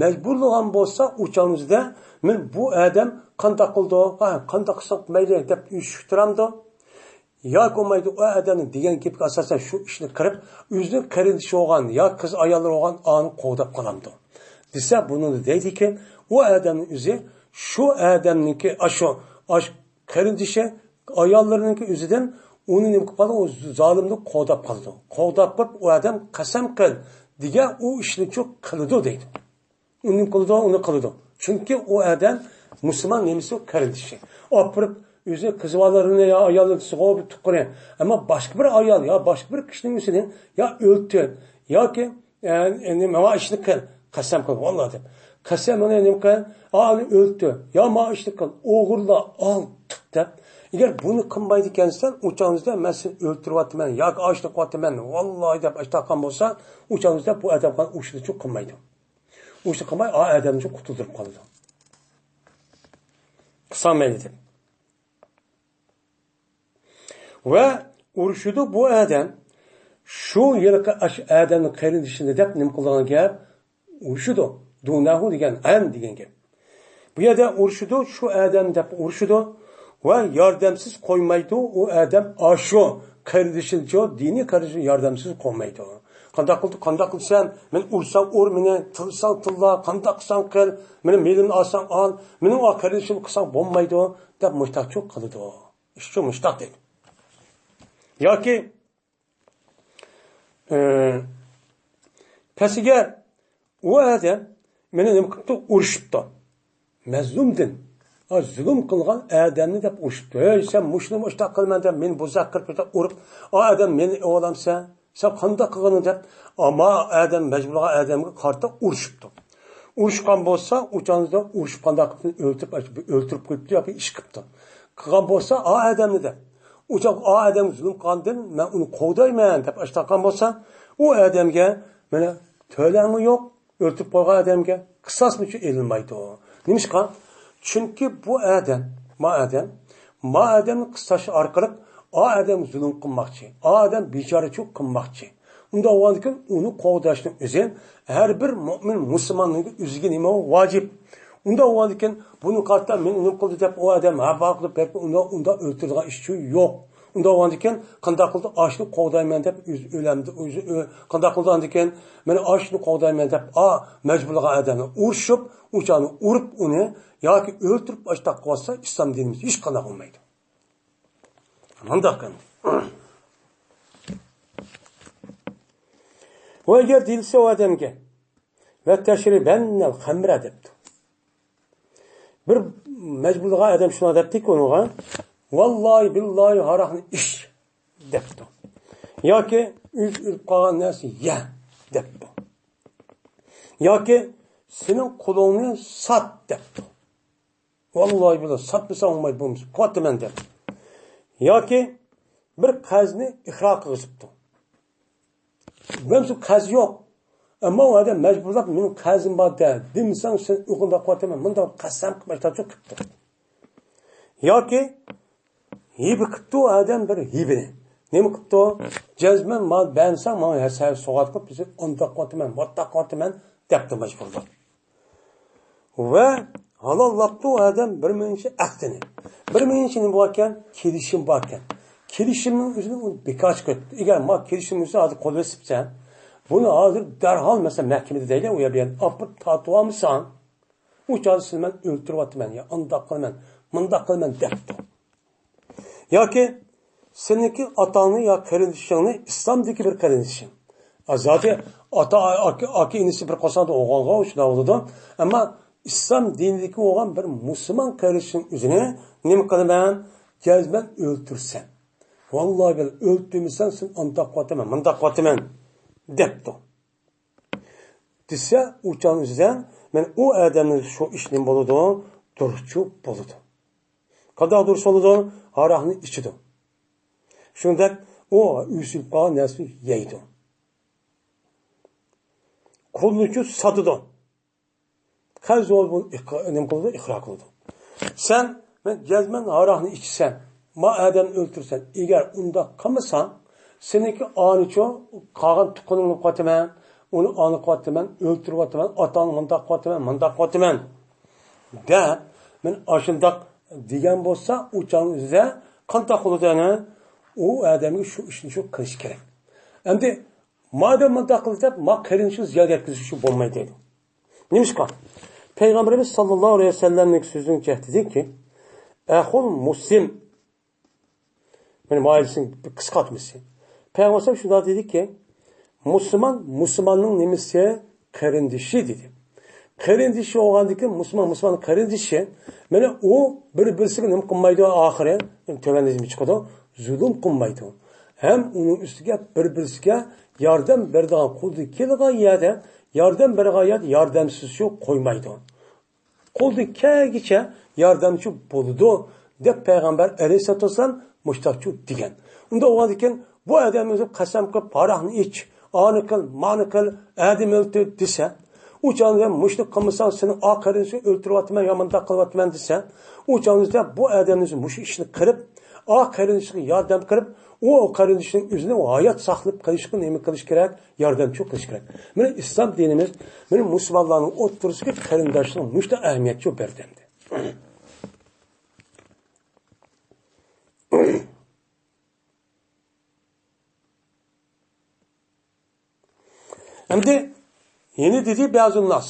مەجبۇرلىغان بولسا، ئۇ چاغنىڭدا مەن بۇ ئادەم قانداق قىلدى، ھا، قانداق قىلساق مەيلى دەپ ئۆزى شۈك تۇرامدۇ؟ ياكى بولمايدۇ، ئۇ ئادەمنىڭ دېگەن گېپىگە ئاساسەن شۇ ئىشنى قىلىپ، ئۆزىنىڭ قېرىندىشى بولغان يا قىز ئاياللىرى بولغان ئانى قوغداپ قالامدۇ دېسە، بۇنىڭدا دەيدىكى، ئۇ ئادەمنىڭ ئۆزى شۇ ئادەمنىڭكى، ئاشۇ، ئاشۇ قېرىندىشى ئاياللىرىنىڭكى ئۆزىدىن ئۇنى نېمە قىلىپ قالىدۇ؟ ئۇ زالىمنى قوغداپ قالىدۇ. قوغداپ قىلىپ، ئۇ ئادەم قەسەم قىل دېگەن ئۇ ئىشنىچۇ قىلىدۇ دەيدۇ. ئۇنى قىلىدۇ، ئۇنى قىلىدۇ. چۈنكى ئۇ ئادەم مۇسۇلمان نېمىسى قېرىندىشى. ئاپىرىپ ئۆزى قىز بالىلىرىنى يا ئايالىنى دېسىغۇ بىر تۇغقىنى. ئەمما باشقا بىر ئايال يا باشقا بىر كىشىنىڭ ئۆزىنى يا ئۆلتۈر ياكى، ئە، نېمە، ما ئىشنى قىل، قەسەم قىل، ۋاللا دەپ. قەسەم ئۇنى نېمە قىل؟ ئا، ئۇنى ئۆلتۈر، يا ما ئىشنى قىل، ئوغرىلا، ئال، تۇت دەپ. ئەگەر بۇنى قىلمايدىكەنسەن، ئۇ چاغىڭىزدا مەن سېنى ئۆلتۈرۈۋاتىمەن ياكى ئاشۇنداق قىلىۋاتىمەن، ۋاللاھى دەپ ئاشۇنداق قىلغان بولسا، ئۇ چاغىڭىزدا بۇ ئادەم ئۇ ئىشنى قىلمايدۇ. ئۇ ئىشنى قىلماي، ئا ئادەمنى قۇتۇلدۇرۇپ قالىدۇ. قىلساڭ مەيلى دەپ. ۋە ئۇرۇشىدۇ بۇ ئادەم. شۇ ھېلىقى ئاش-، ئادەمنىڭ قېرىندىشىنى دەپ نېمە قىلىدىغان گەپ؟ ئۇرۇشىدۇ. دۇنەھۇ دېگەن، ئەن دېگەن گەپ. بۇ يەردە ئۇرۇشىدۇ، شۇ ئادەم دەپ ئۇرۇشىدۇ. ۋە ياردەمسىز قويمايدۇ ئۇ ئادەم ئاشۇ قېرىندىشىنىچۇ، دىنىي قېرىندىشىنى ياردەمسىز قويمايدۇ. قانداق قىلدى، قانداق قىلسام، مېنى ئۇرساڭ ئۇر، مېنى تىللىساڭ تىللا، قانداق قىلساڭ قىل، مېنى مېلىمنى ئالساڭ ئال، مېنىڭ ئا قېرىندىشىم قىلساڭ بولمايدۇ، دەپ مۇشتاقچۇ قىلىدۇ. ئىشچۇ مۇشتاق دەيدۇ. ياكى، ئى، پەسىگە ئۇ ئادەم مېنى نېمە قىپتۇ؟ ئۇرۇشۇپتۇ. مەزلۇمدىن، ئا، زۇلۇم قىلغان ئادەمنى دەپ ئۇرۇشۇپتۇ. ھەي، سەن مۇشۇنى مۇشتاق قىلىمەن دەپ مېنى بوزەك قىلىپ ئۇرۇپ، ئا ئادەم مېنى ئېۋالامسەن؟ سەن قانداق قىلغىنىڭ دەپ، ئەمما ئادەم مەجبۇرلىغان ئادەمگە قارىتا ئۇرۇشۇپتۇ. ئۇرۇشقان بولسا، ئۇ چاغدا ئۇرۇشۇپ قانداق قىلىپ ئۆلتۈرۈپ، ئۆلتۈرۈپ قويۇپتۇ ياكى ئىش قىپتۇ. قىلغان بولسا، ئا ئادەمنى دەپ. ئۇ چاغ ئا ئادەمگە زۇلۇم قىلغاندىن مەن ئۇنى قوغدايمەن دەپ ئاشتاققان بولسا، ئۇ ئادەمگە مانا تۆلەڭمۇ يوق، ئۆلتۈرۈپ قويغان ئادەمگە قىساسمۇچۇ ئېلىنمايدۇ. نېمىشقا؟ چۈنكى بۇ ئادەم، ما ئادەم، ما ئادەمنى قىساش ئارقىلىق ئا ئادەمگە زۇلۇم قىلماقچى، ئا ئادەم بىچارىچىلىك قىلماقچى. ئۇنداق بولغاندىكىن ئۇنى قوغداشنىڭ ئۆزى ھەر بىر مۆمىن مۇسۇلماننىڭ ئۆزىگە نېمە ۋاجىپ؟ ئۇنداق بولغاندىكىن، بۇنى قارىتا مېنى نېمە قىلدى دەپ، ئۇ ئادەم ھە بار قىلىپ بەرىپ، ئۇنداق، ئۇنداق ئۆلتۈرىدىغان ئىش يوق. ئۇنداق بولغاندىكىن، قانداق قىلدى ئاشنى قوغدايمەن دەپ، ئۆزى ئۆلەمدى، ئۆزى ئۆ-، قانداق قىلدى ئاندىكىن، مەن ئاشنى قوغدايمەن دەپ، ئا، مەجبۇرلىغان ئادەمنى ئۇرۇشۇپ، ئۇ چاغنى ئۇرۇپ ئۇنى ياكى ئۆلتۈرۈپ ئاشتاق قىلىۋاتسا، ئىسلام دىنىمىزدا ھېچقانداق بولمايدۇ. مۇنداق قىلدى. ۋە ئەگەر دېيىلسە ئۇ ئادەمگە، ۋە تەشرىبەننەل خەمرە دەپتۇ. بىر مەجبۇرلىغان ئادەم شۇنداق دەپتىكى ئۇنىڭغا، ۋاللاھى بىللاھى ھاراقنى ئىچ دەپتۇ. ياكى ئۆز ئۆلۈپ قالغان نەرسە يە دەپتۇ. ياكى سېنىڭ قۇلۇڭنى سات دەپتۇ. ۋاللاھى بىللاھى ساتمىساڭ بولمايدۇ، بولمىسا قوتىمەن دەپ. ياكى بىر قەرزنى ئىقرار قىلغۇزۇپتۇ. بولمىسا قەرز يوق. ئەمما ئۇ ئادەم مەجبۇرلاپ مېنىڭ قەرزىم بار دە دېمىسەڭ سەن ئۇنداق قوتىمەن، مۇنداق قەسەم قىلىپ ئاشتاچۇ قىپتۇ. ياكى ھىبە قىپتۇ ئادەم بىر ھىبىنى. نېمە قىپتۇ؟ جەزمەن مال بەرمىسەڭ ماڭا ھەر سەۋەب سوغات قىلىپ بىزنى ئۇنداق قوتىمەن، مۇنداق قوتىمەن دەپتۇ مەجبۇرلاپ. ۋە ھالاللاپتۇ ئادەم بىر مىڭىنچە ئەقدىنى. بىر مىڭىنچە نېمە باركەن؟ كېلىشىم باركەن. كېلىشىمنىڭ ئۆزىنى ئۇ بىكار چىقىرىپتۇ. ئەگەر ما كېلىشىمنىڭ ئۆزىنى ھازىر قول بېسىپسەن، بۇنى ھازىر دەرھال مەسىلەن مەھكىمىدە دەيلى، ئۇ يەردە ئاپىرىپ تارتىۋالمىساڭ، ئۇ چاغدا سېنى مەن ئۆلتۈرۈۋاتىمەن يا ئانداق قىلىمەن، مۇنداق قىلىمەن دەپتۇ. ياكى سېنىڭكى ئاتاڭنى يا قېرىندىشىڭنى ئىسلامدىكى بىر قېرىندىشىڭ. ئا، زادى ئاتا، ئاكا، ئاكا ئىنىسى بىر قورساقتا بولغانغا شۇنداق بولىدۇ. ئەمما ئىسلام دىنىدىكى بولغان بىر مۇسۇلمان قېرىندىشىڭ ئۆزىنى نېمە قىلىمەن؟ جەزمەن ئۆلتۈرسەن. ۋاللاھى بىللاھى ئۆلتۈرمىسەڭ سېنى ئانداق قىلىۋاتىمەن، مۇنداق قىلىۋاتىمەن دەپتۇ. دېسە، ئۇ چاغنىڭ ئۆزىدە مەن ئۇ ئادەمنىڭ شۇ ئىش نېمە بولىدۇ؟ دۇرۇسچۇ بولىدۇ. قانداق دۇرۇس بولىدۇ؟ ھاراقنى ئىچىدۇ. شۇنداق ئۇ ئۈزۈپ قالغان نەرسىنى يەيدۇ. قۇلنىچۇ ساتىدۇ. قەرز بولۇپ نېمە قىلىدۇ؟ ئىقرار قىلىدۇ. سەن، مەن جەزمەن ھاراقنى ئىچىسەن، ما ئادەمنى ئۆلتۈرسەن. ئەگەر ئۇنداق قىلمىساڭ، سېنىڭكى ئانىچۇ قالغان تۇغقىنىڭنى قىلىۋاتىمەن، ئۇنى ئانا قىلىۋاتىمەن، ئۆلتۈرۈۋاتىمەن، ئاتاڭنى مۇنداق قىلىۋاتىمەن، مۇنداق قىلىۋاتىمەن دەپ، مەن ئاشۇنداق دېگەن بولسا، ئۇ چاغنىڭ ئۆزىدە قانداق بولىدۇ؟ ئەنە ئۇ ئادەمگە شۇ ئىشنى شۇ قىلىش كېرەك. ئەمدى مادەم مۇنداق قىلدى دەپ، ما قېرىندىشىغا زىيان يەتكۈزۈشكە بولمايدۇ دەيدۇ. نېمىشقا؟ پەيغەمبىرىمىز ساللاللاھۇ ئەلەيھى ۋەسەللەمنىڭ سۆزىنىڭ جەھىتىدىكى، ئەخۇل مۇسلىم، مانا مۇئايىنىسىنىڭ بىر قىسقارتمىسى. پەيغەمبەر شۇنداق دېدىكى، مۇسۇلمان مۇسۇلماننىڭ نېمىسى؟ قېرىندىشى دېدى. قېرىندىشى بولغاندىكىن مۇسۇلمان مۇسۇلماننىڭ قېرىندىشى، مانا ئۇ بىر-بىرسىگە نېمە قىلمايدۇ؟ ئاخىرى تۆۋەندە نېمە چىقىدۇ؟ زۇلۇم قىلمايدۇ. ھەم ئۇنىڭ ئۈستىگە بىر-بىرسىگە ياردەم بېرىدىغان، قولىدىن كېلىدىغان يەردە ياردەم بېرىدىغان يەردە ياردەمسىز شۇ قويمايدۇ. قولىدىن كەلگىچە ياردەمچى بولىدۇ، دەپ پەيغەمبەر ئەلەيھىسسالاتۇ ۋەسسالام مۇشتاقچۇ دېگەن. ئۇنداق بولغاندىكىن بۇ ئادەم ئۆزى قەسەم قىلىپ، ھاراقنى ئىچ، ئانى قىل، مانى قىل، ئادەم ئۆلتۈر دېسە، ئۇ چاغدا مۇشۇنى قىلمىساڭ، سېنىڭ ئا قېرىندىشىڭنى ئۆلتۈرۈۋاتىمەن يا مۇنداق قىلىۋاتىمەن دېسە، ئۇ چاغدا بۇ ئادەمنى مۇشۇ ئىشنى قىلىپ، ئا قېرىندىشىغا ياردەم قىلىپ، ئۇ قېرىندىشىنىڭ ئۆزىنى ھايات ساقلاپ قېلىشقا نېمە قىلىش كېرەك؟ ياردەمچى قىلىش كېرەك. مانا ئىسلام دىنىمىز، مانا مۇسۇلمانلارنىڭ ئوتتۇرىسىدىكى قېرىنداشلىق مۇشۇنداق ئەھمىيەتچۇ بەردى ئەمدى. ئەمدى يەنە دېدى بەزى ناس.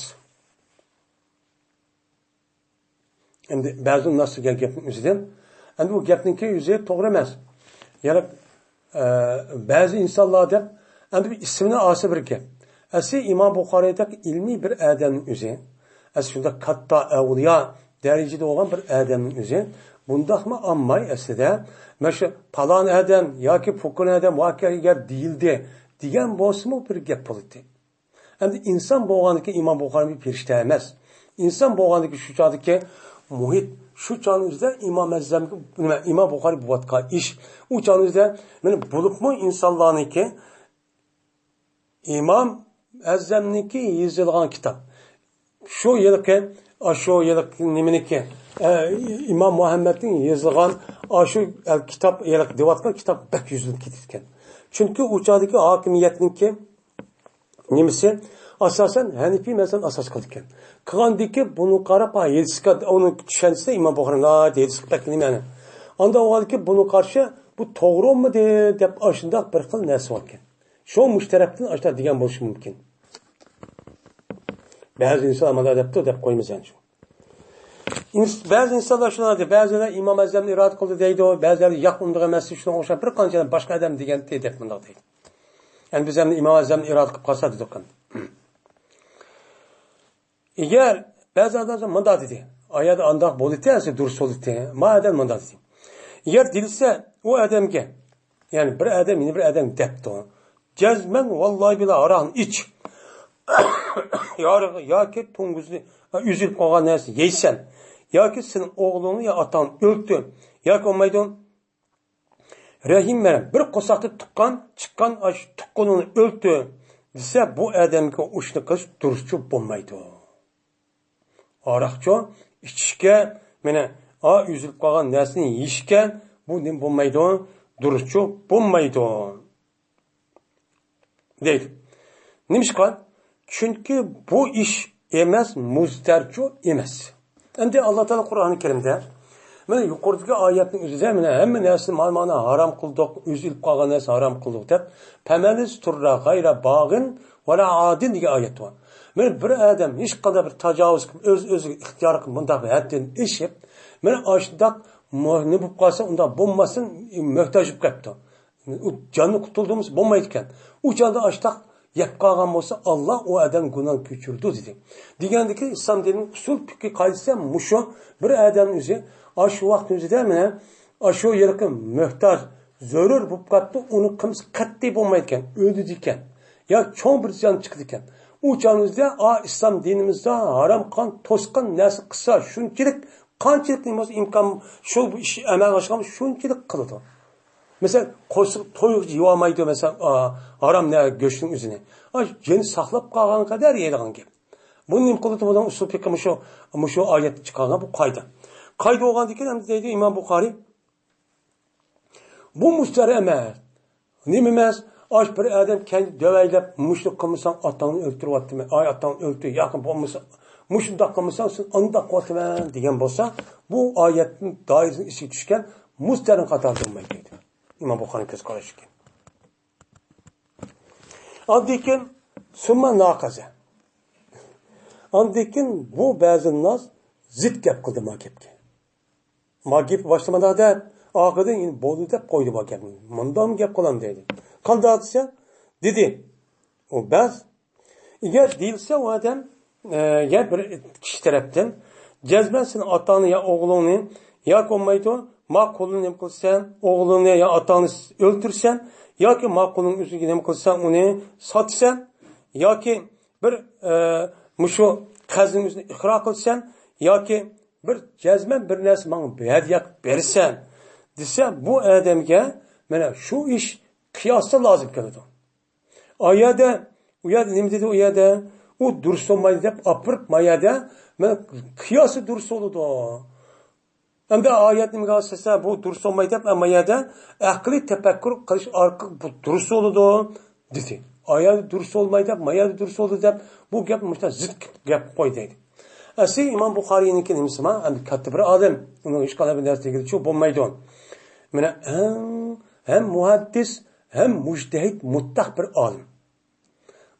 ئەمدى بەزى ناس دېگەن گەپنىڭ ئۆزىدىن، ئەمدى بۇ گەپنىڭكى ئۆزى توغرا ئەمەس. يەنى، ئە، بەزى ئىنسانلار دەپ، ئەمدى بىر ئىسىمنى ئالسا بىر گەپ. ئەسلى ئىمام بۇخارىيدەك ئىلمىي بىر ئادەمنىڭ ئۆزى، ئەسلى شۇنداق كاتتا ئەۋلىيا دەرىجىدە بولغان بىر ئادەمنىڭ ئۆزى بۇنداقمۇ ئالماي ئەسلىدە، مانا شۇ پالان ئادەم ياكى پۇلان ئادەم ۋاقىئە دېيىلدى دېگەن بولسىمۇ بىر گەپ بولاتتى. ئەمدى ئىنسان بولغاندىكىن ئىمام بۇخارى بىر پېرىشتە ئەمەس. ئىنسان بولغاندىكىن شۇ چاغدىكى مۇھىت، شۇ چاغنىڭ ئۆزىدە ئىمام ئەزەم، نېمە، ئىمام بۇخارى بولۇۋاتقان ئىش، ئۇ چاغنىڭ ئۆزىدە، مانا بولۇپمۇ ئىنسانلارنىڭكى ئىمام ئەزەمنىڭكى يېزىلغان كىتاب، شۇ يىلقى، ئاشۇ يىلقى نېمىنىكى، ئە، ئىمام مۇھەممەدنىڭ يېزىلغان ئاشۇ كىتاب، ھېلىقى دەۋاتقان كىتاب بەك يۈزلىنىپ كېتىدىكەن. چۈنكى ئۇ چاغدىكى ھاكىمىيەتنىڭكى نېمىسى، ئاساسەن ھەنىپىي مەزھەپنى ئاساس قىلىدىكەن. قىلغاندىكى بۇنى قاراپ، ھا، ھېدىسكا ئۇنى چۈشەنسە ئىمام بۇخارى، ھا، ھېدىسكا بەك نېمە يەنى. ئاندا ئۇغالىكى بۇنى قارشى بۇ توغرا بولمىدى دەپ ئاشۇنداق بىر خىل نەرسە باركەن. شۇ مۇشۇ تەرەپتىن ئاشۇنداق دېگەن بولۇشى مۇمكىن. بەزى ئىنسانلار مانا دەپتۇ دەپ قويمىسەن شۇ. ئىنس-، بەزى ئىنسانلار شۇنداق دەيدۇ، بەزىلەر ئىمام ئەزەمنى ئىرادە قىلدى دەيدۇ، بەزىلەر ياق ئۇنداق ئەمەس، شۇنىڭغا ئوخشاپ بىر قانچە باشقا ئادەم دېگەن دەپ مۇنداق دەيدۇ. ئەمدى بىز ئەمدى ئىمام ئەزەمنى ئىرادە قىلىپ قالسا دېدۇق ئەمدى. ئەگەر بەزى ئادەم مۇنداق دېدى، ئايەت ئانداق بولدى، دۇرۇس بولدى، ما ئادەم مۇنداق دېدى. ئەگەر دېيىلسە، ئۇ ئادەمگە، يەنى بىر ئادەم يەنە بىر ئادەم دەپتۇ، جەزمەن ۋاللاھى بىللا ھارام ئىچ. يا-، ياكى توڭگۇزنى، ئۈزۈلۈپ قالغان نەرسىنى يەيسەن، ياكى سېنىڭ ئوغلۇڭنى يا ئاتاڭنى ئۆلتۈر، ياكى بولمايدۇ، رەھىم بەر، بىر قورساقتا تۇغقان چىققان ئاشۇ تۇغقىنىڭنى ئۆلتۈر دېسە، بۇ ئادەمگە ئۇ ئىشنى قىلىش دۇرۇسچۇ بولمايدۇ. ھاراقچۇ ئىچىشكە، مانا، ئا، ئۈزۈلۈپ قالغان نەرسىنى يېيىشكە، بۇ نېمە بولمايدۇ؟ دۇرۇسچۇ بولمايدۇ. دەيدۇ. نېمىشقا؟ چۈنكى بۇ ئىش ئەمەس، مۇزتەرچۇ ئەمەس. ئەمدى ئاللا تائالا قۇرئانى كەرىمدە، مانا يۇقىرىدىكى ئايەتنىڭ ئۆزىدە، مانا ھەممە نەرسىنى مانا، مانا ھارام قىلدۇق، ئۈزۈلۈپ قالغان نەرسىنى ھارام قىلدۇق دەپ، پەمەن ئىزتۇررا غەيرە باغىن ۋەلا ئادىن دېگەن ئايەت بار. مانا بىر ئادەم ھېچقانداق بىر تاجاۋۇز قىلىپ، ئۆز-ئۆزىگە ئىختىيار قىلىپ، مۇنداق بىر ھەددىن ئېشىپ، مانا ئاشۇنداق مۇ-، نېمە بولۇپ قالسا، ئۇنداق بولماستىن، موھتاج بولۇپ قاپتۇ. ئۇ جاننى قۇتۇلدۇرمىسا بولمايدىكەن. ئۇ چاغدا ئاشتاق يەپ قالغان بولسا، ئاللا ئۇ ئادەم گۇناھنى كەچۈرىدۇ، دېدى. دېگەندىكى، ئىسلام دىنىنىڭ ئۇسۇل پىقھى قائىدىسى مۇشۇ. بىر ئادەم ئۆزى ئاشۇ ۋاقىتنىڭ ئۆزىدە مانا ئاشۇ يەرگە موھتاج، زۆرۈر بولۇپ قاپتۇ، ئۇنى قىلمىسا قەتئىي بولمايدىكەن، ئۆلىدىكەن. يا چوڭ بىر زىيان چىقىدىكەن. ئۇ چاغنىڭ ئۆزىدە، ئا، ئىسلام دىنىمىزدا ھارام قىلغان، توسقان نەرسە قىلسا، شۇنچىلىك قانچىلىك نېمە بولسا ئىمكان شۇ بۇ ئىش ئەمەلگە ئاشقان شۇنچىلىك قىلىدۇ. مەسىلەن، قورسىقى تويغۇچە يېيەلمەيدۇ، مەسىلەن، ئا، ھارام نە-، گۆشنىڭ ئۆزىنى. ئا، جېنى ساقلاپ قالغانغا قەدەر يەيدىغان گەپ. بۇنى نېمە قىلىدۇ؟ بۇنىڭ ئۇسۇل پىقھى مۇشۇ، مۇشۇ ئايەتتە چىقارغان بۇ قائىدە. قائىدە بولغاندىن كېيىن ئەمدى دەيدۇ ئىمام بۇخارىي، بۇ مۇشتەرى ئەمەس. نېمە ئەمەس؟ ئاش بىر ئادەم كەينىدە دۆۋەيلەپ، مۇشۇنى قىلمىساڭ ئاتاڭنى ئۆلتۈرۈۋاتىمەن، ئاي ئاتاڭنى ئۆلتۈر، ياكى بولمىسا مۇشۇنداق قىلمىساڭ سېنى ئانداق قىلىۋاتىمەن دېگەن بولسا، بۇ ئايەتنىڭ دائىرىسىنىڭ ئىچىگە چۈشكەن مۇشتەرىنىڭ قاتارىدا بولمايدۇ دەيدۇ. ئىمام بۇخارىنىڭ كۆز قارىشىكەن. ئاندىن كېيىن سۇمما ناقەزە. ئاندىن كېيىن بۇ بەزى ناس زىت گەپ قىلدى ما گەپكە. ما گېپى باشلىمىدا دەپ، ئاخىرىدا يەنە بولدى دەپ قويدى ما گەپنى. مۇنداقمۇ گەپ قىلامدۇ دەيدۇ. قانداق دېسە، دېدى. ئۇ بەز، ئەگەر دېيىلسە ئۇ ئادەم، ئە، يا بىر كىشى تەرەپتىن، جەزمەن سېنىڭ ئاتاڭنى يا ئوغلۇڭنى يا بولمايدۇ، ما قۇلنى نېمە قىلسەن، ئوغلۇڭنى يا ئاتاڭنى ئۆلتۈرسەن، ياكى ما قۇلنىڭ ئۆزىگە نېمە قىلسەن، ئۇنى ساتىسەن، ياكى بىر، ئە، مۇشۇ قەرزنىڭ ئۆزىنى ئىقرار قىلسەن، ياكى بىر جەزمەن بىر نەرسە ماڭا ھەدىيە قىلىپ بېرىسەن دېسە، بۇ ئادەمگە مانا شۇ ئىش قىياستا لازىم كېلىدۇ. ئا يەردە، ئۇ يەردە نېمە دېدى ئۇ يەردە؟ ئۇ دۇرۇس بولمايدۇ دەپ ئاپىرىپ، ما يەردە مانا قىياسى دۇرۇس بولىدۇ. ئەمدى ئايەت نېمىگە ئاساسەن بۇ دۇرۇس بولمايدۇ دەپ، ئەمما يەردە ئەقلىي تەپەككۇر قىلىش ئارقىلىق بۇ دۇرۇس بولىدۇ دېدى. ئايەت دۇرۇس بولمايدۇ دەپ، ما يەردە دۇرۇس بولدى دەپ، بۇ گەپ مۇشۇنداق زىت گەپ قوي دەيدۇ. ئەسلى ئىمام بۇخارىينىڭكى نېمىسى بار؟ ئەمدى كاتتا بىر ئالىم، ئۇنىڭ ھېچقانداق بىر نەرسە دېگىلى چوق بولمايدۇ. مانا ھەم، ھەم مۇھەددىس، ھەم مۇجتەھىد مۇتلەق بىر ئالىم.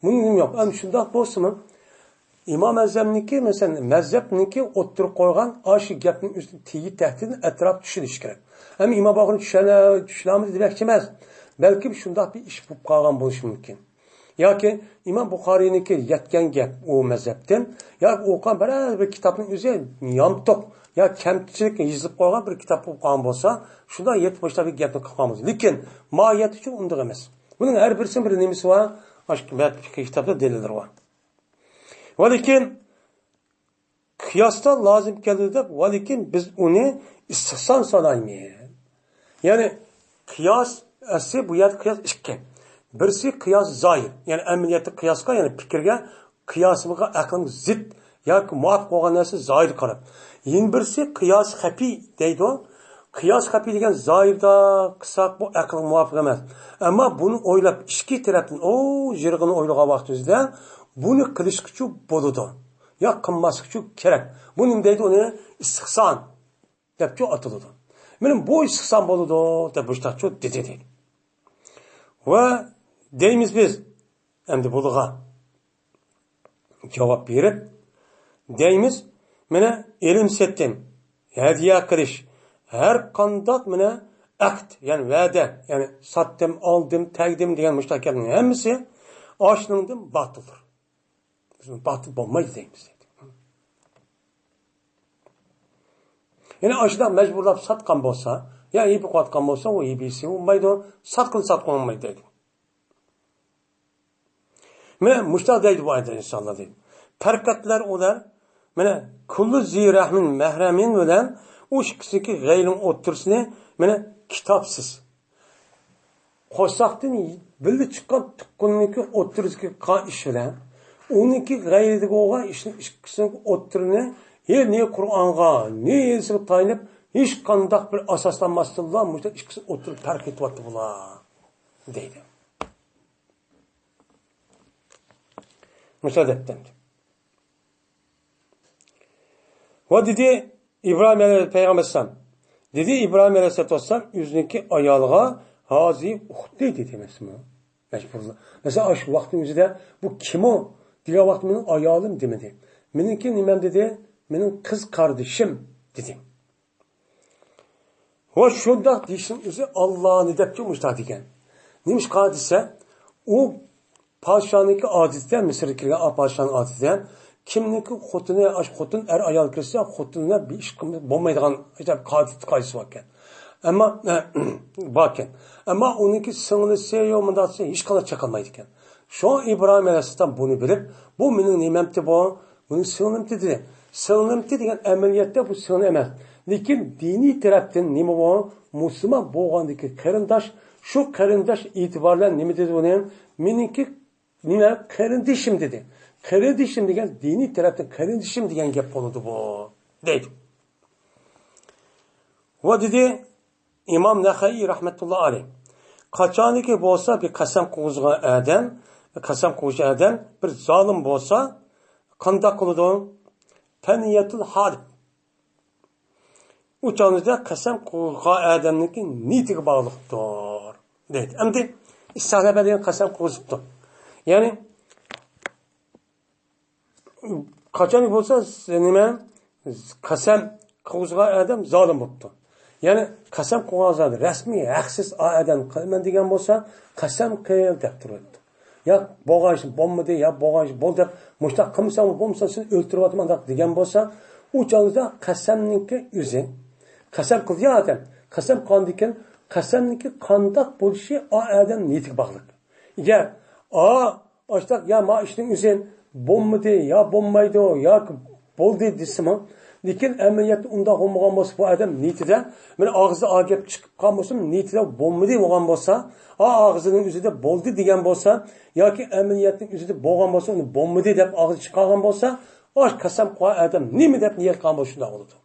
بۇنىڭ نېمە يوق؟ ئەمدى شۇنداق بولسىمۇ، ئىمام ئەزەمنىڭكى، مەسىلەن، مەزھەپنىڭكى ئوتتۇرىغا قويغان ئاشۇ گەپنىڭ ئۆزىنى تېگى تەكتىدىن ئەتراپ چۈشىنىش كېرەك. ئەمما ئىمام بۇخارىي چۈشەنە-، چۈشىنەلمىدى دېمەكچى ئەمەس. بەلكىم شۇنداق بىر ئىش بولۇپ قالغان بولۇشى مۇمكىن. ياكى ئىمام بۇخارىينىڭكى يەتكەن گەپ ئۇ مەزھەپتىن، ياكى ئوقۇغان بىرەر بىر كىتابنىڭ ئۆزى يامتۇق، يا كەمچىلىك يېزىلىپ قويغان بىر كىتاب بولۇپ قالغان بولسا، شۇنداق يېتىپ مۇشۇنداق بىر گەپنى قىلىپ قالغان بولسا. لېكىن ماھىيەت ئۈچۈن ئۇنداق ئەمەس. بۇنىڭ ھەر بىرسىنىڭ بىر نېمىسى بار، ئاشۇ مەزھەپتىكى كىتابتا دەلىللىرى بار. ۋە لېكىن قىياستا لازىم كەلدى دەپ، ۋە لېكىن بىز ئۇنى ئىستىھسان سانايمىز. يەنى قىياس، ئەسلى بۇ يەردە قىياس ئىككى. بىرسى قىياس زاھىر، يەنى ئەمەلىيەتتە قىياسقا، يەنى پىكىرگە، قىياسىمىزغا ئەقلىمىز زىت ياكى مۇۋاپىق بولغان نەرسە زاھىرغا قاراپ. يەنە بىرسى قىياس خەپىي دەيدۇ. قىياس خەپىي دېگەن زاھىردا قىلساق بۇ ئەقىلگە مۇۋاپىق ئەمەس. ئەمما بۇنى ئويلاپ ئىچكى تەرەپتىن، ئو، يىرىغىنى ئويلىغان ۋاقتىمىزدا بۇنى قىلىشقىچۇ بولىدۇ، يا قىلماسلىقچۇ كېرەك. بۇ نېمە دەيدۇ؟ ئۇنى ئىستىھسان دەپچۇ ئاتىلىدۇ. مانا بۇ ئىستىھسان بولىدۇ دەپ مۇشتاقچۇ دېدى دەيدۇ. ۋە دەيمىز بىز ئەمدى بۇلىغا جاۋاب بېرىپ، دەيمىز، مانا ئېلىم سېتىم، ھەدىيە قىلىش، ھەر قانداق مانا ئەقد، يەنى ۋەدە، يەنى ساتتىم، ئالدىم، تەگدىم دېگەن مۇشۇنداق گەپنىڭ ھەممىسى ئاشۇنىڭدىن باتىلدۇر. بىز باتىل بولمايدۇ دەيمىز. يەنى ئاشۇنداق مەجبۇرلاپ ساتقان بولسا، يا ھىبە قىلىۋاتقان بولسا، ئۇ ھىبىسى بولمايدۇ، ساتقىلى ساتقىلى بولمايدۇ دەيدۇ. مانا مۇشۇنداق دەيدۇ بۇ ئايەتتە ئىنشاللا دەيدۇ. پەرقەتلەر ئۇلار، مانا، كۇللۇ زى رەھمىن مەھرەمىن بىلەن ئۇ ئىككىسىنىڭكى غەيرىنىڭ ئوتتۇرىسىنى، مانا، كىتابسىز. قورساقتىن بىللە چىققان تۇغقىنىڭكى ئوتتۇرىسىدىكى قا-، ئىش بىلەن ئۇنىڭكى غەيرىدىكى بولغان ئىشنىڭ ئىككىسىنىڭ ئوتتۇرىنى ھېلى نى قۇرئانغا، نى ھەدىسكە تايىنىپ، ھېچقانداق بىر ئاساسلانماستىنلا مۇشۇ ئىككىسى ئوتتۇرىدا پەرق ئېتىۋاتتى بۇلار دەيدۇ. مۇشۇ دەپتەردە. ۋە دېدى ئىبراھىم ئەلەي-، پەيغەمبەر ئەلەيھىسسالام. دېدى ئىبراھىم ئەلەيھىسسالام ئۆزىنىڭكى ئايالىغا، ھازى ئۇختى دېدى، مەسىلەن. مەجبۇرلا. مەسىلەن، ئاشۇ ۋاقىتنىڭ ئۆزىدە بۇ كىمۇ دېگەن ۋاقىتتا مېنىڭ ئايالىم دېمىدى. مېنىڭكى نېمەم دېدى؟ مېنىڭ قىز قاردىشىم دېدى. ۋە شۇنداق دېيىشنىڭ ئۆزى ئاللانى دەپتۇ مۇشۇنداق دېگەن. نېمىشقا دېسە، ئۇ پادىشاھنىڭكى ئادىتىدە، مىسىرغا كىرگەن پادىشاھنىڭ ئادىتىدە، كىمنىڭكى خوتۇنى، ئاش خوتۇن، ئەر ئايال كىرسە، خوتۇنى بىر ئىش قىلمىسا بولمايدىغان ئاجايىپ قائىدە-قائىدىسى باركەن. ئەمما، باركەن. ئەمما ئۇنىڭكى سىڭلىسى يا مۇنداق دېسە، ھېچقانداق چېقالمايدىكەن. شۇڭا ئىبراھىم ئەلەيھىسسالام بۇنى بىلىپ، بۇ مېنىڭ نېمەمتى بۇ؟ بۇنى سىڭلىمتى دېدى. سىڭلىمتى دېگەن ئەمەلىيەتتە بۇ سىڭلى ئەمەس. لېكىن دىنىي تەرەپتىن نېمە بۇ؟ مۇسۇلمان بولغاندىكى قېرىنداش، شۇ قېرىنداش ئېتىبارى بىلەن نېمە دېدى بۇنى؟ مېنىڭكى نېمە؟ قېرىندىشىم دېدى. قېرىندىشىم دېگەن دىنىي تەرەپتىن قېرىندىشىم دېگەن گەپ بولىدۇ بۇ، دەيدۇ. ۋە دېدى ئىمام نەخەئىي رەھمەتۇللا ئەلەيھ، قاچانكى بولسا بىر قەسەم قىلغۇزغان ئادەم، قەسەم قىلغۇچى ئادەم بىر زالىم بولسا، قانداق قىلىدۇ؟ فەنىيەتۇل ھالىپ. ئۇ چاغدا قەسەم قىلغان ئادەمنىڭكى نىيىتىگە باغلىقتۇر، دەيدۇ. ئەمدى ئىستىخلەپە دېگەن قەسەم قىلغۇزۇپتۇ. يەنى، قاچان بولسا، نېمە، قەسەم قىلغۇزغان ئادەم زالىم بوپتۇ. يەنى، قەسەم قىلغان زالىم، رەسمىي، ھەقسىز ئا ئادەم قىلىمەن دېگەن بولسا، قەسەم قىل دەپ تۇرۇپتۇ. يا بولغان ئىش بولمىدى، يا بولغان ئىش بولدى دەپ، مۇشۇنداق قىلمىساڭ بولمىسا سېنى ئۆلتۈرۈۋاتىمەن دەپ دېگەن بولسا، ئۇ چاغدا قەسەمنىڭكى ئۆزى، قەسەم قىلدى يا ئادەم، قەسەم قىلغاندىن كېيىن، قەسەمنىڭكى قانداق بولۇشى ئا ئادەم نىيىتىگە باغلىق. ئەگەر ئا، ئاشتاق يا ما ئىشنىڭ ئۆزى بولمىدى، يا بولمايدۇ، ياكى بولدى دېسىمۇ، لېكىن ئەمەلىيەتتە ئۇنداق بولمىغان بولسا، بۇ ئادەم نىيىتىدە، مانا ئاغزىدا ئا گەپ چىقىپ قالمىسۇن، نىيىتىدە بولمىدى بولغان بولسا، ئا ئاغزىنىڭ ئۆزىدە بولدى دېگەن بولسا، ياكى ئەمەلىيەتنىڭ ئۆزىدە بولغان بولسا، ئۇنى بولمىدى دەپ ئاغزى چىقارغان بولسا، ئاش قەسەم قىلغان ئادەم نېمە دەپ نىيەت قىلغان بولسا، شۇنداق بولىدۇ.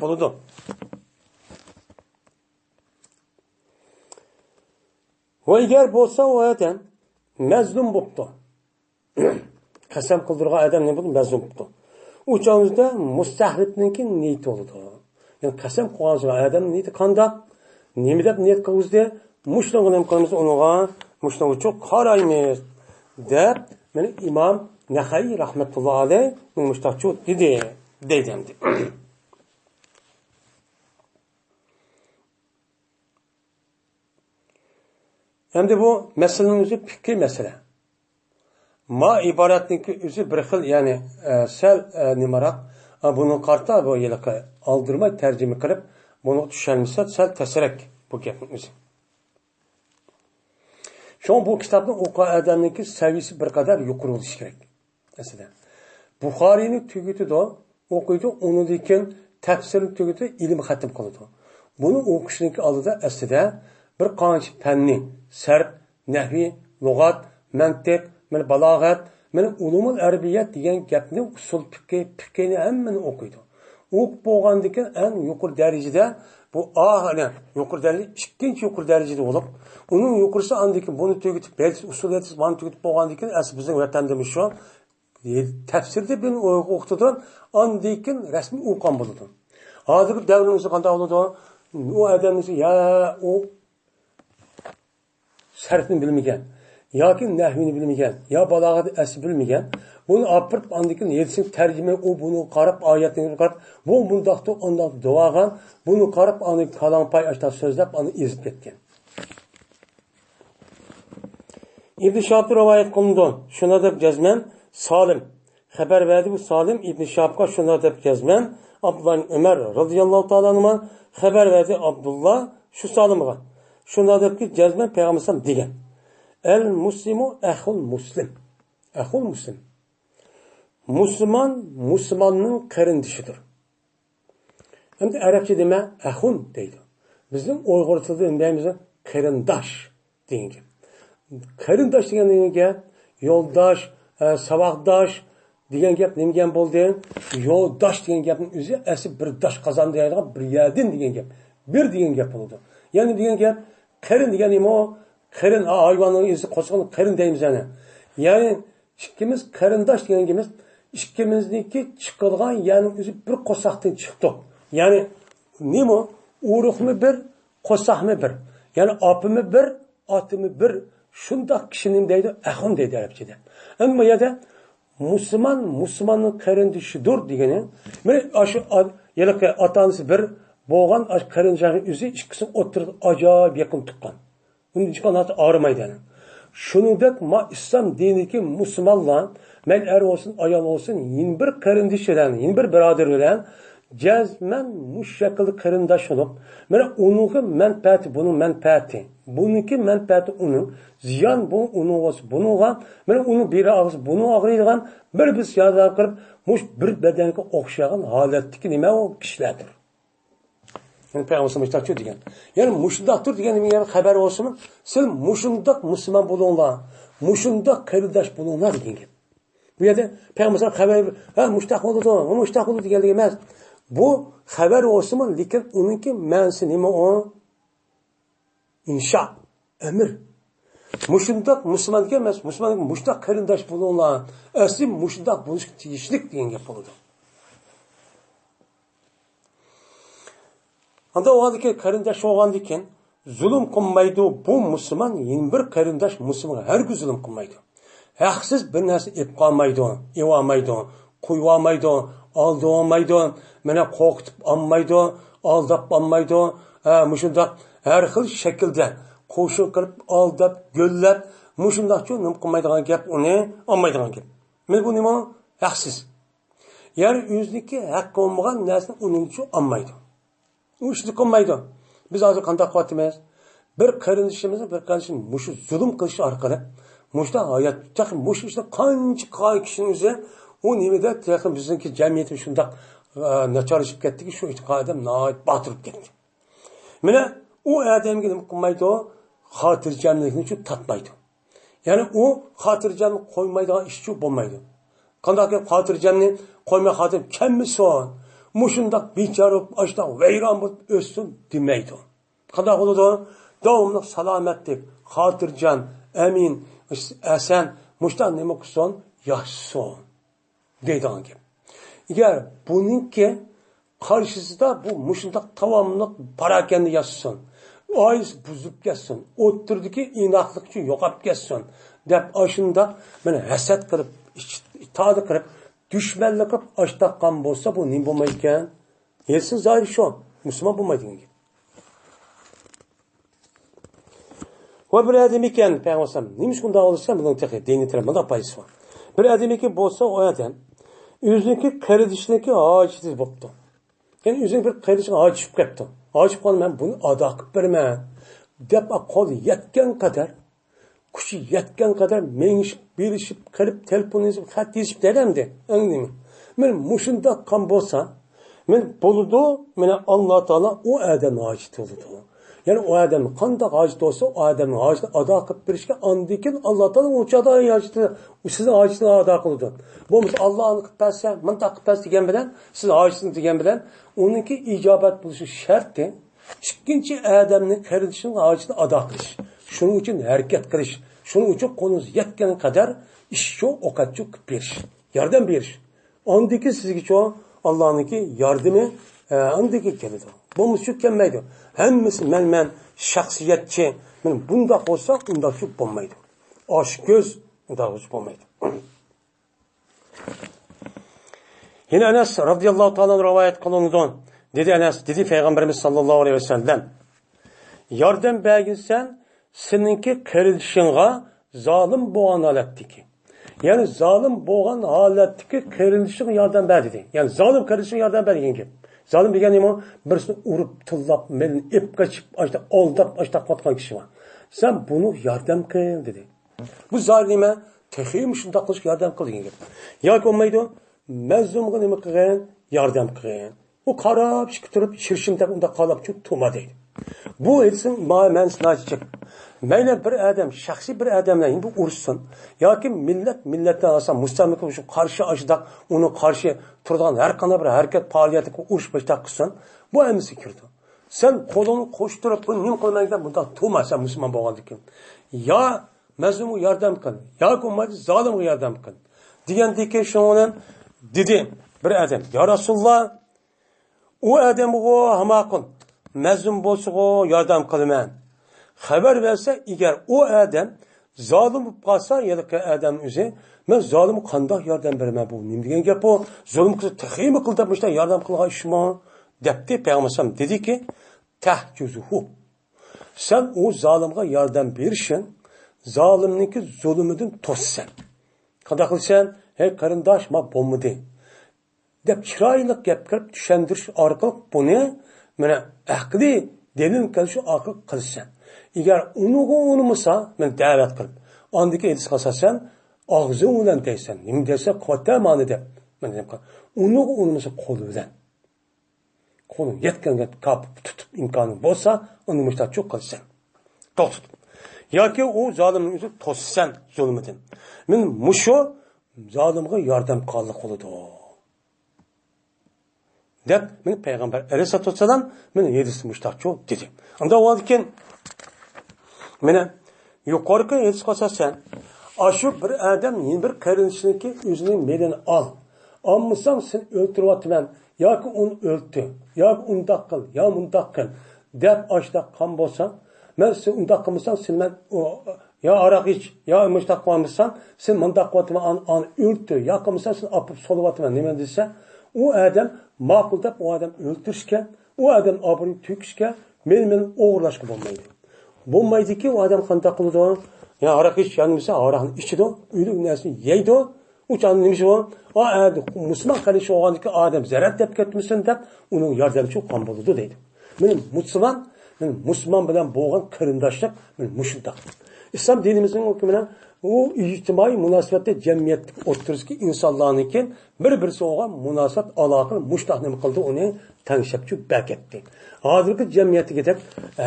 بولىدۇ. ۋە ئەگەر بولسا ئۇ ئادەم مەزلۇم بوپتۇ. قەسەم قىلدۇرغان ئادەم نېمە بولدى؟ مەزلۇم بوپتۇ. ئۇ چاغدا مۇستەھلىپنىڭكى نىيىتى بولىدۇ. يەنى قەسەم قىلغان ئادەمنىڭ نىيىتى قانداق؟ نېمە دەپ نىيەت قىلغۇزدى؟ مۇشۇنىڭغا نېمە قىلىمىز؟ ئۇنىڭغا مۇشۇنىڭغىچۇ قارايمىز، دەپ مانا ئىمام نەخەئىي رەھمەتۇللا ئەلەيھ مۇشۇنداقچۇ دېدى، دەيدۇ ئەمدى. ئەمدى بۇ مەسىلىنىڭ ئۆزى پىقھىي مەسىلە. ما ئىبارەتنىڭكى ئۆزى بىر خىل، يەنى، ئە، سەل، ئە، نېمىراق، ئە، بۇنىڭغا قارىتا بۇ ھېلىقى ئالدىرىماي تەرجىمە قىلىپ، بۇنىڭغا چۈشەنمىسە سەل تەسرەك بۇ گەپنىڭ ئۆزى. شۇڭا بۇ كىتابنى ئوقۇغان ئادەمنىڭكى سەۋىيىسى بىر قەدەر يۇقىرى بولۇشى كېرەك. ئەسلىدە بۇخارىينى تۈگىتىدۇ، ئوقۇيدۇ، ئۇنىڭدىن كېيىن تەپسىرنى تۈگىتىدۇ، ئىلىم خەتىم قىلىدۇ. بۇنى ئوقۇشنىڭكى ئالدىدا ئەسلىدە بىر قانچە پەننى، سەرپ، نەھۋى، لۇغەت، مەنتىق، مانا بالاغەت، مانا ئۇلۇمۇل ئەرەبىيەت دېگەن گەپنى، ئۇسۇل پىقى، پىقىنى ھەممىنى ئوقۇيدۇ. ئوقۇپ بولغاندىن كېيىن ئەڭ يۇقىرى دەرىجىدە، بۇ ئا، يەنى يۇقىرى دەرىجە، ئىككىنچى يۇقىرى دەرىجىدە بولۇپ، ئۇنىڭ يۇقىرىسى ئاندىن كېيىن بۇنى تۈگىتىپ، ھەدىس، ئۇسۇل ھەدىس بۇنى تۈگىتىپ بولغاندىن كېيىن، ئەسلى بىزنىڭ ۋەتەندە مۇشۇ تەپسىردە بىر ئوقۇتىدۇ، ئاندىن كېيىن رەسمىي ئوقۇغان بولىدۇ. ھازىرقى دەۋرىمىزدە قانداق بولىدۇ؟ ئۇ ئادەمنىڭ يا ئۇ سەرفنى بىلمىگەن ياكى نەھۋىنى بىلمىگەن يا بالاغەتنى ئەسلى بىلمىگەن، بۇنى ئاپىرىپ، ئاندىن كېيىن ھەدىسنى تەرجىمە، ئۇ بۇنى قاراپ، ئايەتنى قاراپ، بۇ مۇنداقتۇ، ئانداقتۇ دەۋالغان، بۇنى قاراپ، ئاندىن كالاڭ پاي ئاشتا سۆزلەپ، ئاندىن ئېزىپ كەتكەن. ئىبن شىھابتىن رىۋايەت قىلىنىدۇ، شۇنداق دەپ جەزمەن سالىم خەۋەر بەردى، بۇ سالىم ئىبن شىھابقا شۇنداق دەپ جەزمەن ئابدۇللا ئىبن ئۆمەر رەزىياللاھۇ تائالا ئەنھۇما خەۋەر بەردى، ئابدۇللا شۇ سالىمغا شۇنداق دەپكى، جەزمەن پەيغەمبەر ئەلەيھىسسالام دېگەن، ئەل مۇسلىمۇ ئەخۇل مۇسلىم. ئەخۇل مۇسلىم. مۇسۇلمان مۇسۇلماننىڭ قېرىندىشىدۇر. ئەمدى ئەرەبچە نېمە؟ ئەخۇن دەيدۇ. بىزنىڭ ئۇيغۇر تىلىدا نېمە دەيمىز؟ قېرىنداش دېگەن گەپ. قېرىنداش دېگەن، دېگەن گەپ، يولداش، ئە، ساۋاقداش دېگەن گەپ نېمە دېگەن بولدى؟ يولداش دېگەن گەپنىڭ ئۆزى ئەسلى بىر داش قازان دەيدىغان بىر يەردىن دېگەن گەپ. بىر دېگەن گەپ بولىدۇ. يەنى دېگەن گەپ، قېرىن دېگەن نېمە ئۇ؟ قېرىن، ھا، ھايۋاننىڭ ئىزى قوسۇقىنى قېرىن دەيمىز يەنى. يەنى ئىككىمىز قېرىنداش دېگەن گېپىمىز، ئىككىمىزنىڭكى چىقىدىغان يەرنىڭ ئۆزى بىر قورساقتىن چىقتۇق. يەنى نېمە؟ ئۇرۇقمۇ بىر، قورساقمۇ بىر. يەنى ئاپىمۇ بىر، ئاتىمۇ بىر. شۇنداق كىشىنى نېمە دەيدۇ؟ ئەخۇن دەيدۇ ئەرەبچىدە. ئەمما بۇ يەردە مۇسۇلمان مۇسۇلماننىڭ قېرىندىشىدۇر دېگىنى، مانا ئاشۇ ئا-، ھېلىقى ئاتا-ئانىسى بىر بولغان ئاشۇ قېرىندىشىنىڭ ئۆزى ئىككىسى ئوتتۇرىدا ئاجايىپ يېقىن تۇغقان. ئۇنىڭدىن چىققان نەرسە ئاغرىمايدۇ يەنە. شۇنىڭدەك ما ئىسلام دىنىدىكى مۇسۇلمانلار، مەيلى ئەر بولسۇن، ئايال بولسۇن، يەنە بىر قېرىندىشى بىلەن، يەنە بىر بۇرادىرى بىلەن جەزمەن مۇشۇ شەكىلدە قېرىنداش بولۇپ، مانا ئۇنىڭغا مەنپەئەتى، بۇنىڭ مەنپەئەتى، بۇنىڭكى مەنپەئەتى ئۇنىڭ، زىيان بۇ ئۇنىڭغا بولسا بۇنىڭغا، مانا ئۇنىڭ بىرى ئاغرىسا بۇنىڭ ئاغرىيدىغان، بىر بىرسى ياردەم قىلىپ، مۇشۇ بىر بەدەنگە ئوخشىغان ھالەتتىكى نېمە ئۇ كىشىلەردۇر. يەنى پەيغەمبەر مۇشتاقچۇ دېگەن. يەنى مۇشۇنداقتۇر دېگەن نېمە؟ يەنى خەۋەر بولسىمۇ، سىز مۇشۇنداق مۇسۇلمان بولۇڭلار، مۇشۇنداق قېرىنداش بولۇڭلار دېگەن گەپ. بۇ يەردە پەيغەمبەر خەۋەر، ھە، مۇشتاق بولىدۇ، ھە، مۇشتاق بولىدۇ دېگەنلىك ئەمەس. بۇ خەۋەر بولسىمۇ، لېكىن ئۇنىڭكى مەنىسى نېمە ئۇ؟ ئىنشا، ئەمىر. مۇشۇنداق مۇسۇلمان دېگەن ئەمەس، مۇسۇلمان دېگەن مۇشۇنداق قېرىنداش بولۇڭلار، ئەسلى مۇشۇنداق بولۇشقا تېگىشلىك دېگەن گەپ بولىدۇ. ئاندا ئۇ ھالدىكى قېرىنداش بولغاندىكىن زۇلۇم قىلمايدۇ. بۇ مۇسۇلمان يەنە بىر قېرىنداش مۇسۇلمانغا ھەرگىز زۇلۇم قىلمايدۇ. ھەقسىز بىر نەرسە ئېلىپ قالمايدۇ، ئېلىۋالمايدۇ، قويۇۋالمايدۇ، ئالدىۋالمايدۇ، مانا قورقۇتۇپ ئالمايدۇ، ئالداپ ئالمايدۇ. ھە، مۇشۇنداق ھەر خىل شەكىلدە قوشۇن قىلىپ، ئالداپ، گۆللەپ، مۇشۇنداقچۇ نېمە قىلمايدىغان گەپ ئۇنى ئالمايدىغان گەپ. مانا بۇ نېمە؟ ھەقسىز. يەنى ئۆزىنىڭكى ھەققى بولمىغان نەرسىنى ئۇنىڭچۇ ئالمايدۇ. ئۇ ئىشنى قىلمايدۇ. بىز ھازىر قانداق قىلىۋاتىمىز؟ بىر قېرىندىشىمىزنى، بىر قېرىندىشىمىز مۇشۇ زۇلۇم قىلىش ئارقىلىق، مۇشۇنداق ھايات، تېخى مۇشۇ ئىشنى قانچە قىلغان كىشىنىڭ ئۆزى، ئۇ نېمىدە تېخى بىزنىڭكى جەمئىيىتىمىز شۇنداق، ئە، ناچارلىشىپ كەتتىكى، شۇ ئېتىقادىم ناھايىتى باتۇرۇپ كەتتى. مانا ئۇ ئادەمگە نېمە قىلمايدۇ؟ خاتىرجەملىكنى شۇ تاپمايدۇ. يەنى ئۇ خاتىرجەم قويمايدىغان ئىشچۇ بولمايدۇ. قانداق گەپ خاتىرجەمنى قويماي خاتىرجەم كەلمىسۇن، مۇشۇنداق بىچارە بولۇپ، ئاشۇنداق ۋەيران بولۇپ ئۆتسۇن دېمەيدۇ. قانداق بولىدۇ؟ داۋاملىق سالامەتلىك، خاتىرجەم، ئەمىن، ئەسەن، مۇشۇنداق نېمە قىلسۇن؟ ياشىسۇن. دەيدىغان گەپ. ئەگەر بۇنىڭكى قارشىسىدا بۇ مۇشۇنداق داۋاملىق پاراكەندە ياسىسۇن، ئائىلىسى بۇزۇلۇپ كەتسۇن، ئوتتۇرىدىكى ئىناقلىقچۇ يوقاپ كەتسۇن دەپ، ئاشۇنداق مانا ھەسەت قىلىپ، ئىچ-، ئىتائەت قىلىپ، دۈشمەنلىك قىلىپ ئاشتاققان بولسا، بۇ نېمە بولمايدىكەن؟ ھېسسىز زاھىر شۇ، مۇسۇلمان بولمايدىغان گەپ. ۋە بىر ئادەم ئىكەن، پەيغەمبەر ئەلەيھىسسالام، نېمىشقا ئۇنداق بولسا، بۇنىڭ تېخى دىنىي تەرەپ مۇنداق پايدىسى بار. بىر ئادەم ئىكەن بولسا، ئۇ ئادەم ئۆزىنىڭكى قېرىندىشىنىڭكى ھاجىتى بوپتۇ. يەنى ئۆزىنىڭ بىر قېرىندىشىغا ھاجىتى چۈشۈپ قاپتۇ. ھاجىتى چۈشۈپ قالدى، مەن بۇنى ئادا قىلىپ بېرىمەن دەپ، قول يەتكەن قەدەر، كۈچى يەتكەن قەدەر مېڭىشىپ، بېرىشىپ، قىلىپ، تېلېفون يېزىپ، خەت يېزىپ دەيدۇ ئەمدى. ئەڭ نېمە؟ مانا مۇشۇنداق قىلغان بولسا، مانا بولىدۇ، مانا ئاللا تائالا ئۇ ئادەمنىڭ ھاجىتى بولىدۇ. يەنى ئۇ ئادەم قانداق ھاجىتى بولسا، ئۇ ئادەمنىڭ ھاجىتىنى ئادا قىلىپ بېرىشكە، ئاندىن كېيىن ئاللا تائالا ئۇ چاغدا ھاجىتىنى، سىزنىڭ ھاجىتىنى ئادا قىلىدۇ. بولمىسا، ئاللا ئانا قىلىپ بەرسە، مۇنداق قىلىپ بەرسە دېگەن بىلەن، سىز ھاجىتىنى دېگەن بىلەن، ئۇنىڭكى ئىجابەت بولۇشى شەرتى ئىككىنچى ئادەمنىڭ، قېرىندىشىنىڭ ھاجىتىنى ئادا قىلىش. شۇنىڭ ئۈچۈن ھەرىكەت قىلىش. شۇنىڭ ئۈچۈن قولىڭىز يەتكەن قەدەر ئىشچۇ، ئوقەتچۇ قىلىپ بېرىش. ياردەم بېرىش. ئاندىكى سىزگىچۇ ئاللانىڭكى ياردىمى، ئە، ئاندىكى كېلىدۇ. بولمىسا شۇ كەلمەيدۇ. ھەممىسى مەن، مەن شەخسىيەتچى، مەن بۇنداق بولسا ئۇنداقچۇ بولمايدۇ. ئاچ كۆز ئۇنداق بولسا بولمايدۇ. يەنە ئەنەس رازىياللاھۇ تائالا ئەنھۇ رىۋايەت قىلىنىدۇ. دېدى ئەنەس، دېدى پەيغەمبىرىمىز ساللاللاھۇ ئەلەيھى ۋەسەللەم، ياردەم بەرگىنسەن سېنىڭكى قېرىندىشىڭغا زالىم بولغان ھالەتتىكى. يەنى زالىم بولغان ھالەتتىكى قېرىندىشىڭغا ياردەم بەر دېدى. يەنى زالىم قېرىندىشىڭغا ياردەم بەر دېگەن گەپ. زالىم دېگەن نېمە؟ بىرسىنى ئۇرۇپ، تىللاپ، مېلىنى ئېلىپ قېچىپ، ئاشتا ئالداپ، ئاشتا قىلىۋاتقان كىشى بار. سەن بۇنىڭغا ياردەم قىل دېدى. بۇ زاھىر نېمە؟ تېخىمۇ شۇنداق قىلىشقا ياردەم قىل دېگەن گەپ. ياكى بولمايدۇ، مەزلۇمغا نېمە قىلغىن؟ ياردەم قىلغىن. ئۇ قاراپ ئىككى تۇرۇپ، شىرشىم دەپ ئۇنداق قاراپ چۇ تۇما دەيدۇ. بۇ ھېدىسنىڭ ما-، مەنىسى ناھايىتى جىق. مەيلى بىر ئادەم، شەخسىي بىر ئادەم بىلەن بۇ ئۇرۇشسۇن، ياكى مىللەت مىللەتتىن ئالسا مۇستەملىكە شۇ قارشى ئاشىداق، ئۇنىڭ قارشى تۇرىدىغان ھەر قانداق بىر ھەرىكەت، پائالىيەتكە ئۇرۇش باشلاق قىلسۇن، بۇ ھەممىسى كىرىدۇ. سەن قولۇڭنى قوشتۇرۇپ، بۇ نېمە قىلىمەن دەپ بۇنداق تۇما، سەن مۇسۇلمان بولغاندىن كېيىن. يا مەزلۇمغا ياردەم قىل، ياكى بولمىسا زالىمغا ياردەم قىل دېگەندىكى شۇنىڭ بىلەن دېدى بىر ئادەم، يا رەسۇلاللا، ئۇ ئادەمغۇ ھاماقۇن، مەزلۇم بولسىغۇ ياردەم قىلىمەن. خەۋەر بەرسە، ئەگەر ئۇ ئادەم زالىم بولۇپ قالسا، يەنى ئادەم ئۆزى، مەن زالىمغا قانداق ياردەم بېرىمەن؟ بۇ نېمە دېگەن گەپ بۇ؟ زۇلۇم قىلسا تېخىمۇ قىل دەپ مۇشۇنداق ياردەم قىلغان ئىشمۇ؟ دەپتى. پەيغەمبەر ئەلەيھىسسالام دېدىكى، تەھجۇزۇھۇ. سەن ئۇ زالىمغا ياردەم بېرىشىڭ زالىمنىڭكى زۇلۇمىدىن توسىسەن. قانداق قىلىسەن؟ ھەي قېرىنداش، ما بولمىدى دەپ چىرايلىق گەپ قىلىپ چۈشەندۈرۈش ئارقىلىق بۇنى، مانا، ئەقلىي دەلىل كەلتۈرۈش ئارقىلىق قىلىسەن. ئەگەر ئۇنىغا ئۇنىمىسا، مانا، دەۋەت قىلىپ، ئاندىكى ھەدىسكە ئاساسەن، ئاغزىڭ بىلەن دەيسەن، نېمە دەيسەن، قىلىۋەت مانا دەپ. مانا دەپ قىل. ئۇنىغا ئۇنىمىسا، قول بىلەن. قولۇڭ يەتكەنگە تاپىپ تۇتۇپ ئىمكانىڭ بولسا، ئۇنى مۇشتاچۇ قىلىسەن. توختىتىپ. ياكى ئۇ زالىمنىڭ ئۆزى توسىسەن زۇلمىدىن. مانا مۇشۇ زالىمغا ياردەم قىلغانلىق بولىدۇ. دەپ، مانا پەيغەمبەر ئەلەيھىسسالاتۇ ۋەسسالام، مانا ھەدىستە مۇشتاچۇ دېدى. ئۇنداق بولغاندىكىن، مانا يۇقىرىقى ھەدىسكە ئاساسەن، ئاشۇ بىر ئادەم يەنە بىر قېرىندىشىنىڭكى ئۆزىنىڭ مېلىنى ئال. ئالمىساڭ سېنى ئۆلتۈرۈۋاتىمەن، ياكى ئۇنى ئۆلتۈر، ياكى ئۇنداق قىل، يا مۇنداق قىل، دەپ ئاشۇنداق قىلغان بولسا، مەن سېنى ئۇنداق قىلمىسام، سېنى مەن، ئۇ، يا ھاراق ئىچ، يا مۇشۇنداق قىلمىسام، سېنى مۇنداق قىلىۋاتىمەن، ئان-، ئانا ئۆلتۈر، يا قىلمىسام سېنى ئاپىرىپ سولىۋاتىمەن، نېمە دېسە، ئۇ ئادەم ماقۇل دەپ ئۇ ئادەم ئۆلتۈرۈشكە، ئۇ ئادەم ئابرۇيىنى تۆكۈشكە، مېنى، مېنى ئوغرىلاشقا بولمايدۇ. بولمايدىكى، ئۇ ئادەم قانداق قىلىدۇ؟ يا ھاراق ئىچ، يا نېمىسى ھاراقنى ئىچىدۇ، ئۆلۈك نەرسىنى يەيدۇ. ئۇ چاغدا نېمە ئىش بۇ؟ ئا، ئا، مۇسۇلمان قېرىندىشى بولغاندىكى ئادەم زەرەر دەپ كەتمىسۇن دەپ، ئۇنىڭ ياردەمچى بولغان بولىدۇ دەيدۇ. مېنى مۇسۇلمان، مېنى مۇسۇلمان بىلەن بولغان قېرىنداشلىق مېنى مۇشۇنداق. ئىسلام دىنىمىزنىڭ ھۆكمىنى ئۇ ئىجتىمائىي مۇناسىۋەتتە جەمئىيەتتىكى ئوتتۇرىسىدىكى ئىنسانلارنىڭكى بىر-بىرسىگە بولغان مۇناسىۋەت، ئالاقىنى مۇشۇنداق نېمە قىلدى، ئۇنى تەڭشەپچۇ بەركەتتى. ھازىرقى جەمئىيەتتىكىدەك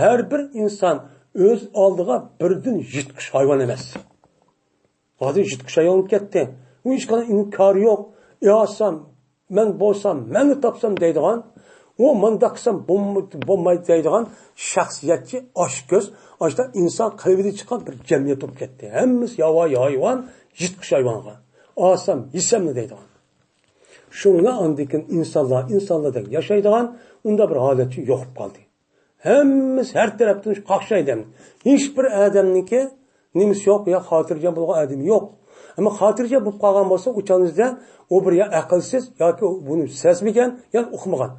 ھەر بىر ئىنسان ئۆز ئالدىغا بىردىن يىرتقۇچ ھايۋان ئەمەس. ھازىر يىرتقۇچ ھايۋان بولۇپ كەتتى. ئۇ ھېچقانداق ئىنكارى يوق. ئالسام، مەن بولسام، مەنلا تاپسام دەيدىغان، ئۇ مانداق قىلسام بولم-، بولمايدۇ دەيدىغان شەخسىيەتچى، ئاچكۆز، ئاشتا ئىنسان قەلبىدىن چىققان بىر جەمئىيەت بولۇپ كەتتى. ھەممىسى ياۋايى ھايۋان، يىرتقۇچ ھايۋانغا. ئالسام، يېسەملا دەيدىغان. شۇڭا ئاندىن كېيىن ئىنسانلار، ئىنسانلاردەك ياشايدىغان ئۇنداق بىر ھالەتچۇ يوق بولۇپ قالدى. ھەممىسى ھەر تەرەپتىن قاقشايدۇ. ھېچ بىر ئادەمنىڭكى نېمىسى يوق، يا خاتىرجەم بولغان ئادىمى يوق. ئەمما خاتىرجەم بولۇپ قالغان بولسا، ئۇ چاغدا ئۇ بىر يا ئەقىلسىز، ياكى بۇنى سەزمىگەن، يا ئۇقمىغان.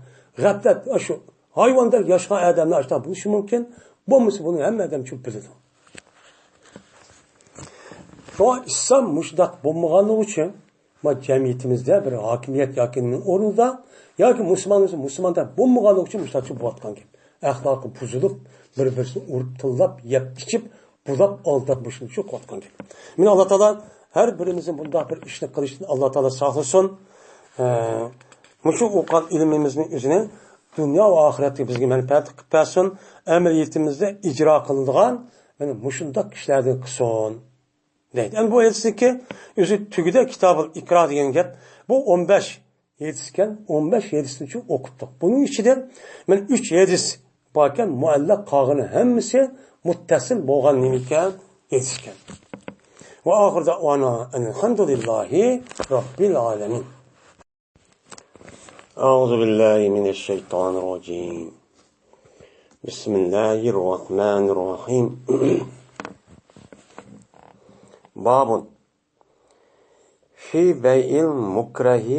غەپلەت، شۇ ھايۋاندەك ياشىغان ئادەملەر ئاشۇنداق بولۇشى مۇمكىن. بولمىسا بۇنى ھەممە ئادەم چۈشىنىپ بىلىدۇ. شۇڭا ئىسلام مۇشۇنداق بولمىغانلىقى ئۈچۈن، ما جەمئىيىتىمىزدە بىر ھاكىمىيەت ياكى نېمىنىڭ ئورنىدا، ياكى مۇسۇلمان بولسا مۇسۇلماندا بولمىغانلىقى ئۈچۈن مۇشۇنداق بولۇۋاتقان گەپ. ئەخلاقى بۇزۇلۇپ، بىر-بىرسىنى ئۇرۇپ، تىللاپ، يەپ ئىچىپ، بۇلاپ، ئالداپ مۇشۇنچە قىلىۋاتقان گەپ. مانا ئاللا تائالا ھەر بىرىمىزنى بۇنداق بىر ئىشنى قىلىشتىن ئاللا تائالا ساقلىسۇن. ئە، مۇشۇ ئوقۇغان ئىلمىمىزنىڭ ئۆزىنى دۇنيا ۋە ئاخىرەتتە بىزگە مەنپەئەت قىلىپ بەرسۇن، ئەمەلىيىتىمىزدە ئىجرا قىلىدىغان، يەنى مۇشۇنداق كىشىلەردىن قىلسۇن، دەيدۇ. ئەمدى بۇ ھەدىسنىڭكى ئۆزى تۈگىدە كىتابۇل ئىقرار دېگەن گەپ، بۇ ئون بەش ھەدىسكەن، ئون بەش ھەدىسنى شۇ ئوقۇتتۇق. بۇنىڭ ئىچىدە مەن ئۈچ ھەدىس باركەن، مۇئەللەق، قالغىنى ھەممىسى مۇتتەسىل بولغان نېمىكەن؟ ھەدىسكەن. ۋە ئاخىر دەئۋانا ئەلھەمدۇلىللاھى رەببىل ئالەمىن. أعوذ بالله من الشيطان الرجيم. بسم الله الرحمن الرحيم. باب في بيع المكره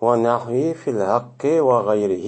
ونحوه في الحق وغيره.